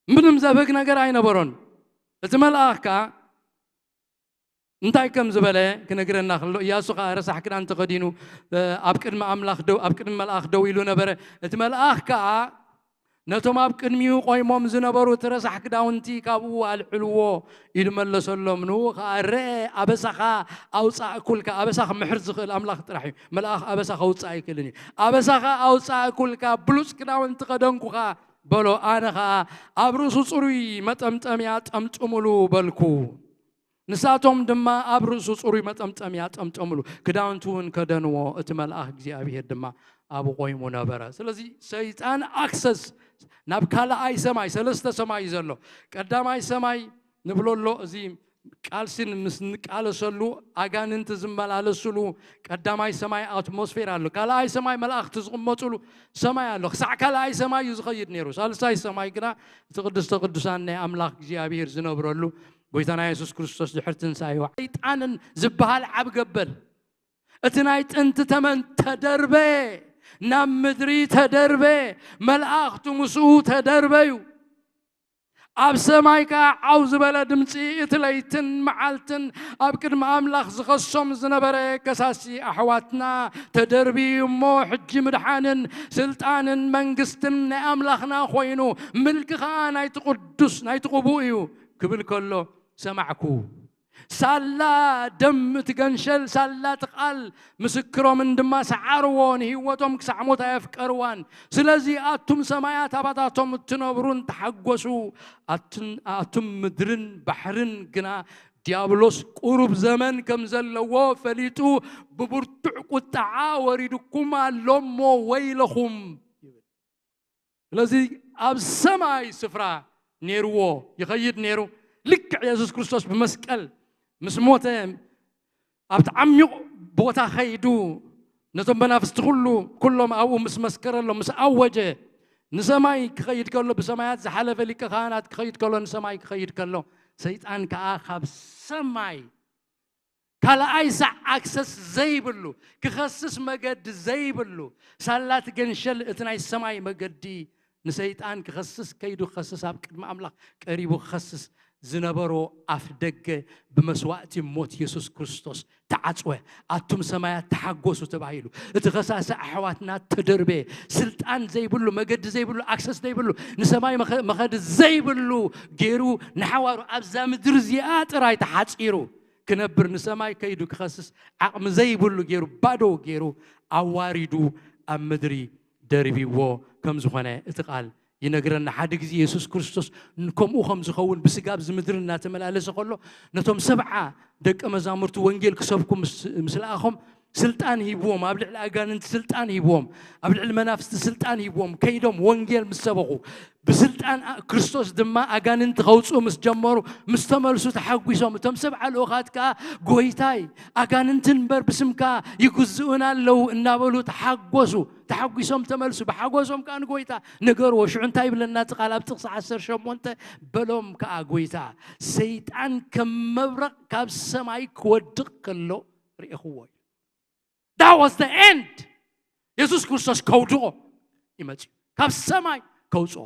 ምንም ዘብህግ ነገር ኣይነበሮን። እቲ መልኣኽ ከኣ እንታይ ከም ዝበለ ክነግረና ከሎ፣ እያሱ ከኣ ረሳሕ ክዳን ተኸዲኑ፣ እ፣ ኣብ ቅድሚ ኣምላኽ ደው፣ ኣብ ቅድሚ መልኣኽ ደው ኢሉ ነበረ። እቲ መልኣኽ ከኣ ነቶም ኣብ ቅድሚኡ ቆይሞም ዝነበሩ እቲ ረሳሕ ክዳውንቲ ካብኡ ኣልዕልዎ ኢሉ መለሰሎም። ንኡ ከኣ፣ "ረአ፣ ኣበሳኻ ኣውጻእኩልካ።" ኣበሳ ክምሕር ዝኽእል ኣምላኽ ጥራሕ እዩ። መልኣኽ ኣበሳ ከውጽእ ኣይክእልን እዩ። "ኣበሳኻ ኣውጻእኩልካ፣ ብሉጽ ክዳውንቲ ከደንኩኻ" በሎ። ኣነ ኸኣ፣ "ኣብ ርእሱ ጽሩይ መጠምጠምያ ጠምጥሙሉ" በልኩ። ንሳቶም ድማ ኣብ ርእሱ ጽሩይ መጠምጠምያ ጠምጠምሉ፣ ክዳውንቱ እውን ከደንዎ፣ እቲ መልኣኽ እግዚኣብሔር ድማ ኣብኡ ቆይሙ ነበረ። ስለዚ ሰይጣን ኣክሰስ ናብ ካልኣይ ሰማይ፣ ሰለስተ ሰማይ እዩ ዘሎ። ቀዳማይ ሰማይ ንብሎ ኣሎ፣ እዚ ቃልሲ ምስ ንቃለሰሉ ኣጋንንቲ ዝመላለስሉ ቀዳማይ ሰማይ ኣትሞስፌር ኣሎ። ካልኣይ ሰማይ መላእኽቲ ዝቕመጡሉ ሰማይ ኣሎ። ክሳዕ ካልኣይ ሰማይ እዩ ዝኸይድ ነይሩ። ሳልሳይ ሰማይ ግና እቲ ቅድስተ ቅዱሳን ናይ ኣምላኽ እግዚኣብሔር ዝነብረሉ ጎይታና የሱስ ክርስቶስ ድሕሪ ትንሳኤ ሰይጣንን ዝበሃል ዓብ ገበል፣ እቲ ናይ ጥንቲ ተመን ተደርበ፣ ናብ ምድሪ ተደርበ፣ መላእኽቱ ምስኡ ተደርበዩ። ኣብ ሰማይ ከኣ ዓው ዝበለ ድምጺ፣ እቲ ለይትን መዓልትን ኣብ ቅድሚ ኣምላኽ ዝኸሶም ዝነበረ ከሳሲ ኣሕዋትና ተደርብዩ እሞ፣ ሕጂ ምድሓንን ስልጣንን መንግስትን ናይ ኣምላኽና ኮይኑ፣ ምልኪ ከኣ ናይቲ ቅዱስ፣ ናይቲ ቅቡእ እዩ ክብል ከሎ ሰማዕኩ። ሳላ ደም እቲ ገንሸል፣ ሳላ እቲ ቃል ምስክሮምን ድማ ሰዓርዎ፣ ንህይወቶም ክሳዕ ሞት ኣየፍቀርዋን። ስለዚ ኣቱም ሰማያት ኣባታቶም እትነብሩን ተሓጎሱ፣ ኣትን-፣ ኣቱም ምድርን ባሕርን ግና ዲያብሎስ ቁሩብ ዘመን ከም ዘለዎ ፈሊጡ ብብርቱዕ ቁጥዓ ወሪድኩም ኣሎ እሞ ወይለኹም ይብል። ስለዚ ኣብ ሰማይ ስፍራ ነይርዎ ይኸይድ ነይሩ። ልክዕ የሱስ ክርስቶስ ብመስቀል ምስ ሞተ ኣብቲ ዓሚቕ ቦታ ኸይዱ ነቶም መናፍስቲ ኩሉ ኩሎም ኣብኡ ምስ መስከረሎም ምስ ኣወጀ ንሰማይ ክኸይድ ከሎ ብሰማያት ዝሓለፈ ሊቀ ካህናት ክኸይድ ከሎ ንሰማይ ክኸይድ ከሎ ሰይጣን ከኣ ካብ ሰማይ ካልኣይ ሳዕ ኣክሰስ ዘይብሉ ክኸስስ መገዲ ዘይብሉ ሳላት ገንሸል እቲ ናይ ሰማይ መገዲ ንሰይጣን ክኸስስ ከይዱ ክኸስስ ኣብ ቅድሚ ኣምላኽ ቀሪቡ ክኸስስ ዝነበሮ ኣፍ ደገ ብመስዋእቲ ሞት የሱስ ክርስቶስ ተዓጽወ። ኣቱም ሰማያት ተሓጎሱ ተባሂሉ። እቲ ከሳሲ ኣሕዋትና ተደርበ። ስልጣን ዘይብሉ፣ መገዲ ዘይብሉ፣ ኣክሰስ ዘይብሉ፣ ንሰማይ መኸ-፣ መኸዲ ዘይብሉ ገይሩ ንሓዋሩ ኣብዛ ምድሪ እዚኣ ጥራይ ተሓጺሩ ክነብር ንሰማይ ከይዱ ክኸስስ ዓቕሚ ዘይብሉ ገይሩ ባዶ ገይሩ ኣዋሪዱ ኣብ ምድሪ ደርቢዎ ከም ዝኾነ እቲ ቃል ይነግረና። ሓደ ግዜ የሱስ ክርስቶስ ን-፣ ከምኡ ከም ዝኸውን ብስጋ ኣብዚ ምድሪ እናተመላለሰ ከሎ ነቶም ሰብዓ ደቀ መዛሙርቱ ወንጌል ክሰብኩ ምስ፣ ምስ ለኣኾም ስልጣን ሂብዎም፣ ኣብ ልዕሊ ኣጋንንቲ ስልጣን ሂብዎም፣ ኣብ ልዕሊ መናፍስቲ ስልጣን ሂብዎም፣ ከይዶም ወንጌል ምስ ሰበኹ ብስልጣን ኣ-፣ ክርስቶስ ድማ ኣጋንንቲ ከውፅኡ ምስ ጀመሩ ምስ ተመልሱ ተሓጒሶም። እቶም ሰብዓ ልኡኻት ከኣ ጎይታይ ኣጋንንቲ እምበር ብስምካ ይግዝኡና ኣለዉ እናበሉ ተሓጎሱ። ተሓጒሶም ተመልሱ። ብሓጎሶም ከኣ ንጎይታ ነገርዎ። ሽዑ እንታይ ይብለና እቲ ቃል ኣብ ጥቕሲ ዓሰርተ ሸሞንተ? በሎም ከኣ ጎይታ፣ ሰይጣን ከም መብረቕ ካብ ሰማይ ክወድቕ ከሎ ርኤኽዎ እዩ። That was the end። የሱስ ክርስቶስ ከውድቖ ይመጽእ እዩ። ካብ ሰማይ ከውጽኦ።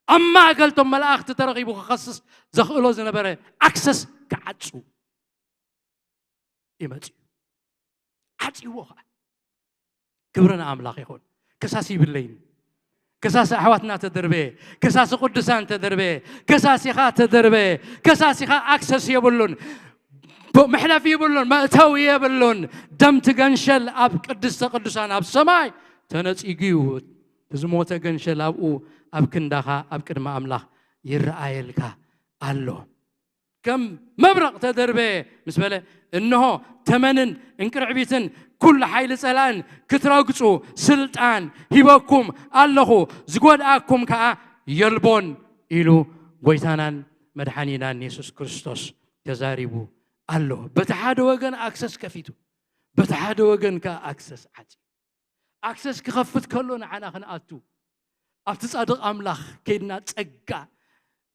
ኣብ ማእከል እቶም መላእኽቲ ተረኺቡ ክኸስስ ዘኽእሎ ዝነበረ ኣክሰስ ክዓጹ ይመጽእ እዩ። ዓጽይዎ ኸዓ። ክብሪ ንኣምላኽ ይኹን። ከሳሲ ይብለይን። ከሳሲ ኣሕዋትና ተደርበየ፣ ከሳሲ ቅዱሳን ተደርበየ፣ ከሳሲኻ ተደርበየ፣ ከሳሲኻ ኣክሰስ የብሉን፣ መሕለፊ የብሉን፣ መእተዊ የብሉን። ደምቲ ገንሸል ኣብ ቅድስተ ቅዱሳን ኣብ ሰማይ ተነጺጉ እዩ። ዝሞተ ገንሸል ኣብኡ ኣብ ክንዳኻ ኣብ ቅድሚ ኣምላኽ ይረኣየልካ ኣሎ። ከም መብረቕ ተደርበየ ምስ በለ፣ እንሆ ተመንን እንቅርዕቢትን ኩሉ ሓይሊ ጸላእን ክትረግጹ ስልጣን ሂበኩም ኣለኹ፣ ዝጎድኣኩም ከኣ የልቦን ኢሉ ጎይታናን መድሓኒናን የሱስ ክርስቶስ ተዛሪቡ ኣሎ። በቲ ሓደ ወገን ኣክሰስ ከፊቱ፣ በቲ ሓደ ወገን ከኣ ኣክሰስ ዓጽዩ። ኣክሰስ ክኸፍት ከሎ ንዓና ክንኣቱ ኣብቲ ጻድቕ ኣምላኽ ከይድና ጸጋ፣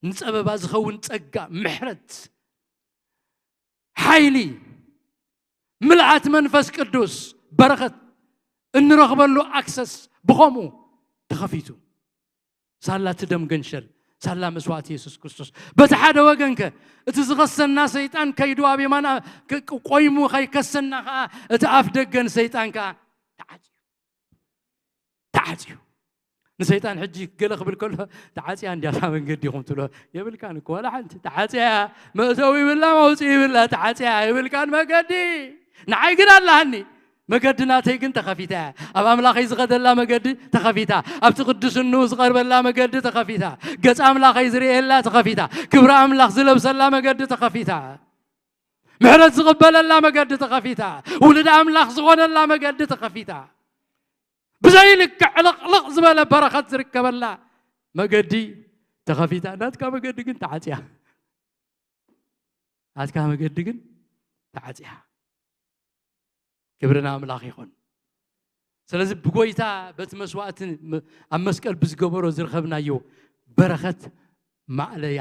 ንጸበባ ዝኸውን ጸጋ፣ ምሕረት፣ ሓይሊ፣ ምልኣት መንፈስ ቅዱስ፣ በረኸት እንረኽበሉ ኣክሰስ ብኸምኡ ተኸፊቱ። ሳላ እቲ ደም ገንሸል፣ ሳላ መስዋእቲ የሱስ ክርስቶስ። በቲ ሓደ ወገንከ እቲ ዝኸሰና ሰይጣን ከይዱ ኣብ የማን ኣ- ክ- ክ- ቆይሙ ከይከሰና ከኣ እቲ ኣፍ ደገን ሰይጣን ከኣ ተዓጽዩ። ተዓጽዩ። ንሰይጣን ሕጂ ገለ ክብል ከሎ ተዓጽያ እንድያ እታ መንገዲ ኢኹም ትብሎ። የብልካን እኮ ዋላ ሓንቲ። ተዓጽያ እያ። መእተዊ ይብላ መውጽኢ ይብላ። ተዓጽያ እያ። የብልካን መገዲ። ንዓይ ግን ኣላሃኒ። መገዲ ናተይ ግን ተኸፊታ እያ። ኣብ ኣምላኸይ ዝኸደላ መገዲ ተኸፊታ። ኣብቲ ቅዱስንኡ ዝቐርበላ መገዲ ተኸፊታ። ገጽ ኣምላኸይ ዝርእየላ ተኸፊታ። ክብሪ ኣምላኽ ዝለብሰላ መገዲ ተኸፊታ። ምሕረት ዝቕበለላ መገዲ ተኸፊታ። ውሉድ ኣምላኽ ዝኾነላ መገዲ ተኸፊታ። ብዘይልክዕ ዕልቕልቕ ዝበለ በረኸት ዝርከበላ መገዲ ተኸፊታ። ናትካ መገዲ ግን ተዓጽያ። ናትካ መገዲ ግን ተዓጽያ። ክብሪ ንኣምላኽ ይኹን። ስለዚ ብጎይታ በቲ መስዋእቲ ም- ኣብ መስቀል ብዝገበሮ ዝረኸብናዮ በረኸት ማእለያ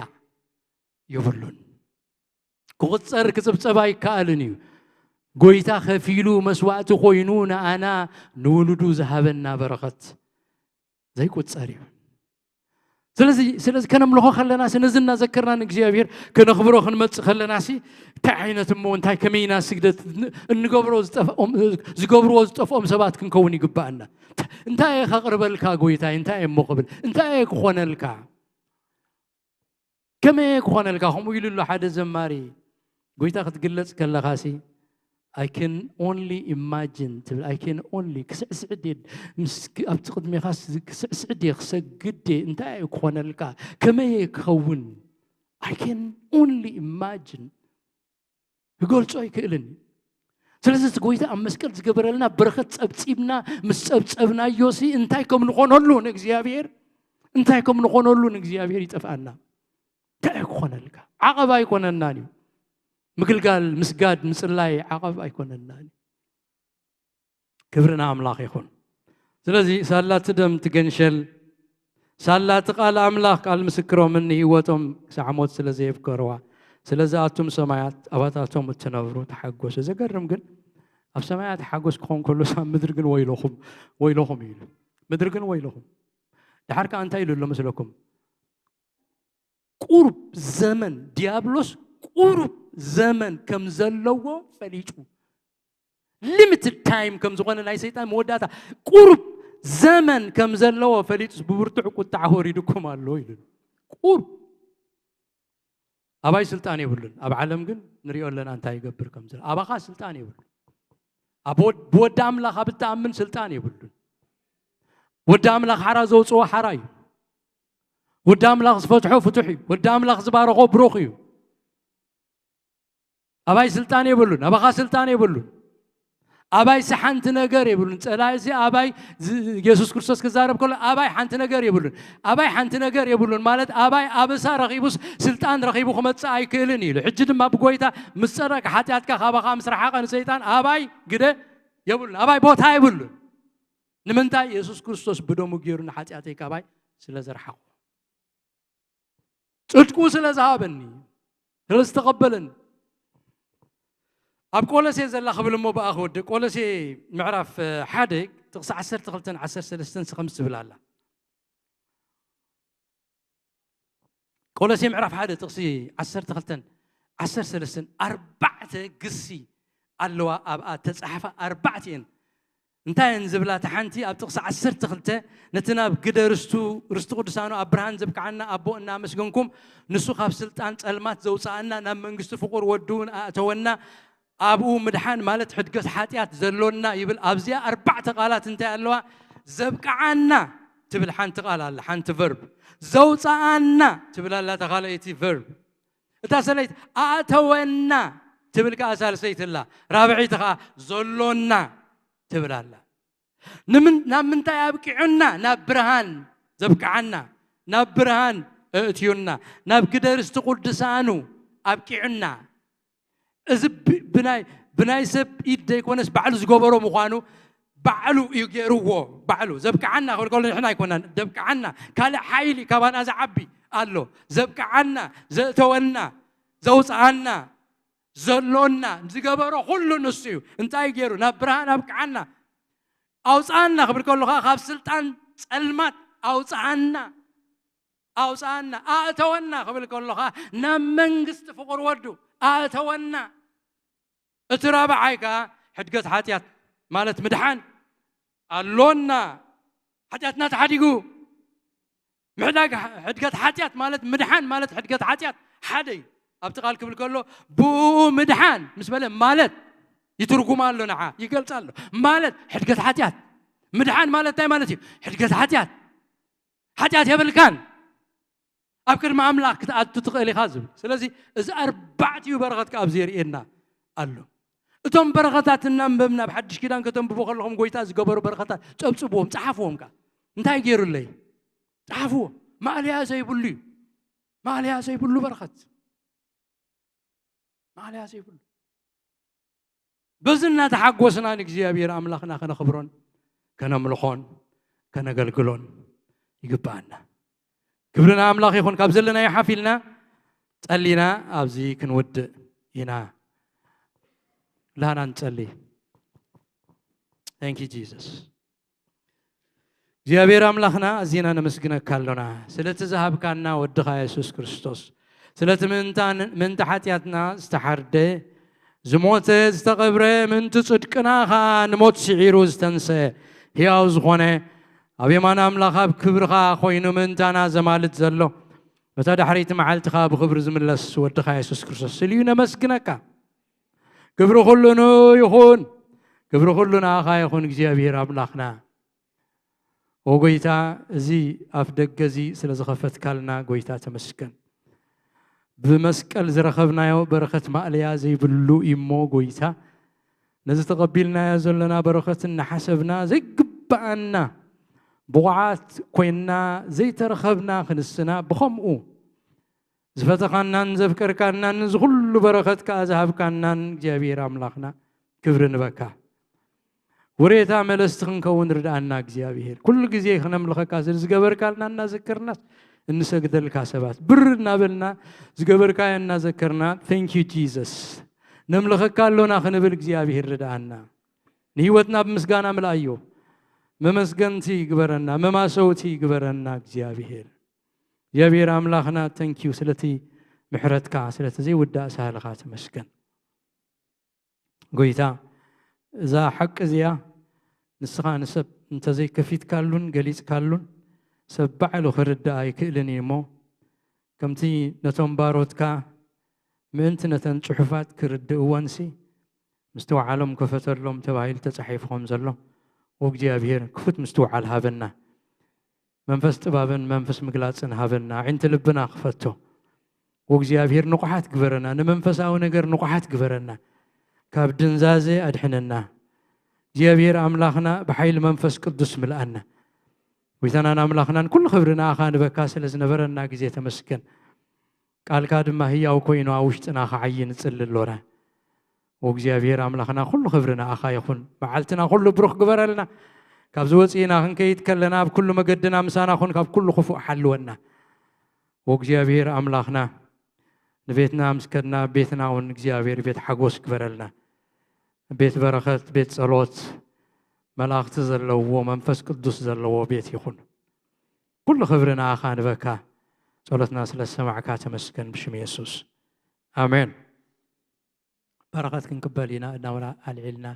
የብሉን። ክቑጸር ክጽብጸብ ኣይከኣልን እዩ። ጎይታ ከፊሉ መስዋእቲ ኮይኑ ንኣና ንውሉዱ ዝሃበና በረኸት ዘይቁጸር እዩ። ስለዚ ስለዚ ከነምልኾ ከለና ነዚ እናዘከርና ንእግዚኣብሔር ከነኽብሮ ክንመጽእ ከለናሲ እንታይ ዓይነት እሞ እንታይ ከመይና ስግደት ን- እንገብሮ ዝጠፍኦም ዝገብርዎ ዝጠፍኦም ሰባት ክንከውን ይግባኣና። እንታይ እየ ከቕርበልካ ጎይታይ እንታይ እየ እሞ ክብል እንታይ እየ ክኾነልካ ከመይ ክኾነልካ ከምኡ ኢሉ ኣሎ ሓደ ዘማሪ። ጎይታ ክትግለጽ ከለኻሲ I can only imagine ትብል። I can only ክስዕስዕ ድየ ምስ ኣብቲ ቅድሜኻ ክስዕስዕ ድየ ክሰግድ ድየ እንታይ እዩ ክኾነልካ ከመይ ክኸውን I can only imagine ክገልጾ ኣይክእልን። ስለዚ እቲ ጎይታ ኣብ መስቀል ዝገበረልና በረኸት ጸብጺብና ምስ ጸብጸብናዮሲ እንታይ ከም ንኾነሉ ንእግዚኣብሔር እንታይ ከም ንኾነሉ ንእግዚኣብሔር ይጠፍኣና። እንታይ ክኾነልካ? ዓቐብ ኣይኮነናን እዩ። ምግልጋል፣ ምስጋድ፣ ምጽላይ ዓቐብ ኣይኮነናን እዩ። ክብሪ ንኣምላኽ ይኹን። ስለዚ ሳላ እቲ ደም ትገንሸል፣ ሳላ እቲ ቃል ኣምላኽ ቃል ምስክሮም ንህይወቶም ክሳዕ ሞት ስለ ዘየፍቀርዋ፣ ስለዚ ኣቱም ሰማያት ኣባታቶም እትነብሩ ተሓጎሱ። ዘገርም ግን ኣብ ሰማያት ሓጎስ ክኾን ከሎ ኣብ ምድሪ ግን ወይለኹም ወይለኹም እዩ። ምድሪ ግን ወይለኹም። ድሓር ከኣ እንታይ ኢሉ ኣሎ መስለኩም? ቁሩብ ዘመን ዲያብሎስ ቁሩብ ዘመን ከም ዘለዎ ፈሊጡ limited time ከም ዝኾነ ናይ ሰይጣን መወዳእታ ቁሩብ ዘመን ከም ዘለዎ ፈሊጡስ ብብርቱዕ ቁጣዕ ወሪድኩም ኣሎ ኢሉ። ቁሩብ ኣባይ ስልጣን የብሉን። ኣብ ዓለም ግን ንሪኦ ኣለና እንታይ ይገብር ከም ዘሎ። ኣባኻ ስልጣን የብሉን። ኣብ ወድ- ብወዲ ኣምላኽ ኣብ እትኣምን ስልጣን የብሉን። ወዲ ኣምላኽ ሓራ ዘውፅኦ ሓራ እዩ። ወዲ ኣምላኽ ዝፈትሖ ፍቱሕ እዩ። ወዲ ኣምላኽ ዝባረኾ ብሩኽ እዩ። ኣባይ ስልጣን የብሉን። ኣባኻ ስልጣን የብሉን። ኣባይ ሓንቲ ነገር የብሉን። ጸላኢ እዚ ኣባይ ዝ- ኢየሱስ ክርስቶስ ክዛረብ ከሎ ኣባይ ሓንቲ ነገር የብሉን። ኣባይ ሓንቲ ነገር የብሉን ማለት ኣባይ ኣበሳ ረኺቡስ ስልጣን ረኺቡ ክመጽእ ኣይክእልን እዩ ኢሉ። ሕጂ ድማ ብጎይታ ምስ ጸረቀ ሓጢኣትካ ካባኻ ምስ ረሓቐ ንሰይጣን ኣባይ ግደ የብሉን። ኣባይ ቦታ የብሉን። ንምንታይ? ኢየሱስ ክርስቶስ ብደሙ ገይሩ ንሓጢኣተይ ካባይ ስለ ዘርሓቑ። ጽድቁ ስለ ዝሃበኒ፣ ስለ ዝተቐበለኒ። ኣብ ቆሎሴ ዘላ ክብል እሞ ብኣ ክወድእ። ቆሎሴ ምዕራፍ ሓደ ጥቕሲ ዓሰርተ ክልተን ዓሰርተ ሰለስተን ከምዚ ትብል ኣላ። ቆሎሴ ምዕራፍ ሓደ ጥቕሲ ዓሰርተ ክልተን ዓሰርተ ሰለስተን ኣርባዕተ ግሲ ኣለዋ ኣብኣ ተጻሕፋ ኣርባዕተ እየን። እንታይ እየን ዝብላ? እቲ ሓንቲ ኣብ ጥቕሲ ዓሰርተ ክልተ፣ ነቲ ናብ ግደ ርስቱ፣ ርስቲ ቅዱሳኑ ኣብ ብርሃን ዘብቅዓና ኣቦ እናመስገንኩም፣ ንሱ ካብ ስልጣን ጸልማት ዘውጽኣና፣ ናብ መንግስቲ ፍቑር ወዱ እውን ኣእተወና፣ ኣብኡ ምድሓን ማለት ሕድገት ሓጢኣት ዘሎና ይብል። ኣብዚኣ ኣርባዕተ ቃላት እንታይ ኣለዋ? ዘብቅዓና ትብል ሓንቲ ቃል ኣላ፣ ሓንቲ ቨርብ። ዘውጽኣና ትብል ኣላ፣ እታ ካልኣይቲ ቨርብ። እታ ሰለይቲ ኣእተወና ትብል ከኣ ሳልሰይቲ ኣላ። ራብዐይቲ ከኣ ዘሎና ትብል ኣላ። ንምን-፣ ናብ ምንታይ ኣብቂዑና? ናብ ብርሃን ዘብቅዓና፣ ናብ ብርሃን ኣእትዩና፣ ናብ ግደ ርስቲ ቅዱሳኑ ኣብቂዑና። እዚ ብ-፣ ብናይ፣ ብናይ ሰብ ኢድ ዘይኮነስ ባዕሉ ዝገበሮ ምዃኑ ባዕሉ እዩ ገይርዎ። ባዕሉ ዘብቅዓና ክብል ከሎ ንሕና ኣይኮናን፣ ዘብቅዓና ካልእ ሓይሊ ካባና ዝዓቢ ኣሎ። ዘብቅዓና፣ ዘእተወና፣ ዘውፅኣና፣ ዘሎና፣ ዝገበሮ ኩሉ ንሱ እዩ። እንታይ ገይሩ? ናብ ብርሃን ኣብቅዓና፣ ኣውፅኣና ክብል ከሎ ከዓ ካብ ስልጣን ፀልማት ኣውፅኣና፣ ኣውፅኣና። ኣእተወና ክብል ከሎ ከዓ ናብ መንግስቲ ፍቁር ወዱ ኣእተወና። እቲ ራብዓይ ከዓ ሕድገት ሓጢኣት ማለት ምድሓን ኣሎና። ሓጢኣትና ተሓዲጉ። ምሕዳግ ሓ-፣ ሕድገት ሓጢኣት ማለት ምድሓን ማለት ሕድገት ሓጢኣት ሓደ እዩ። ኣብቲ ቃል ክብል ከሎ ብኡ ምድሓን ምስ በለ ማለት ይትርጉማ ኣሎ፣ ንዓ ይገልጻ ኣሎ። ማለት ሕድገት ሓጢኣት። ምድሓን ማለት እንታይ ማለት እዩ? ሕድገት ሓጢኣት። ሓጢኣት የብልካን። ኣብ ቅድሚ ኣምላኽ ክትኣቱ ትኽእል ኢኻ ዝብል። ስለዚ እዚ ኣርባዕቲኡ በረኸት ከኣ ኣብዚ የርእየና ኣሎ። እቶም በረኸታት እናንበብና ኣብ ሓድሽ ኪዳን ከተንብቡ ከለኹም ጎይታ ዝገበሩ በረኸታት ጸብጽብዎም፣ ጸሓፍዎም ከኣ። እንታይ ገይሩለይ? ጸሓፍዎ። ማእለያ ዘይብሉ እዩ። ማእለያ ዘይብሉ በረኸት። ማእለያ ዘይብሉ። በዚ እናተሓጎስና ንእግዚኣብሔር ኣምላኽና ከነኽብሮን ከነምልኾን ከነገልግሎን ይግብኣና። ክብሪ ንኣምላኽ ይኹን። ካብ ዘለናዮ ሓፍ ኢልና ጸሊና ኣብዚ ክንውድእ ኢና። ላና ንጸሊ። Thank you Jesus። እግዚኣብሔር ኣምላኽና ኣዚና ነመስግነካ ኣሎና ስለቲ ዝሃብካና ወድኻ የሱስ ክርስቶስ፣ ስለቲ ምእንታ፣ ምእንቲ ሓጢኣትና ዝተሓርደ፣ ዝሞተ፣ ዝተቐብረ፣ ምእንቲ ጽድቅና ኸኣ ንሞት ስዒሩ ዝተንሰ፣ ሕያው ዝኾነ፣ ኣብ የማን ኣምላኽ ኣብ ክብርኻ ኾይኑ ምእንታና ዘማልድ ዘሎ፣ በታ ዳሕረይቲ መዓልቲ ኸኣ ብኽብሪ ዝምለስ ወድኻ የሱስ ክርስቶስ ስል እዩ። ነመስግነካ። ክብሪ ኩሉ ንኡ ይኹን። ክብሪ ኩሉ ንኣኻ ይኹን እግዚኣብሔር ኣምላኽና። ኦ ጎይታ፣ እዚ ኣፍ ደገ እዚ ስለ ዝኸፈትካልና ጎይታ ተመስገን። ብመስቀል ዝረኸብናዮ በረኸት ማእለያ ዘይብሉ እዩ እሞ ጎይታ፣ ነዚ ተቐቢልናዮ ዘለና በረኸት እናሓሰብና ዘይግብኣና ብቑዓት ኮይንና ዘይተረኸብና ክንስና፣ ብኸምኡ ዝፈተኻናን ዘፍቀርካናን እዚ ኩሉ በረኸት ከኣ ዝሃብካናን እግዚኣብሔር ኣምላኽና ክብሪ ንበካ። ውሬታ መለስቲ ክንከውን ርድኣና እግዚኣብሔር። ኩሉ ግዜ ክነምልኸካ ስለ ዝገበርካልና እናዘከርናስ እንሰግደልካ ሰባት ብር እናበልና ዝገበርካዮ እናዘከርና thank you Jesus ነምልኸካ ኣሎና ክንብል እግዚኣብሔር ርድኣና። ንህይወትና ብምስጋና ምልኣዮ። መመስገንቲ ግበረና፣ መማሰውቲ ግበረና እግዚኣብሔር። እግዚኣብሔር ኣምላኽና thank you ስለቲ ምሕረትካ፣ ስለቲ ዘይውዳእ ሳህልኻ ተመስገን። ጎይታ፣ እዛ ሓቂ እዚኣ ንስኻ ንሰብ እንተዘይከፊትካሉን ገሊጽካሉን ሰብ ባዕሉ ክርድእ ኣይክእልን እዩ እሞ፣ ከምቲ ነቶም ባሮትካ ምእንቲ ነተን ጽሑፋት ክርድእወንሲ ምስትውዓሎም ክፈተሎም ተባሂሉ ተጻሒፉ ከም ዘሎ፣ ኦ እግዚኣብሔር ክፉት ምስትውዓል ሃበና። መንፈስ ጥባብን መንፈስ ምግላጽን ሃበና። ኣዒንቲ ልብና ክፈቶ። ኦ እግዚኣብሔር ንቑሓት ግበረና፣ ንመንፈሳዊ ነገር ንቑሓት ግበረና። ካብ ድንዛዘ ኣድሕነና። እግዚኣብሔር ኣምላኽና ብሓይሊ መንፈስ ቅዱስ ምልኣና። ጎይታናን ኣምላኽናን ኩሉ ክብሪ ንኣኻ ንበካ ስለ ዝነበረና ግዜ ተመስገን። ቃልካ ድማ ህያው ኮይኑ ኣብ ውሽጥና ክዓዪ ንጽሊ ኣሎና። ኦ እግዚኣብሔር ኣምላኽና ኩሉ ክብሪ ንኣኻ ይኹን። መዓልትና ኩሉ ብሩኽ ግበረልና። ካብዚ ወጺእና ክንከይድ ከለና ኣብ ኩሉ መገድና ምሳና ኩን፣ ካብ ኩሉ ክፉእ ሓልወና። ኦ እግዚኣብሔር ኣምላኽና ንቤትና ምስ ከድና ቤትና እውን እግዚኣብሔር ቤት ሓጎስ ግበረልና። ቤት በረኸት፣ ቤት ጸሎት፣ መላእኽቲ ዘለውዎ መንፈስ ቅዱስ ዘለዎ ቤት ይኹን። ኩሉ ክብሪ ንኣኻ ንበካ። ጸሎትና ስለ ዝሰማዕካ ተመስገን ብሽም የሱስ። ኣሜን። በረኸት ክንቅበል ኢና። እናውና ኣልዒልና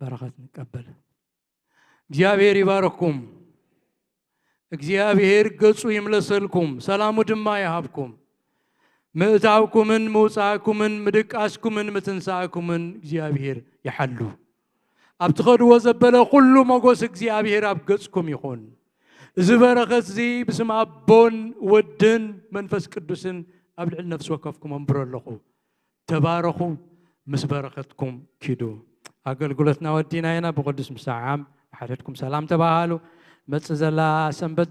በረኸት ንቀበል። እግዚኣብሔር ይባርኩም። እግዚኣብሔር ገጹ ይምለሰልኩም፣ ሰላሙ ድማ ይሃብኩም። ምእታውኩምን ምውጻእኩምን ምድቃስኩምን ምትንሳእኩምን እግዚኣብሔር ይሓሉ። ኣብ ትኸድዎ ዘበለ ኩሉ ሞጎስ እግዚኣብሔር ኣብ ገጽኩም ይኹን። እዚ በረኸት እዚ ብስም ኣቦን ወድን መንፈስ ቅዱስን ኣብ ልዕሊ ነፍሲ ወከፍኩም ኣንብሮ ኣለኹ። ተባረኹ፣ ምስ በረኸትኩም ኪዱ። ኣገልግሎትና ወዲና ኢና። ብቅዱስ ምሳዓም ንሓደድኩም ሰላም ተባሃሉ። መጽእ ዘላ ሰንበት